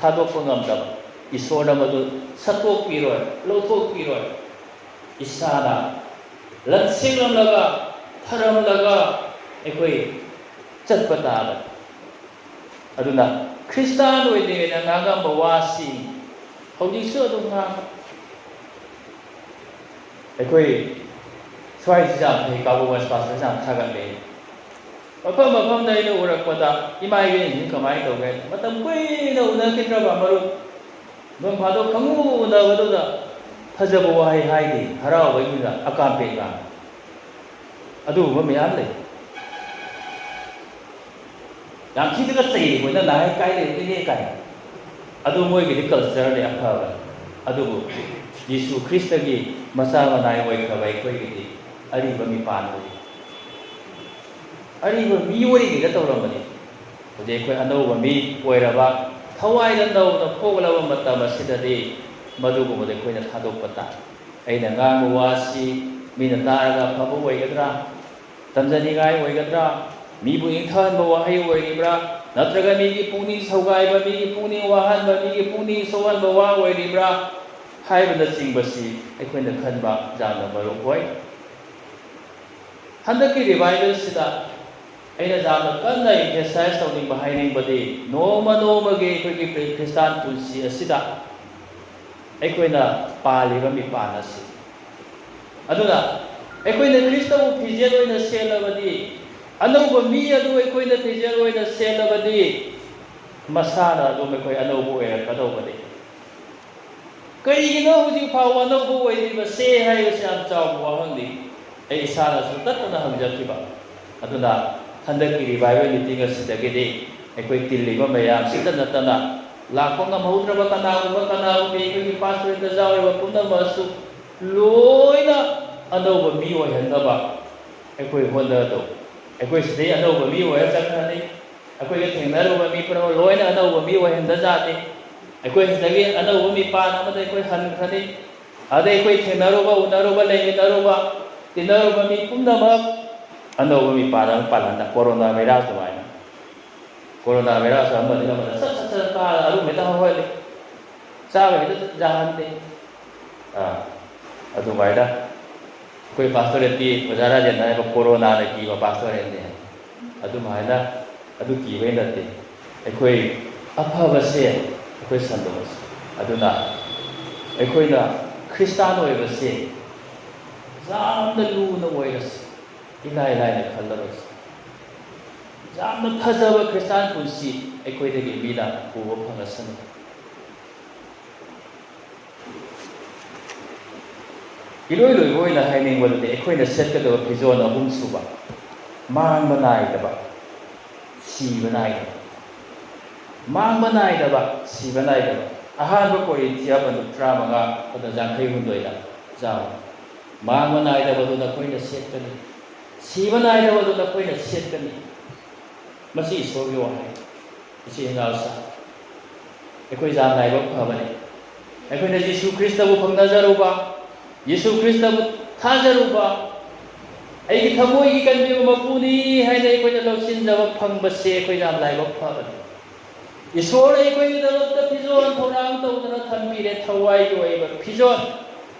ꯊꯥꯗꯣꯛꯄ ꯉꯝꯗꯕ꯫ ꯏꯁꯣꯔꯅ ꯃꯗꯨ ꯁꯠꯇꯣꯛꯄꯤꯔꯣꯏ, ꯂꯧꯊꯣꯛꯄꯤꯔꯣꯏ꯫ ꯏꯁꯥꯅ ꯂꯟꯁꯦꯡꯂꯝꯂꯒ, ꯐꯔꯝꯂꯒ ꯑꯩꯈꯣꯏ ꯆꯠꯄ ꯇꯥꯕꯅꯤ꯫ ꯑꯗꯨꯅ ꯈ꯭ꯔꯤꯁꯇꯥꯟ ꯑꯣꯏꯗ꯭ꯔꯤꯉꯩꯗ ꯉꯥꯡꯉꯝꯕ ꯋꯥꯁꯤꯡ ꯍꯧꯖꯤꯛꯁꯨ ꯑꯗꯨꯝ ꯉꯥꯡꯉꯤ꯫ ꯑꯩꯈꯣꯏ ꯁ꯭ꯋꯥꯏꯁꯤ ꯌꯥꯝ ꯐꯩ, ꯀꯥꯕꯨ ꯋꯥꯁꯄꯥꯁꯇ ꯌꯥꯝ ꯊꯥꯒꯠꯂꯦ꯫ ꯃꯐꯝ ꯃꯐꯝꯗ ꯑꯩꯅ ꯎꯔꯛꯄꯗ ꯏꯃꯥ ꯏꯕꯦꯟꯁꯤꯡ ꯀꯃꯥꯏꯅ ꯇꯧꯒꯦ? ꯃꯇꯝ ꯀꯨꯏꯅ ꯎꯅꯈꯤꯗ꯭ꯔꯕ ꯃꯔꯨꯞ, ꯅꯣꯡ ꯐꯥꯗꯣꯛ ꯈꯪꯎ ꯎꯅꯕꯗꯨꯗ ꯐꯖꯕ ꯋꯥꯍꯩ ꯍꯥꯏꯗꯦ, ꯍꯔꯥꯎꯕꯒꯤꯗ ꯑꯀꯥꯝꯄꯦꯟ ꯉꯥꯡ꯫ ꯑꯗꯨꯒꯨꯝꯕ ꯃꯌꯥꯝ ꯂꯩ꯫ ꯌꯥꯝ ꯊꯤꯅꯒ ꯆꯩꯔꯤꯕ ꯅꯪ ꯅꯍꯥꯟ ꯀꯥꯏ ꯂꯩꯔꯨꯒꯦꯅꯦ ꯀꯥꯏꯅ꯫ ꯑꯗꯨ ꯃꯣꯏꯒꯤꯗꯤ ꯀꯜꯆꯔꯅꯤ ꯑꯐꯕ꯫ ꯑꯗꯨꯕꯨ ꯌꯤꯁꯨ ꯈ꯭ꯔꯤꯁꯇꯒꯤ ꯃꯆꯥ ꯃꯅꯥꯏ ꯑꯣꯏꯈ꯭ꯔꯕ ꯑꯩꯈꯣꯏꯒꯤꯗꯤ ꯑꯔꯤꯕ ꯃꯤꯄꯥꯟ ꯑꯣꯏꯔꯤ꯫ ꯑꯔꯤꯕ ꯃꯤ ꯑꯣꯏꯔꯤꯉꯩꯗ ꯇꯧꯔꯝꯕꯅꯤ꯫ ꯍꯧꯖꯤꯛ ꯑꯩꯈꯣꯏ ꯑꯅꯧꯕ ꯃꯤ ꯑꯣꯏꯔꯕ, ꯊꯋꯥꯏꯗ ꯅꯧꯅ ꯄꯣꯛꯂꯕ ꯃꯇꯝ ꯑꯁꯤꯗꯗꯤ ꯃꯗꯨꯒꯨꯝꯕꯗ ꯑꯩꯈꯣꯏꯅ ꯊꯥꯗꯣꯛꯄ ꯇꯥꯏ꯫ ꯑꯩꯅ ꯉꯥꯡꯕ ꯋꯥꯁꯤ ꯃꯤꯅ ꯇꯥꯔꯒ ꯑꯐꯕ ꯑꯣꯏꯒꯗ꯭ꯔꯥ? ꯇꯝꯖꯅꯤꯡꯉꯥꯏ ꯑꯣꯏꯒꯗ꯭ꯔꯥ? ꯃꯤꯕꯨ ꯏꯪꯊꯍꯟꯕ ꯋꯥꯍꯩ ꯑꯣꯏꯔꯤꯕ꯭ꯔꯥ? ꯅꯠꯇ꯭ꯔꯒ ꯃꯤꯒꯤ ꯄꯨꯛꯅꯤꯡ ꯁꯧꯒꯥꯏꯕ, ꯃꯤꯒꯤ ꯄꯨꯛꯅꯤꯡ ꯋꯥꯍꯟꯕ, ꯃꯤꯒꯤ ꯄꯨꯛꯅꯤꯡ ꯁꯣꯛꯍꯟꯕ ꯋꯥ ꯑꯣꯏꯔꯤꯕ꯭ꯔꯥ ꯍꯥꯏꯕꯅꯆꯤꯡꯕꯁꯤ ꯑꯩꯈꯣꯏꯅ ꯈꯟꯕ ꯌꯥꯝꯅ ꯃꯔꯨ ꯑꯣꯏ꯫ ꯍꯟꯗꯛꯀꯤ ꯔꯤꯚꯥꯏꯚꯦꯜꯁꯤꯗ ꯑꯩꯅ ꯌꯥꯝꯅ ꯀꯟꯅ ꯏꯝꯐꯦꯁꯥꯏꯖ ꯇꯧꯅꯤꯡꯕ, ꯍꯥꯏꯅꯤꯡꯕꯗꯤ, ꯅꯣꯡꯃ ꯅꯣꯡꯃꯒꯤ ꯑꯩꯈꯣꯏꯒꯤ ꯈ꯭ꯔꯤꯁꯇꯥꯟ ꯄꯨꯟꯁꯤ ꯑꯁꯤꯗ ꯑꯩꯈꯣꯏꯅ ꯄꯥꯜꯂꯤꯕ ꯃꯤꯄꯥꯟ ꯑꯁꯤ꯫ ꯑꯗꯨꯅ ꯑꯩꯈꯣꯏꯅ ꯈ꯭ꯔꯤꯁꯇꯕꯨ ꯐꯤꯖꯦꯠ ꯑꯣꯏꯅ ꯁꯦꯠꯂꯕꯗꯤ, ꯑꯅꯧꯕ ꯃꯤ ꯑꯗꯨ ꯑꯩꯈꯣꯏꯅ ꯐꯤꯖꯦꯠ ꯑꯣꯏꯅ ꯁꯦꯠꯂꯕꯗꯤ, ꯃꯁꯥꯅ ꯑꯗꯨꯝ ꯑꯩꯈꯣꯏ ꯑꯅꯧꯕ ꯑꯣꯏꯔꯛꯀꯗꯧꯕꯅꯤ꯫ ꯀꯔꯤꯒꯤꯅꯣ ꯍꯧꯖꯤꯛ ꯐꯥꯎꯕ ꯑꯅꯧꯕ ꯑꯣꯏꯗ꯭ꯔꯤꯕꯁꯦ ꯍꯥꯏꯕꯁꯤ ꯌꯥꯝ ꯆꯥꯎꯕ ꯋꯥꯍꯪꯅꯤ꯫ ꯑꯩ ꯏꯁꯥꯅꯁꯨ ꯇꯠꯇꯅ ꯍꯪꯖꯈꯤꯕ꯫ ꯑꯗꯨꯅ ꯍꯟꯗꯛꯀꯤ ꯔꯤꯚꯥꯏꯚꯦꯜ ꯃꯤꯇꯤꯡ ꯑꯁꯤꯗꯒꯤꯗꯤ ꯑꯩꯈꯣꯏ ꯇꯤꯜꯂꯤꯕ ꯃꯌꯥꯝꯁꯤꯗ ꯅꯠꯇꯅ ꯂꯥꯛꯄ ꯉꯝꯍꯧꯗ꯭ꯔꯕ ꯀꯅꯥꯒꯨꯝꯕ ꯀꯅꯥꯒꯨꯝꯕꯤ ꯑꯩꯈꯣꯏꯒꯤ ꯄꯥꯁꯇꯔꯗ ꯌꯥꯎꯔꯤꯕ ꯄꯨꯝꯅꯃꯛꯁꯨ ꯂꯣꯏꯅ ꯑꯅꯧꯕ ꯃꯤ ꯑꯣꯏꯍꯟꯅꯕ ꯑꯩꯈꯣꯏ ꯍꯣꯠꯅꯗꯧ꯫ ꯑꯩꯈꯣꯏ ꯁꯤꯗꯩ ꯑꯅꯧꯕ ꯃꯤ ꯑꯣꯏꯔ ꯆꯠꯈ꯭ꯔꯅꯤ꯫ ꯑꯩꯈꯣꯏꯒ ꯊꯦꯡꯅꯔꯨꯕ ꯃꯤ ꯄꯨꯝꯅꯃꯛ ꯂꯣꯏꯅ ꯑꯅꯧꯕ ꯃꯤ ꯑꯣꯏꯍꯟꯕ ꯖꯥꯠꯅꯤ꯫ ꯑꯩꯈꯣꯏ ꯁꯤꯗꯒꯤ ꯑꯅꯧꯕ ꯃꯤꯄꯥꯟ ꯑꯃꯗ ꯑꯩꯈꯣꯏ ꯍꯟꯈ꯭ꯔꯅꯤ꯫ ꯑꯗꯩ ꯑꯩꯈꯣꯏ ꯊꯦꯡꯅꯔꯨꯕ, ꯎꯅꯔꯨꯕ, ꯂꯩꯃꯤꯟꯅꯔꯨꯕ, ꯇꯤꯟꯅꯔꯨꯕ ꯃꯤ ꯄꯨꯝꯅꯃꯛ ꯑꯅꯧꯕ ꯃꯤꯄꯥꯟ ꯑꯃ ꯄꯥꯜꯍꯟꯗ, ꯀꯣꯔꯣꯅꯥ ꯚꯥꯏꯔꯁ ꯑꯗꯨꯃꯥꯏꯅ꯫ ꯀꯣꯔꯣꯅꯥ ꯚꯥꯏꯔꯁ ꯑꯃꯗꯒꯤ ꯑꯃꯗ ꯁꯠ ꯁꯠ ꯁꯠ ꯀꯥꯔꯒ ꯑꯔꯨꯝ ꯍꯦꯛꯇ ꯍꯧꯍꯜꯂꯤ꯫ ꯆꯥꯕ ꯍꯦꯛꯇ ꯌꯥꯍꯟꯗꯦ꯫ ꯑꯥ, ꯑꯗꯨꯃꯥꯏꯅ ꯑꯩꯈꯣꯏ ꯄꯥꯁꯇꯣꯔꯦꯠꯇꯤ ꯑꯣꯖꯥ ꯔꯥꯖꯦꯟꯅ ꯍꯥꯏꯕ ꯀꯣꯔꯣꯅꯥꯅ ꯀꯤꯕ ꯄꯥꯁꯇꯣꯔꯦꯠꯅꯤ꯫ ꯑꯗꯨꯃꯥꯏꯅ ꯑꯗꯨ ꯀꯤꯕꯩ ꯅꯠꯇꯦ꯫ ꯑꯩꯈꯣꯏ ꯑꯐꯕꯁꯦ ꯑꯩꯈꯣꯏ ꯁꯟꯗꯣꯛꯑꯁꯤ꯫ ꯑꯗꯨꯅ ꯑꯩꯈꯣꯏꯅ ꯈ꯭ꯔꯤꯁꯇꯥꯟ ꯑꯣꯏꯕꯁꯦ ꯌꯥꯝꯅ ꯂꯨꯅ ꯑꯣꯏꯔꯁꯤ, ꯏꯂꯥꯏ ꯂꯥꯏꯅ ꯈꯜꯂꯔꯣꯏꯁꯤ꯫ ꯌꯥꯝꯅ ꯐꯖꯕ ꯈ꯭ꯔꯤꯁꯇꯥꯟ ꯄꯨꯟꯁꯤ ꯑꯩꯈꯣꯏꯗꯒꯤ ꯃꯤꯅ ꯎꯕ ꯐꯪꯂꯁꯅꯨ꯫ ꯏꯂꯣꯏ ꯂꯣꯏꯕ ꯑꯣꯏꯅ ꯍꯥꯏꯅꯤꯡꯕꯗꯨꯗꯤ ꯑꯩꯈꯣꯏꯅ ꯁꯦꯠꯀꯗꯕ ꯐꯤꯖꯣꯜ ꯑꯍꯨꯝ ꯁꯨꯕ, ꯃꯥꯡꯕ ꯅꯥꯏꯗꯕ, ꯁꯤꯕ ꯅꯥꯏꯗꯕ꯫ ꯃꯥꯡꯕ ꯅꯥꯏꯗꯕ, ꯁꯤꯕ ꯅꯥꯏꯗꯕ꯫ ꯑꯍꯥꯟꯕ ꯀꯣꯔꯤꯟꯊꯤꯌꯥ ꯕꯟꯗꯨ ꯇꯔꯥꯃꯉꯥ, ꯑꯗ ꯌꯥꯡꯈꯩ ꯍꯨꯝꯗꯣꯏꯗ ꯌꯥꯎꯏ꯫ ꯃꯥꯡꯕ ꯅꯥꯏꯗꯕꯗꯨ ꯅꯈꯣꯏꯅ ꯁꯦꯠꯀꯅꯤ, ꯁꯤꯕ ꯅꯥꯏꯗꯕꯗꯨ ꯅꯈꯣꯏꯅ ꯁꯦꯠꯀꯅꯤ꯫ ꯃꯁꯤ ꯏꯁꯣꯔꯒꯤ ꯋꯥꯍꯩ꯫ ꯏꯆꯤꯟ ꯏꯅꯥꯎꯁꯤꯡ, ꯑꯩꯈꯣꯏ ꯌꯥꯝ ꯂꯥꯏꯕꯛ ꯐꯕꯅꯤ꯫ ꯑꯩꯈꯣꯏꯅ ꯖꯤꯁꯨ ꯈ꯭ꯔꯤꯁꯇꯕꯨ ꯐꯪꯅꯖꯔꯨꯕ, ꯖꯤꯁꯨ ꯈ꯭ꯔꯤꯁꯇꯕꯨ ꯊꯥꯖꯔꯨꯕ, ꯑꯩꯒꯤ ꯊꯃꯣꯏꯒꯤ ꯀꯟꯕꯤꯕ ꯃꯄꯨꯅꯤ ꯍꯥꯏꯅ ꯑꯩꯈꯣꯏꯅ ꯂꯧꯁꯤꯟꯖꯕ ꯐꯪꯕꯁꯦ ꯑꯩꯈꯣꯏ ꯌꯥꯝ ꯂꯥꯏꯕꯛ ꯐꯕꯅꯤ꯫ ꯏꯁꯣꯔꯅ ꯑꯩꯈꯣꯏꯒꯤꯗꯃꯛꯇ ꯐꯤꯖꯣꯜ ꯊꯧꯔꯥꯡ ꯇꯧꯗꯨꯅ ꯊꯝꯕꯤꯔꯦ, ꯊꯋꯥꯏꯒꯤ ꯑꯣꯏꯕ ꯐꯤꯖꯣꯜ꯫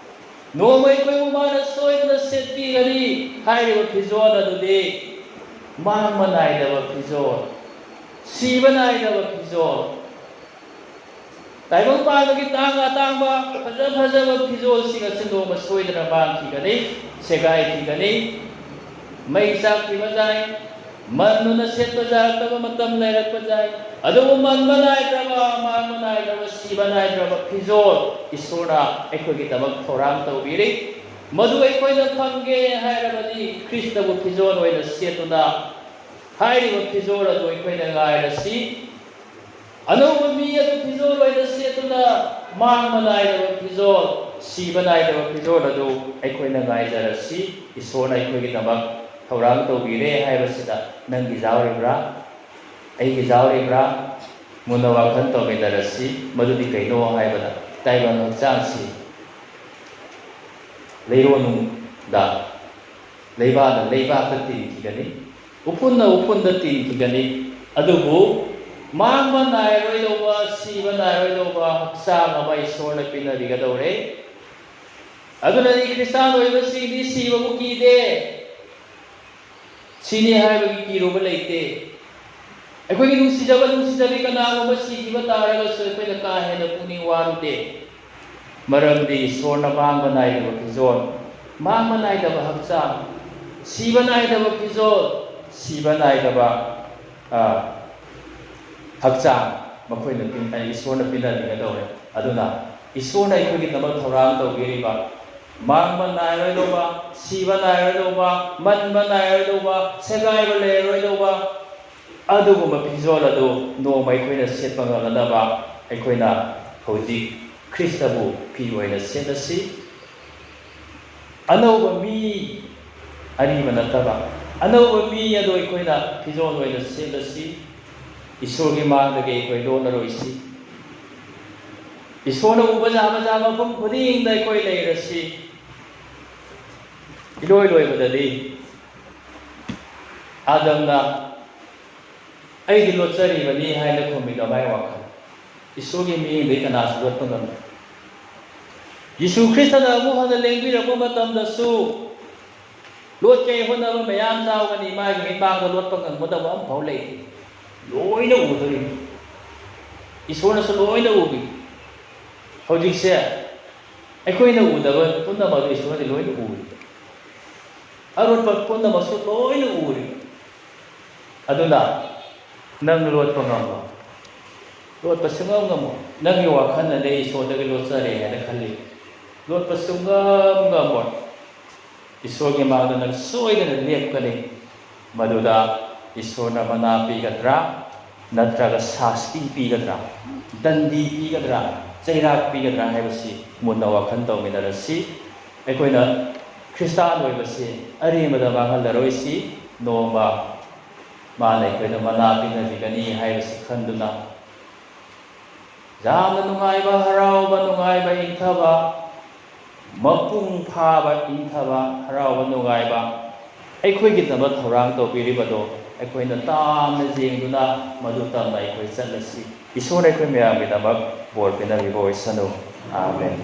ꯅꯣꯡꯃ ꯑꯩꯈꯣꯏꯕꯨ ꯃꯥꯅ ꯁꯣꯏꯗꯅ ꯁꯦꯠꯄꯤꯒꯅꯤ ꯍꯥꯏꯔꯤꯕ ꯐꯤꯖꯣꯜ ꯑꯗꯨꯗꯤ ꯃꯥꯡꯕ ꯅꯥꯏꯗꯕ ꯐꯤꯖꯣꯜ, ꯁꯤꯕ ꯅꯥꯏꯗꯕ ꯐꯤꯖꯣꯜ꯫ ꯇꯥꯏꯕꯪ ꯄꯥꯟꯕꯒꯤ ꯇꯥꯡ ꯑꯇꯥꯡꯕ ꯐꯖ ꯐꯖꯕ ꯐꯤꯖꯣꯜꯁꯤꯡ ꯑꯁꯤ ꯅꯣꯡꯃ ꯁꯣꯏꯗꯅ ꯃꯥꯡꯈꯤꯒꯅꯤ, ꯁꯦꯒꯥꯏꯈꯤꯒꯅꯤ꯫ ꯃꯩ ꯆꯥꯛꯈꯤꯕ ꯌꯥꯏ, ꯃꯟꯗꯨꯅ ꯁꯦꯠꯄ ꯌꯥꯔꯛꯇꯕ ꯃꯇꯝ ꯂꯩꯔꯛꯄ ꯌꯥꯏ꯫ ꯑꯗꯨꯕꯨ ꯃꯟꯕ ꯅꯥꯏꯗ꯭ꯔꯕ, ꯃꯥꯡꯕ ꯅꯥꯏꯗ꯭ꯔꯕ, ꯁꯤꯕ ꯅꯥꯏꯗ꯭ꯔꯕ ꯐꯤꯖꯣꯜ ꯏꯁꯣꯔꯅ ꯑꯩꯈꯣꯏꯒꯤꯗꯃꯛ ꯊꯧꯔꯥꯡ ꯇꯧꯕꯤꯔꯤ꯫ ꯃꯗꯨ ꯑꯩꯈꯣꯏꯅ ꯐꯪꯒꯦ ꯍꯥꯏꯔꯕꯗꯤ ꯈ꯭ꯔꯤꯁꯇꯕꯨ ꯐꯤꯖꯣꯜ ꯑꯣꯏꯅ ꯁꯦꯠꯇꯨꯅ ꯍꯥꯏꯔꯤꯕ ꯐꯤꯖꯣꯜ ꯑꯗꯨ ꯑꯩꯈꯣꯏꯅ ꯉꯥꯏꯔꯁꯤ꯫ ꯑꯅꯧꯕ ꯃꯤ ꯑꯗꯨ ꯐꯤꯖꯣꯜ ꯑꯣꯏꯅ ꯁꯦꯠꯇꯨꯅ ꯃꯥꯡꯕ ꯅꯥꯏꯗꯕ ꯐꯤꯖꯣꯜ, ꯁꯤꯕ ꯅꯥꯏꯗꯕ ꯐꯤꯖꯣꯜ ꯑꯗꯨ ꯑꯩꯈꯣꯏꯅ ꯉꯥꯏꯖꯔꯁꯤ꯫ ꯏꯁꯣꯔꯅ ꯑꯩꯈꯣꯏꯒꯤꯗꯃꯛ ꯊꯧꯔꯥꯡ ꯇꯧꯕꯤꯔꯦ ꯍꯥꯏꯕꯁꯤꯗ ꯅꯪꯒꯤ ꯌꯥꯎꯔꯤꯕ꯭ꯔꯥ? ꯑꯩꯒꯤ ꯌꯥꯎꯔꯤꯕ꯭ꯔꯥ? ꯃꯨꯟꯅ ꯋꯥꯈꯜ ꯇꯧꯃꯤꯟꯅꯔꯁꯤ꯫ ꯃꯗꯨꯗꯤ ꯀꯩꯅꯣ ꯍꯥꯏꯕꯗ, ꯇꯥꯏꯕꯪ ꯍꯛꯆꯥꯡꯁꯤ ꯂꯩꯔꯣꯟꯅꯨꯡꯗ ꯂꯩꯕꯥꯛꯅ ꯂꯩꯕꯥꯛꯇ ꯇꯤꯟꯈꯤꯒꯅꯤ, ꯎꯐꯨꯟꯅ ꯎꯐꯨꯟꯗ ꯇꯤꯟꯈꯤꯒꯅꯤ, ꯑꯗꯨꯕꯨ ꯃꯥꯡꯕ ꯅꯥꯏꯔꯣꯏꯗꯧꯕ, ꯁꯤꯕ ꯅꯥꯏꯔꯣꯏꯗꯧꯕ ꯍꯛꯆꯥꯡ ꯑꯃ ꯏꯁꯣꯔꯅ ꯄꯤꯅꯕꯤꯒꯗꯧꯔꯦ꯫ ꯑꯗꯨꯅꯅꯤ ꯈ꯭ꯔꯤꯁꯇꯥꯟ ꯑꯣꯏꯕꯁꯤꯡꯗꯤ ꯁꯤꯕꯕꯨ ꯀꯤꯗꯦ, ꯁꯤꯅꯤ ꯍꯥꯏꯕꯒꯤ ꯀꯤꯔꯨꯕ ꯂꯩꯇꯦ꯫ ꯑꯩꯈꯣꯏꯒꯤ ꯅꯨꯡꯁꯤꯖꯕ ꯅꯨꯡꯁꯤꯖꯕꯤ ꯀꯅꯥꯒꯨꯝꯕ ꯁꯤꯈꯤꯕ ꯇꯥꯔꯒꯁꯨ ꯑꯩꯈꯣꯏꯅ ꯀꯥ ꯍꯦꯟꯅ ꯄꯨꯛꯅꯤꯡ ꯋꯥꯔꯨꯗꯦ꯫ ꯃꯔꯝꯗꯤ ꯏꯁꯣꯔꯅ ꯃꯥꯡꯕ ꯅꯥꯏꯗꯕ ꯐꯤꯖꯣꯜ, ꯃꯥꯡꯕ ꯅꯥꯏꯗꯕ ꯍꯛꯆꯥꯡ, ꯁꯤꯕ ꯅꯥꯏꯗꯕ ꯐꯤꯖꯣꯜ, ꯁꯤꯕ ꯅꯥꯏꯗꯕ, ꯑ, ꯍꯛꯆꯥꯡ ꯃꯈꯣꯏꯅ ꯄꯤ-, ꯑ, ꯏꯁꯣꯔꯅ ꯄꯤꯅꯕꯤꯒꯗꯧꯔꯦ꯫ ꯑꯗꯨꯅ ꯏꯁꯣꯔꯅ ꯑꯩꯈꯣꯏꯒꯤꯗꯃꯛ ꯊꯧꯔꯥꯡ ꯇꯧꯕꯤꯔꯤꯕ ꯃꯥꯡꯕ ꯅꯥꯏꯔꯣꯏꯗꯧꯕ, ꯁꯤꯕ ꯅꯥꯏꯔꯣꯏꯗꯧꯕ, ꯃꯟꯕ ꯅꯥꯏꯔꯣꯏꯗꯧꯕ, ꯁꯦꯒꯥꯏꯕ ꯂꯩꯔꯣꯏꯗꯧꯕ, ꯑꯗꯨꯒꯨꯝꯕ ꯐꯤꯖꯣꯜ ꯑꯗꯨ ꯅꯣꯡꯃ ꯑꯩꯈꯣꯏꯅ ꯁꯦꯠꯄ ꯉꯝꯅꯅꯕ ꯑꯩꯈꯣꯏꯅ ꯍꯧꯖꯤꯛ ꯈ꯭ꯔꯤꯁꯇꯕꯨ ꯐꯤ ꯑꯣꯏꯅ ꯁꯦꯠꯂꯁꯤ꯫ ꯑꯅꯧꯕ ꯃꯤ, ꯑꯔꯤꯕ ꯅꯠꯇꯕ, ꯑꯅꯧꯕ ꯃꯤ ꯑꯗꯨ ꯑꯩꯈꯣꯏꯅ ꯐꯤꯖꯣꯜ ꯑꯣꯏꯅ ꯁꯦꯠꯂꯁꯤ꯫ ꯏꯁꯣꯔꯒꯤ ꯃꯥꯡꯗꯒꯤ ꯑꯩꯈꯣꯏ ꯂꯣꯠꯂꯔꯣꯏꯁꯤ꯫ ꯏꯁꯣꯔꯅ ꯎꯕ ꯌꯥꯕ ꯌꯥꯕ ꯃꯐꯝ ꯈꯨꯗꯤꯡꯗ ꯑꯩꯈꯣꯏ ꯂꯩꯔꯁꯤ꯫ ꯏꯂꯣꯏ ꯂꯣꯏꯕꯗꯗꯤ ꯑꯥꯗꯝꯅ "ꯑꯩꯗꯤ ꯂꯣꯠꯆꯔꯤꯕꯅꯤ" ꯍꯥꯏꯅ ꯈꯨꯝꯃꯤꯗꯣ ꯃꯥꯏ ꯋꯥꯈꯜ꯫ ꯏꯁꯣꯔꯒꯤ ꯃꯤꯠꯌꯦꯡꯗꯒꯤ ꯀꯅꯥꯁꯨ ꯂꯣꯠꯄ ꯉꯝꯗꯦ꯫ ꯌꯤꯁꯨ ꯈ꯭ꯔꯤꯁꯇꯅ ꯑꯃꯨꯛ ꯍꯟꯅ ꯂꯦꯡꯕꯤꯔꯛꯄ ꯃꯇꯝꯗꯁꯨ ꯂꯣꯠꯀꯦ ꯍꯣꯠꯅꯕ ꯃꯌꯥꯝ ꯌꯥꯎꯒꯅꯤ, ꯃꯥꯒꯤ ꯃꯤꯠꯃꯥꯡꯗ ꯂꯣꯠꯄ ꯉꯝꯒꯗꯕ ꯑꯃꯐꯥꯎ ꯂꯩꯇꯦ꯫ ꯂꯣꯏꯅ ꯎꯗꯣꯔꯤꯅꯤ꯫ ꯏꯁꯣꯔꯅꯁꯨ ꯂꯣꯏꯅ ꯎꯕꯤ꯫ ꯍꯧꯖꯤꯛꯁꯦ ꯑꯩꯈꯣꯏꯅ ꯎꯗꯕ ꯄꯨꯝꯅꯃꯛ ꯏꯁꯣꯔꯅꯗꯤ ꯂꯣꯏꯅ ꯎꯔꯤ꯫ ꯑꯔꯣꯠꯄ ꯄꯨꯝꯅꯃꯛꯁꯨ ꯂꯣꯏꯅ ꯎꯔꯤ꯫ ꯑꯗꯨꯅ ꯅꯪ ꯂꯣꯠꯄ ꯉꯝꯃꯣ꯫ ꯂꯣꯠꯄ ꯁꯨꯡꯉꯝ ꯉꯝꯃꯣ꯫ ꯅꯪꯒꯤ ꯋꯥꯈꯜꯅꯅꯦ ꯏꯁꯣꯔꯗꯒꯤ ꯂꯣꯠꯆꯔꯦ ꯍꯥꯏꯅ ꯈꯜꯂꯤ꯫ ꯂꯣꯠꯄ ꯁꯨꯡꯉꯝ ꯉꯝꯃꯣꯏ꯫ ꯏꯁꯣꯔꯒꯤ ꯃꯥꯡꯗ ꯅꯪ ꯁꯣꯏꯗꯅ ꯂꯦꯞꯀꯅꯤ꯫ ꯃꯗꯨꯗ ꯏꯁꯣꯔꯅ ꯃꯅꯥ ꯄꯤꯒꯗ꯭ꯔꯥ, ꯅꯠꯇ꯭ꯔꯒ ꯁꯥꯁꯇꯤ ꯄꯤꯒꯗ꯭ꯔꯥ, ꯗꯟꯗꯤ ꯄꯤꯒꯗ꯭ꯔꯥ, ꯆꯩꯔꯥꯛ ꯄꯤꯒꯗ꯭ꯔꯥ ꯍꯥꯏꯕꯁꯤ ꯃꯨꯟꯅ ꯋꯥꯈꯜ ꯇꯧꯃꯤꯟꯅꯔꯁꯤ꯫ ꯑꯩꯈꯣꯏꯅ ꯈ꯭ꯔꯤꯁꯇꯥꯟ ꯑꯣꯏꯕꯁꯤ ꯑꯔꯦꯝꯕꯗ ꯃꯥꯡꯍꯜꯂꯔꯣꯏꯁꯤ꯫ ꯅꯣꯡꯃ ꯃꯥꯅ ꯑꯩꯈꯣꯏꯗ ꯃꯅꯥ ꯄꯤꯅꯕꯤꯒꯅꯤ ꯍꯥꯏꯕꯁꯤ ꯈꯟꯗꯨꯅ ꯌꯥꯝꯅ ꯅꯨꯡꯉꯥꯏꯕ, ꯍꯔꯥꯎꯕ, ꯅꯨꯡꯉꯥꯏꯕ, ꯏꯪꯊꯕ, ꯃꯄꯨꯡ ꯐꯥꯕ, ꯏꯪꯊꯕ, ꯍꯔꯥꯎꯕ, ꯅꯨꯡꯉꯥꯏꯕ ꯑꯩꯈꯣꯏꯒꯤꯗꯃꯛ ꯊꯧꯔꯥꯡ ꯇꯧꯕꯤꯔꯤꯕꯗꯣ ꯑꯩꯈꯣꯏꯅ ꯇꯥꯝꯅ ꯌꯦꯡꯗꯨꯅ ꯃꯗꯨ ꯇꯝꯅ ꯑꯩꯈꯣꯏ ꯆꯠꯂꯁꯤ꯫ ꯏꯁꯣꯔ ꯑꯩꯈꯣꯏ ꯃꯌꯥꯝꯒꯤꯗꯃꯛ ꯕꯣꯔ ꯄꯤꯅꯕꯤꯕ ꯑꯣꯏꯁꯅꯨ꯫ ꯑꯥꯃꯦꯟ꯫